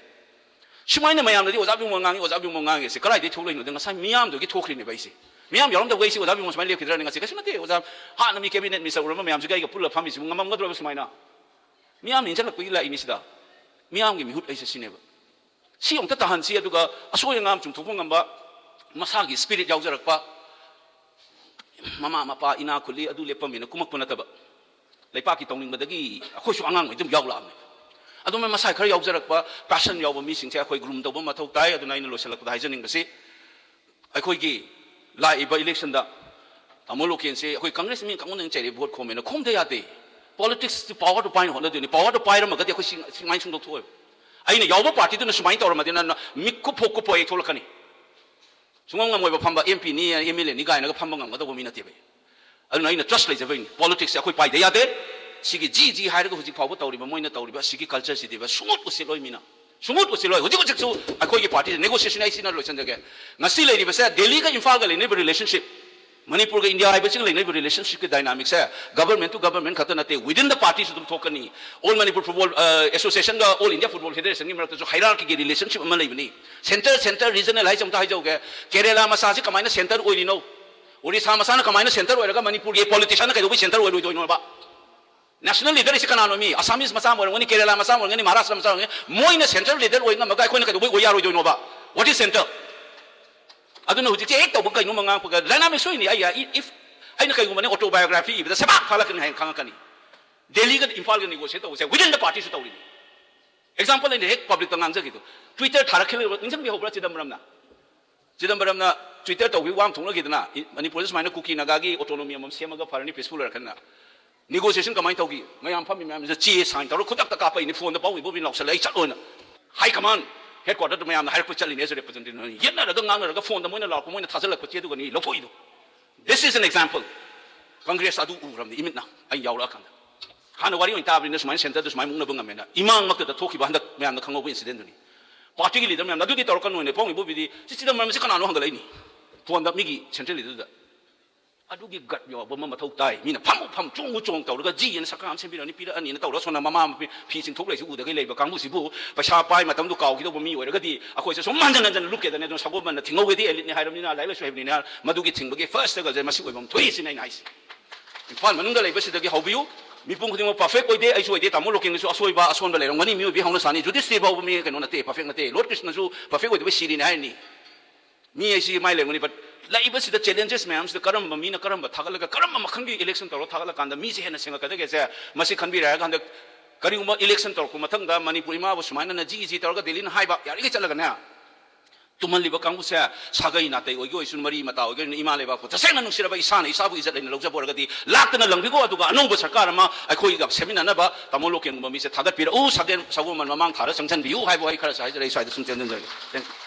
ꯁꯨꯃꯥꯏꯅ ꯃꯌꯥꯝꯅꯗꯤ "ꯑꯣꯖꯥ ꯕꯤꯃꯣꯜ ꯉꯥꯡꯉꯤ, ꯑꯣꯖꯥ ꯕꯤꯃꯣꯜ ꯉꯥꯡꯉꯤ" ꯁꯦ ꯀꯗꯥꯏꯗꯒꯤ ꯊꯣꯛꯂꯛꯏꯅꯣꯗ? ꯉꯁꯥꯏ ꯃꯤꯌꯥꯝꯗꯨꯒꯤ ꯊꯣꯛꯈ꯭ꯔꯤꯅꯦꯕ ꯑꯩꯁꯦ꯫ ꯃꯤꯌꯥꯝ ꯌꯥꯎꯔꯝꯗꯕ ꯑꯩꯁꯦ "ꯑꯣꯖꯥ ꯕꯤꯃꯣꯜ ꯁꯨꯃꯥꯏꯅ ꯂꯦꯞꯈꯤꯗ꯭ꯔꯅꯦ ꯉꯁꯤ?" ꯀꯩꯁꯨ ꯅꯠꯇꯦ ꯑꯣꯖꯥ, ꯍꯥꯟꯅ ꯃꯤ ꯀꯦꯕꯤꯅꯦꯠ ꯃꯤꯅꯤꯁꯇꯔ ꯑꯣꯏꯔꯝꯕ ꯃꯌꯥꯝꯁꯤꯒ ꯑꯩꯒ ꯄꯨꯜꯂ ꯐꯝꯃꯤꯁꯤꯕꯨ ꯉꯝꯃꯝꯒꯗ꯭ꯔꯣꯕ ꯁꯨꯃꯥꯏꯅ? ꯃꯤꯌꯥꯝ ꯅꯤꯡꯁꯤꯡꯂꯛꯄꯒꯤ ꯂꯥꯛꯏꯅꯤ ꯁꯤꯗ꯫ ꯃꯤꯌꯥꯝꯒꯤ ꯃꯤꯍꯨꯠ ꯑꯩꯁꯦ ꯁꯤꯅꯦꯕ꯫ ꯁꯤ ꯑꯃꯨꯛꯇ ꯇꯥꯍꯟꯁꯤ, ꯑꯗꯨꯒ ꯑꯁꯣꯏ ꯑꯉꯥꯝ ꯆꯨꯝꯊꯣꯛꯄ ꯉꯝꯕ, ꯃꯁꯥꯒꯤ ꯁ꯭ꯄꯤꯔꯤꯠ ꯌꯥꯎꯖꯔꯛꯄ, ꯃꯃꯥ ꯃꯄꯥ ꯏꯅꯥ ꯈꯨꯜꯂꯤ ꯑꯗꯨ ꯂꯦꯞꯄꯝꯃꯦꯅ ꯀꯨꯝꯃꯛꯄ ꯅꯠꯇꯕ, ꯂꯩꯄꯥꯛꯀꯤ ꯇꯧꯅꯤꯡꯕꯗꯒꯤ ꯑꯩꯈꯣꯏꯁꯨ ꯑꯉꯥꯡꯉꯩ ꯑꯗꯨꯝ ꯌꯥꯎꯔꯛꯑꯕꯅꯦ꯫ ꯑꯗꯨꯃꯥꯏꯅ ꯃꯁꯥ ꯈꯔ ꯌꯥꯎꯖꯔꯛꯄ, ꯄꯦꯁꯟ ꯌꯥꯎꯕ ꯃꯤꯁꯤꯡꯁꯦ ꯑꯩꯈꯣꯏ ꯒ꯭ꯔꯨꯝ ꯇꯧꯕ ꯃꯊꯧ ꯇꯥꯏ꯫ ꯑꯗꯨꯅ ꯑꯩꯅ ꯂꯣꯏꯁꯤꯜꯂꯛꯄꯗ ꯍꯥꯏꯖꯅꯤꯡꯕꯁꯤ, ꯑꯩꯈꯣꯏꯒꯤ ꯂꯥꯛꯏꯕ ꯏꯂꯦꯛꯁꯟꯗ ꯇꯥꯃꯣ ꯂꯣꯀꯦꯟꯁꯦ ꯑꯩꯈꯣꯏ ꯀꯪꯒ꯭ꯔꯦꯁ ꯃꯤ ꯀꯥꯡꯕꯨꯅ ꯆꯩꯔꯦ, ꯚꯣꯠ ꯈꯣꯝꯃꯦꯅ ꯈꯣꯝꯗ ꯌꯥꯗꯦ꯫ ꯄꯣꯂꯤꯇꯤꯛꯁꯁꯤ ꯄꯥꯋꯔꯗꯨ ꯄꯥꯏꯅ ꯍꯣꯠꯅꯗꯣꯏꯅꯤ꯫ ꯄꯥꯋꯔꯗꯨ ꯄꯥꯏꯔꯝꯃꯒꯗꯤ ꯑꯩꯈꯣꯏ ꯁꯤ-, ꯁꯨꯃꯥꯏꯅ ꯁꯨꯡꯗꯣꯛꯊꯣꯛꯑꯣꯏꯕ꯫ ꯑꯩꯅ ꯌꯥꯎꯕ ꯄꯥꯔꯇꯤꯗꯨꯅ ꯁꯨꯃꯥꯏꯅ ꯇꯧꯔꯝꯃꯗꯤ ꯅꯪ ꯃꯤꯠ ꯀꯨꯞꯐꯣ ꯀꯨꯞꯐꯣ ꯑꯩ ꯊꯣꯛꯂꯛꯀꯅꯤ꯫ ꯁꯨꯡꯉꯝ ꯉꯝꯃꯣꯏꯕ ꯐꯝꯕ, ꯑꯦꯝ ꯄꯤꯅꯤ, ꯑꯦꯝ ꯑꯦꯜ ꯑꯦꯅꯤ ꯀꯥꯏꯅꯒ ꯐꯝꯕ ꯉꯝꯒꯗꯧꯕ ꯃꯤ ꯅꯠꯇꯦꯕ ꯑꯩ꯫ ꯑꯗꯨꯅ ꯑꯩꯅ ꯇ꯭ꯔꯁ ꯂꯩꯖꯕꯩꯅꯤ꯫ ꯄꯣꯂꯤꯇꯤꯛꯁꯁꯦ ꯑꯩꯈꯣꯏ ꯄꯥꯏꯗ ꯌꯥꯗꯦ꯫ ꯁꯤꯒꯤ ꯖꯤ ꯖꯤ ꯍꯥꯏꯔꯒ ꯍꯧꯖꯤꯛ ꯐꯥꯎꯕ ꯇꯧꯔꯤꯕ, ꯃꯣꯏꯅ ꯇꯧꯔꯤꯕ ꯑꯁꯤꯒꯤ ꯀꯜꯆꯔꯁꯤꯗꯤꯕ ꯁꯨꯡꯎꯠ ꯎꯠꯁꯤꯜꯂꯣꯏ ꯃꯤꯅ꯫ ꯁꯨꯡꯎꯠ ꯎꯠꯁꯤꯜꯂꯣꯏ꯫ ꯍꯧꯖꯤꯛ ꯍꯧꯖꯤꯛꯁꯨ ꯑꯩꯈꯣꯏꯒꯤ ꯄꯥꯔꯇꯤꯁꯦ, ꯅꯦꯒꯣꯁꯤꯌꯦꯁꯟ ꯑꯩ ꯁꯤꯅ ꯂꯣꯏꯁꯤꯟꯖꯒꯦ꯫ ꯉꯁꯤ ꯂꯩꯔꯤꯕꯁꯦ ꯗꯦꯜꯂꯤꯒ ꯏꯝꯐꯥꯜꯒ ꯂꯩꯅꯔꯤꯕ ꯔꯤꯂꯦꯁꯟꯁꯤꯞ, ꯃꯅꯤꯄꯨꯔꯒ ꯏꯟꯗꯤꯌꯥ ꯍꯥꯏꯕꯁꯤꯒ ꯂꯩꯅꯔꯤꯕ relationship ꯀꯤ dynamic say government to government ꯈꯛꯇ ꯅꯠꯇꯦ, within the party ꯁꯨ ꯑꯗꯨꯝ ꯊꯣꯛꯀꯅꯤ꯫ All Manipur Football Association ꯒ All India Football Federation ꯒꯤ ꯃꯔꯛꯇꯁꯨ hierarchy ꯒꯤ relationship ꯑꯃ ꯂꯩꯕꯅꯤ꯫ Center, center, regional ꯍꯥꯏꯁꯦ ꯑꯝꯇ ꯍꯥꯏꯖꯧꯒꯦ꯫ ꯀꯦꯔꯦꯂꯥ ꯃꯆꯥꯁꯤ ꯀꯃꯥꯏꯅ center ꯑꯣꯏꯔꯤꯅꯣ? ꯑꯣꯔꯤꯁꯥ ꯃꯆꯥꯅ ꯀꯃꯥꯏꯅ center ꯑꯣꯏꯔꯒ ꯃꯅꯤꯄꯨꯔꯒꯤ politician ꯅ ꯀꯩꯗꯧꯕꯩ center ꯑꯣꯏꯔꯣꯏꯗꯣꯏꯅꯣꯕ? National leader ꯁꯤ ꯀꯅꯥꯅꯣ? ꯃꯤ Assamese ꯃꯆꯥ ꯑꯃ ꯑꯣꯏꯔꯝꯒꯅꯤ, ꯀꯦꯔꯦꯂꯥ ꯃꯆꯥ ꯑꯃ ꯑꯣꯏꯔꯝꯒꯅꯤ, ꯃꯍꯥꯔꯥꯁꯇ꯭ꯔ ꯃꯆꯥ ꯑꯣꯏꯔꯝꯒꯅꯤ, ꯃꯣꯏꯅ central leader ꯑꯣꯏ ꯉꯝꯃꯒ ꯑꯩꯈꯣꯏꯅ ꯀꯩꯗꯧꯕꯩ ꯑꯣꯏ ꯌꯥꯔꯣꯏꯗꯣꯏꯅꯣꯕ? What is center? ꯑꯗꯨꯅ ꯍꯧꯖꯤꯛꯁꯦ ꯍꯦꯛ ꯇꯧꯕ ꯀꯩꯅꯣꯝꯃ ꯉꯥꯡꯉꯛꯄꯒ dynamic ꯁꯣꯏꯅꯤ꯫ ꯑꯩ, if ꯑꯩꯅ ꯀꯩꯒꯨꯝꯕꯅꯦ autobiography ꯏꯕꯗ ꯁꯦꯕꯥꯛ ꯐꯥꯂꯛꯀꯅꯤ ꯍꯥꯏꯅ ꯈꯪꯉꯛꯀꯅꯤ꯫ ꯗꯦꯜꯂꯤꯒ ꯏꯝꯐꯥꯜꯒ negotiate ꯇꯧꯕꯁꯦ within the party ꯁꯨ ꯇꯧꯔꯤꯅꯤ꯫ Example ꯑꯩꯅ ꯍꯦꯛ public ꯇ ꯉꯥꯡꯖꯒꯦꯗꯣ, Twitter ꯊꯥꯔꯛꯈꯤꯕ ꯅꯤꯡꯁꯤꯡꯕꯤꯍꯧꯕ꯭ꯔꯥ ꯆꯤꯗꯝꯕꯔꯝꯅ? ꯆꯤꯗꯝꯕꯔꯝꯅ Twitter ꯇꯧꯕꯒꯤ ꯋꯥ ꯑꯃ ꯊꯣꯛꯅꯈꯤꯗꯅ, ꯏ-, ꯃꯅꯤꯄꯨꯔꯗ ꯁꯨꯃꯥꯏꯅ ꯀꯨꯀꯤ ꯅꯥꯒꯥꯒꯤ autonomy ꯑꯃꯃꯝ ꯁꯦꯝꯃꯒ ꯐꯔꯅꯤ, peaceful ꯑꯣꯏꯔꯛꯀꯅꯤꯅ꯫ Negotiation ꯀꯃꯥꯏꯅ ꯇꯧꯈꯤ? ꯃꯌꯥꯝ ꯐꯝꯃꯤ ꯃꯌꯥꯝꯁꯦ ꯆꯦ sign ꯇꯧꯔ ꯈꯨꯗꯛꯇ ꯀꯥꯞꯄꯛꯏꯅꯤ, phone ꯗ ꯄꯥꯎꯃꯤ ꯕꯣꯕꯤꯟ ꯂꯥꯎꯁꯜꯂꯦ, "ꯑꯩ ꯆꯠꯂꯣꯏꯅ"꯫ High command, headquarter ꯗ ꯃꯌꯥꯝꯅ ꯍꯥꯏꯔꯛꯄ ꯆꯠꯂꯤꯅꯦ as a representative꯫ ꯌꯦꯠꯅꯔꯒ ꯉꯥꯡꯅꯔꯒ phone ꯗ ꯃꯣꯏꯅ ꯂꯥꯎꯔꯛꯄ ꯃꯣꯏꯅ ꯊꯥꯖꯤꯜꯂꯛꯄ ꯆꯦꯗꯨꯒꯅꯤ ꯂꯧꯊꯣꯛꯏꯗꯣ꯫ This is an example꯫ Congress ꯑꯗꯨ ꯎꯔꯕꯅꯤ ꯏꯃꯤꯠꯅ, ꯑꯩ ꯌꯥꯎꯔꯛꯑꯀꯥꯟꯗ꯫ ꯍꯥꯟꯅ ꯋꯥꯔꯤ ꯑꯣꯏꯅ ꯇꯥꯕꯅꯤꯅ ꯁꯨꯃꯥꯏꯅ center ꯗ ꯁꯨꯃꯥꯏꯅ ꯃꯨꯛꯅꯕ ꯉꯝꯃꯦꯅ꯫ ꯏꯃꯥꯡꯃꯛꯇꯗ ꯊꯣꯛꯈꯤꯕ ꯍꯟꯗꯛ ꯃꯌꯥꯝꯅ ꯈꯪꯍꯧꯕ incident ꯗꯨꯅꯤ꯫ Party ꯒꯤ leader ꯃꯌꯥꯝꯅ ꯑꯗꯨꯗꯤ ꯇꯧꯔꯛꯀꯅꯣꯅꯦ, ꯄꯥꯎꯃꯤ ꯕꯣꯕꯤꯗꯤ ꯁꯤ ꯆꯤꯗꯝꯕꯔꯝꯁꯤ ꯀꯅꯥꯅꯣ ꯍꯪꯒꯠꯂꯛꯏꯅꯤ꯫ Phone ꯗ ꯃꯤꯒꯤ central leader ꯗ꯫ ꯑꯗꯨꯒꯤ gut ꯌꯥꯎꯕ ꯑꯃ ꯃꯊꯧ ꯇꯥꯏ꯫ ꯃꯤꯅ ꯐꯝꯃꯨ ꯐꯝ, ꯆꯣꯡꯉꯨ ꯆꯣꯡ ꯇꯧꯔꯒ ꯖꯤ ꯑꯅ ꯁꯔꯀꯥꯔ ꯑꯃ ꯁꯦꯝꯕꯤꯔꯛꯑꯅꯤ, ꯄꯤꯔꯛꯑꯅꯤꯅ ꯇꯧꯔ ꯁꯣꯝꯗ ꯃꯃꯥ ꯃꯄꯤ ꯐꯤ ꯆꯤꯡꯊꯣꯛ ꯂꯩꯁꯤ ꯎꯗꯈꯩ ꯂꯩꯕ ꯀꯥꯡꯕꯨꯁꯤꯕꯨ ꯄꯩꯁꯥ ꯄꯥꯏ ꯃꯇꯝꯗꯨ ꯀꯥꯎꯈꯤꯗꯧꯕ ꯃꯤ ꯑꯣꯏꯔꯒꯗꯤ ꯑꯩꯈꯣꯏꯁꯦ ꯁꯨꯝ ꯍꯟꯖꯟ ꯍꯟꯖꯟ ꯂꯨꯞꯀꯦꯗꯅꯦ꯫ ꯑꯗꯨꯅ ꯁꯒꯣꯜꯕꯟꯗ ꯊꯤꯡꯍꯧꯒꯦꯗꯤ elite ꯅꯤ ꯍꯥꯏꯔꯕꯅꯤꯅ, ꯂꯥꯏꯔꯤꯛ ꯂꯥꯏꯁꯨ ꯍꯩꯕꯅꯤꯅ, ꯃꯗꯨꯒꯤ ꯊꯤꯡꯕꯒꯤ first struggle ꯁꯦ ꯃꯁꯤ ꯑꯣꯏꯐꯝ ꯊꯣꯛꯏ ꯁꯤꯅꯤ ꯑꯩꯅ ꯍꯥꯏꯁꯦ꯫ ꯏꯝꯐꯥꯜ ꯃꯅꯨꯡꯗ ꯂꯩꯕꯁꯤꯗꯒꯤ ꯍꯧꯕꯤꯌꯨ꯫ ꯃꯤꯄꯨꯝ ꯈꯨꯗꯤꯡꯃꯛ perfect ꯑꯣꯏꯗꯦ, ꯑꯩꯁꯨ ꯑꯣꯏꯗꯦ, ꯇꯥꯃꯣ ꯂꯣꯀꯦꯟꯒꯤꯁꯨ ꯑꯁꯣꯏꯕ ꯑꯁꯣꯟꯕ ꯂꯩꯔꯝꯒꯅꯤ, ꯃꯤꯑꯣꯏꯕꯒꯤ ꯍꯧꯅ ꯁꯥꯅꯤ꯫ ꯖꯨꯗꯤꯁ ꯐꯥꯎꯕ ꯃꯤ ꯀꯩꯅꯣ ꯅꯠꯇꯦ, perfect ꯅꯠꯇꯦ꯫ Lord ꯀ꯭ꯔꯤꯁꯅꯁꯨ perfect ꯑꯣꯏꯗꯕ ꯁꯤꯔꯤꯅꯤ ꯍꯥꯏꯔꯤꯅꯤ꯫ ꯃꯤ ꯍꯥꯏꯁꯤ ꯃꯥꯏ ꯂꯩꯔꯝꯒꯅꯤ, but ꯂꯥꯛꯏꯕꯁꯤꯗ challenges ꯃꯌꯥꯝꯁꯤꯗ ꯀꯔꯝꯕ ꯃꯤꯅ ꯀꯔꯝꯕ ꯊꯥꯒꯠꯂꯒ ꯀꯔꯝꯕ ꯃꯈꯜꯒꯤ election ꯇꯧꯔ ꯊꯥꯒꯠꯂꯀꯥꯟꯗ ꯃꯤꯁꯦ ꯍꯦꯟꯅ ꯁꯦꯡꯉꯛꯀꯗꯒꯦꯁꯦ ꯃꯁꯤ ꯈꯟꯕꯤꯔꯦ ꯍꯥꯏꯔꯒ ꯍꯟꯗꯛ ꯀꯔꯤꯒꯨꯝꯕ election ꯇꯧꯔꯛꯄ ꯃꯊꯪꯗ ꯃꯅꯤꯄꯨꯔ ꯏꯃꯥꯕꯨ ꯁꯨꯃꯥꯏꯅꯅ ꯖꯤ ꯖꯤ ꯇꯧꯔꯒ ꯗꯦꯜꯂꯤꯅ ꯍꯥꯏꯕ ꯌꯥꯔꯤꯈꯩ ꯆꯠꯂꯒꯅꯦ, ꯇꯨꯝꯍꯜꯂꯤꯕ ꯀꯥꯡꯕꯨꯁꯦ ꯁꯥꯒꯩ ꯅꯥꯇꯩ ꯑꯣꯏꯒꯦ ꯑꯣꯏꯁꯨ, ꯃꯔꯤ ꯃꯇꯥ ꯑꯣꯏꯒꯦ ꯑꯣꯏꯁꯨ, ꯏꯃꯥ ꯂꯩꯕꯥꯛꯄꯨ ꯇꯁꯦꯡꯅ ꯅꯨꯡꯁꯤꯔꯕ ꯏꯁꯥꯅ ꯏꯁꯥꯕꯨ ꯏꯖꯠ ꯂꯩꯅ ꯂꯧꯖꯕ ꯑꯣꯏꯔꯒꯗꯤ ꯂꯥꯛꯇꯅ ꯂꯪꯕꯤꯈꯣ, ꯑꯗꯨꯒ ꯑꯅꯧꯕ ꯁꯔꯀꯥꯔ ꯑꯃ ꯑꯩꯈꯣꯏꯒ ꯁꯦꯝꯃꯤꯟꯅꯅꯕ ꯇꯥꯃꯣ ꯂꯣꯀꯦꯟꯒꯨꯝꯕ ꯃꯤꯁꯦ ꯊꯥꯒꯠꯄꯤꯔꯛꯎ, ꯁꯒꯦꯟ ꯁꯒꯣꯜꯕꯟ ꯃꯃꯥꯡ ꯊꯥꯔ ꯆꯪꯁꯤꯟꯕꯤꯌꯨ ꯍꯥꯏꯕ ꯋꯥꯍꯩ ꯈꯔꯁꯨ ꯍꯥꯏꯖꯔꯦ꯫ ꯑꯩ ꯁ꯭ꯋꯥꯏꯗ ꯁꯨꯝ ꯇꯦꯟꯖꯟꯖꯔꯒꯦ꯫ Thank you꯫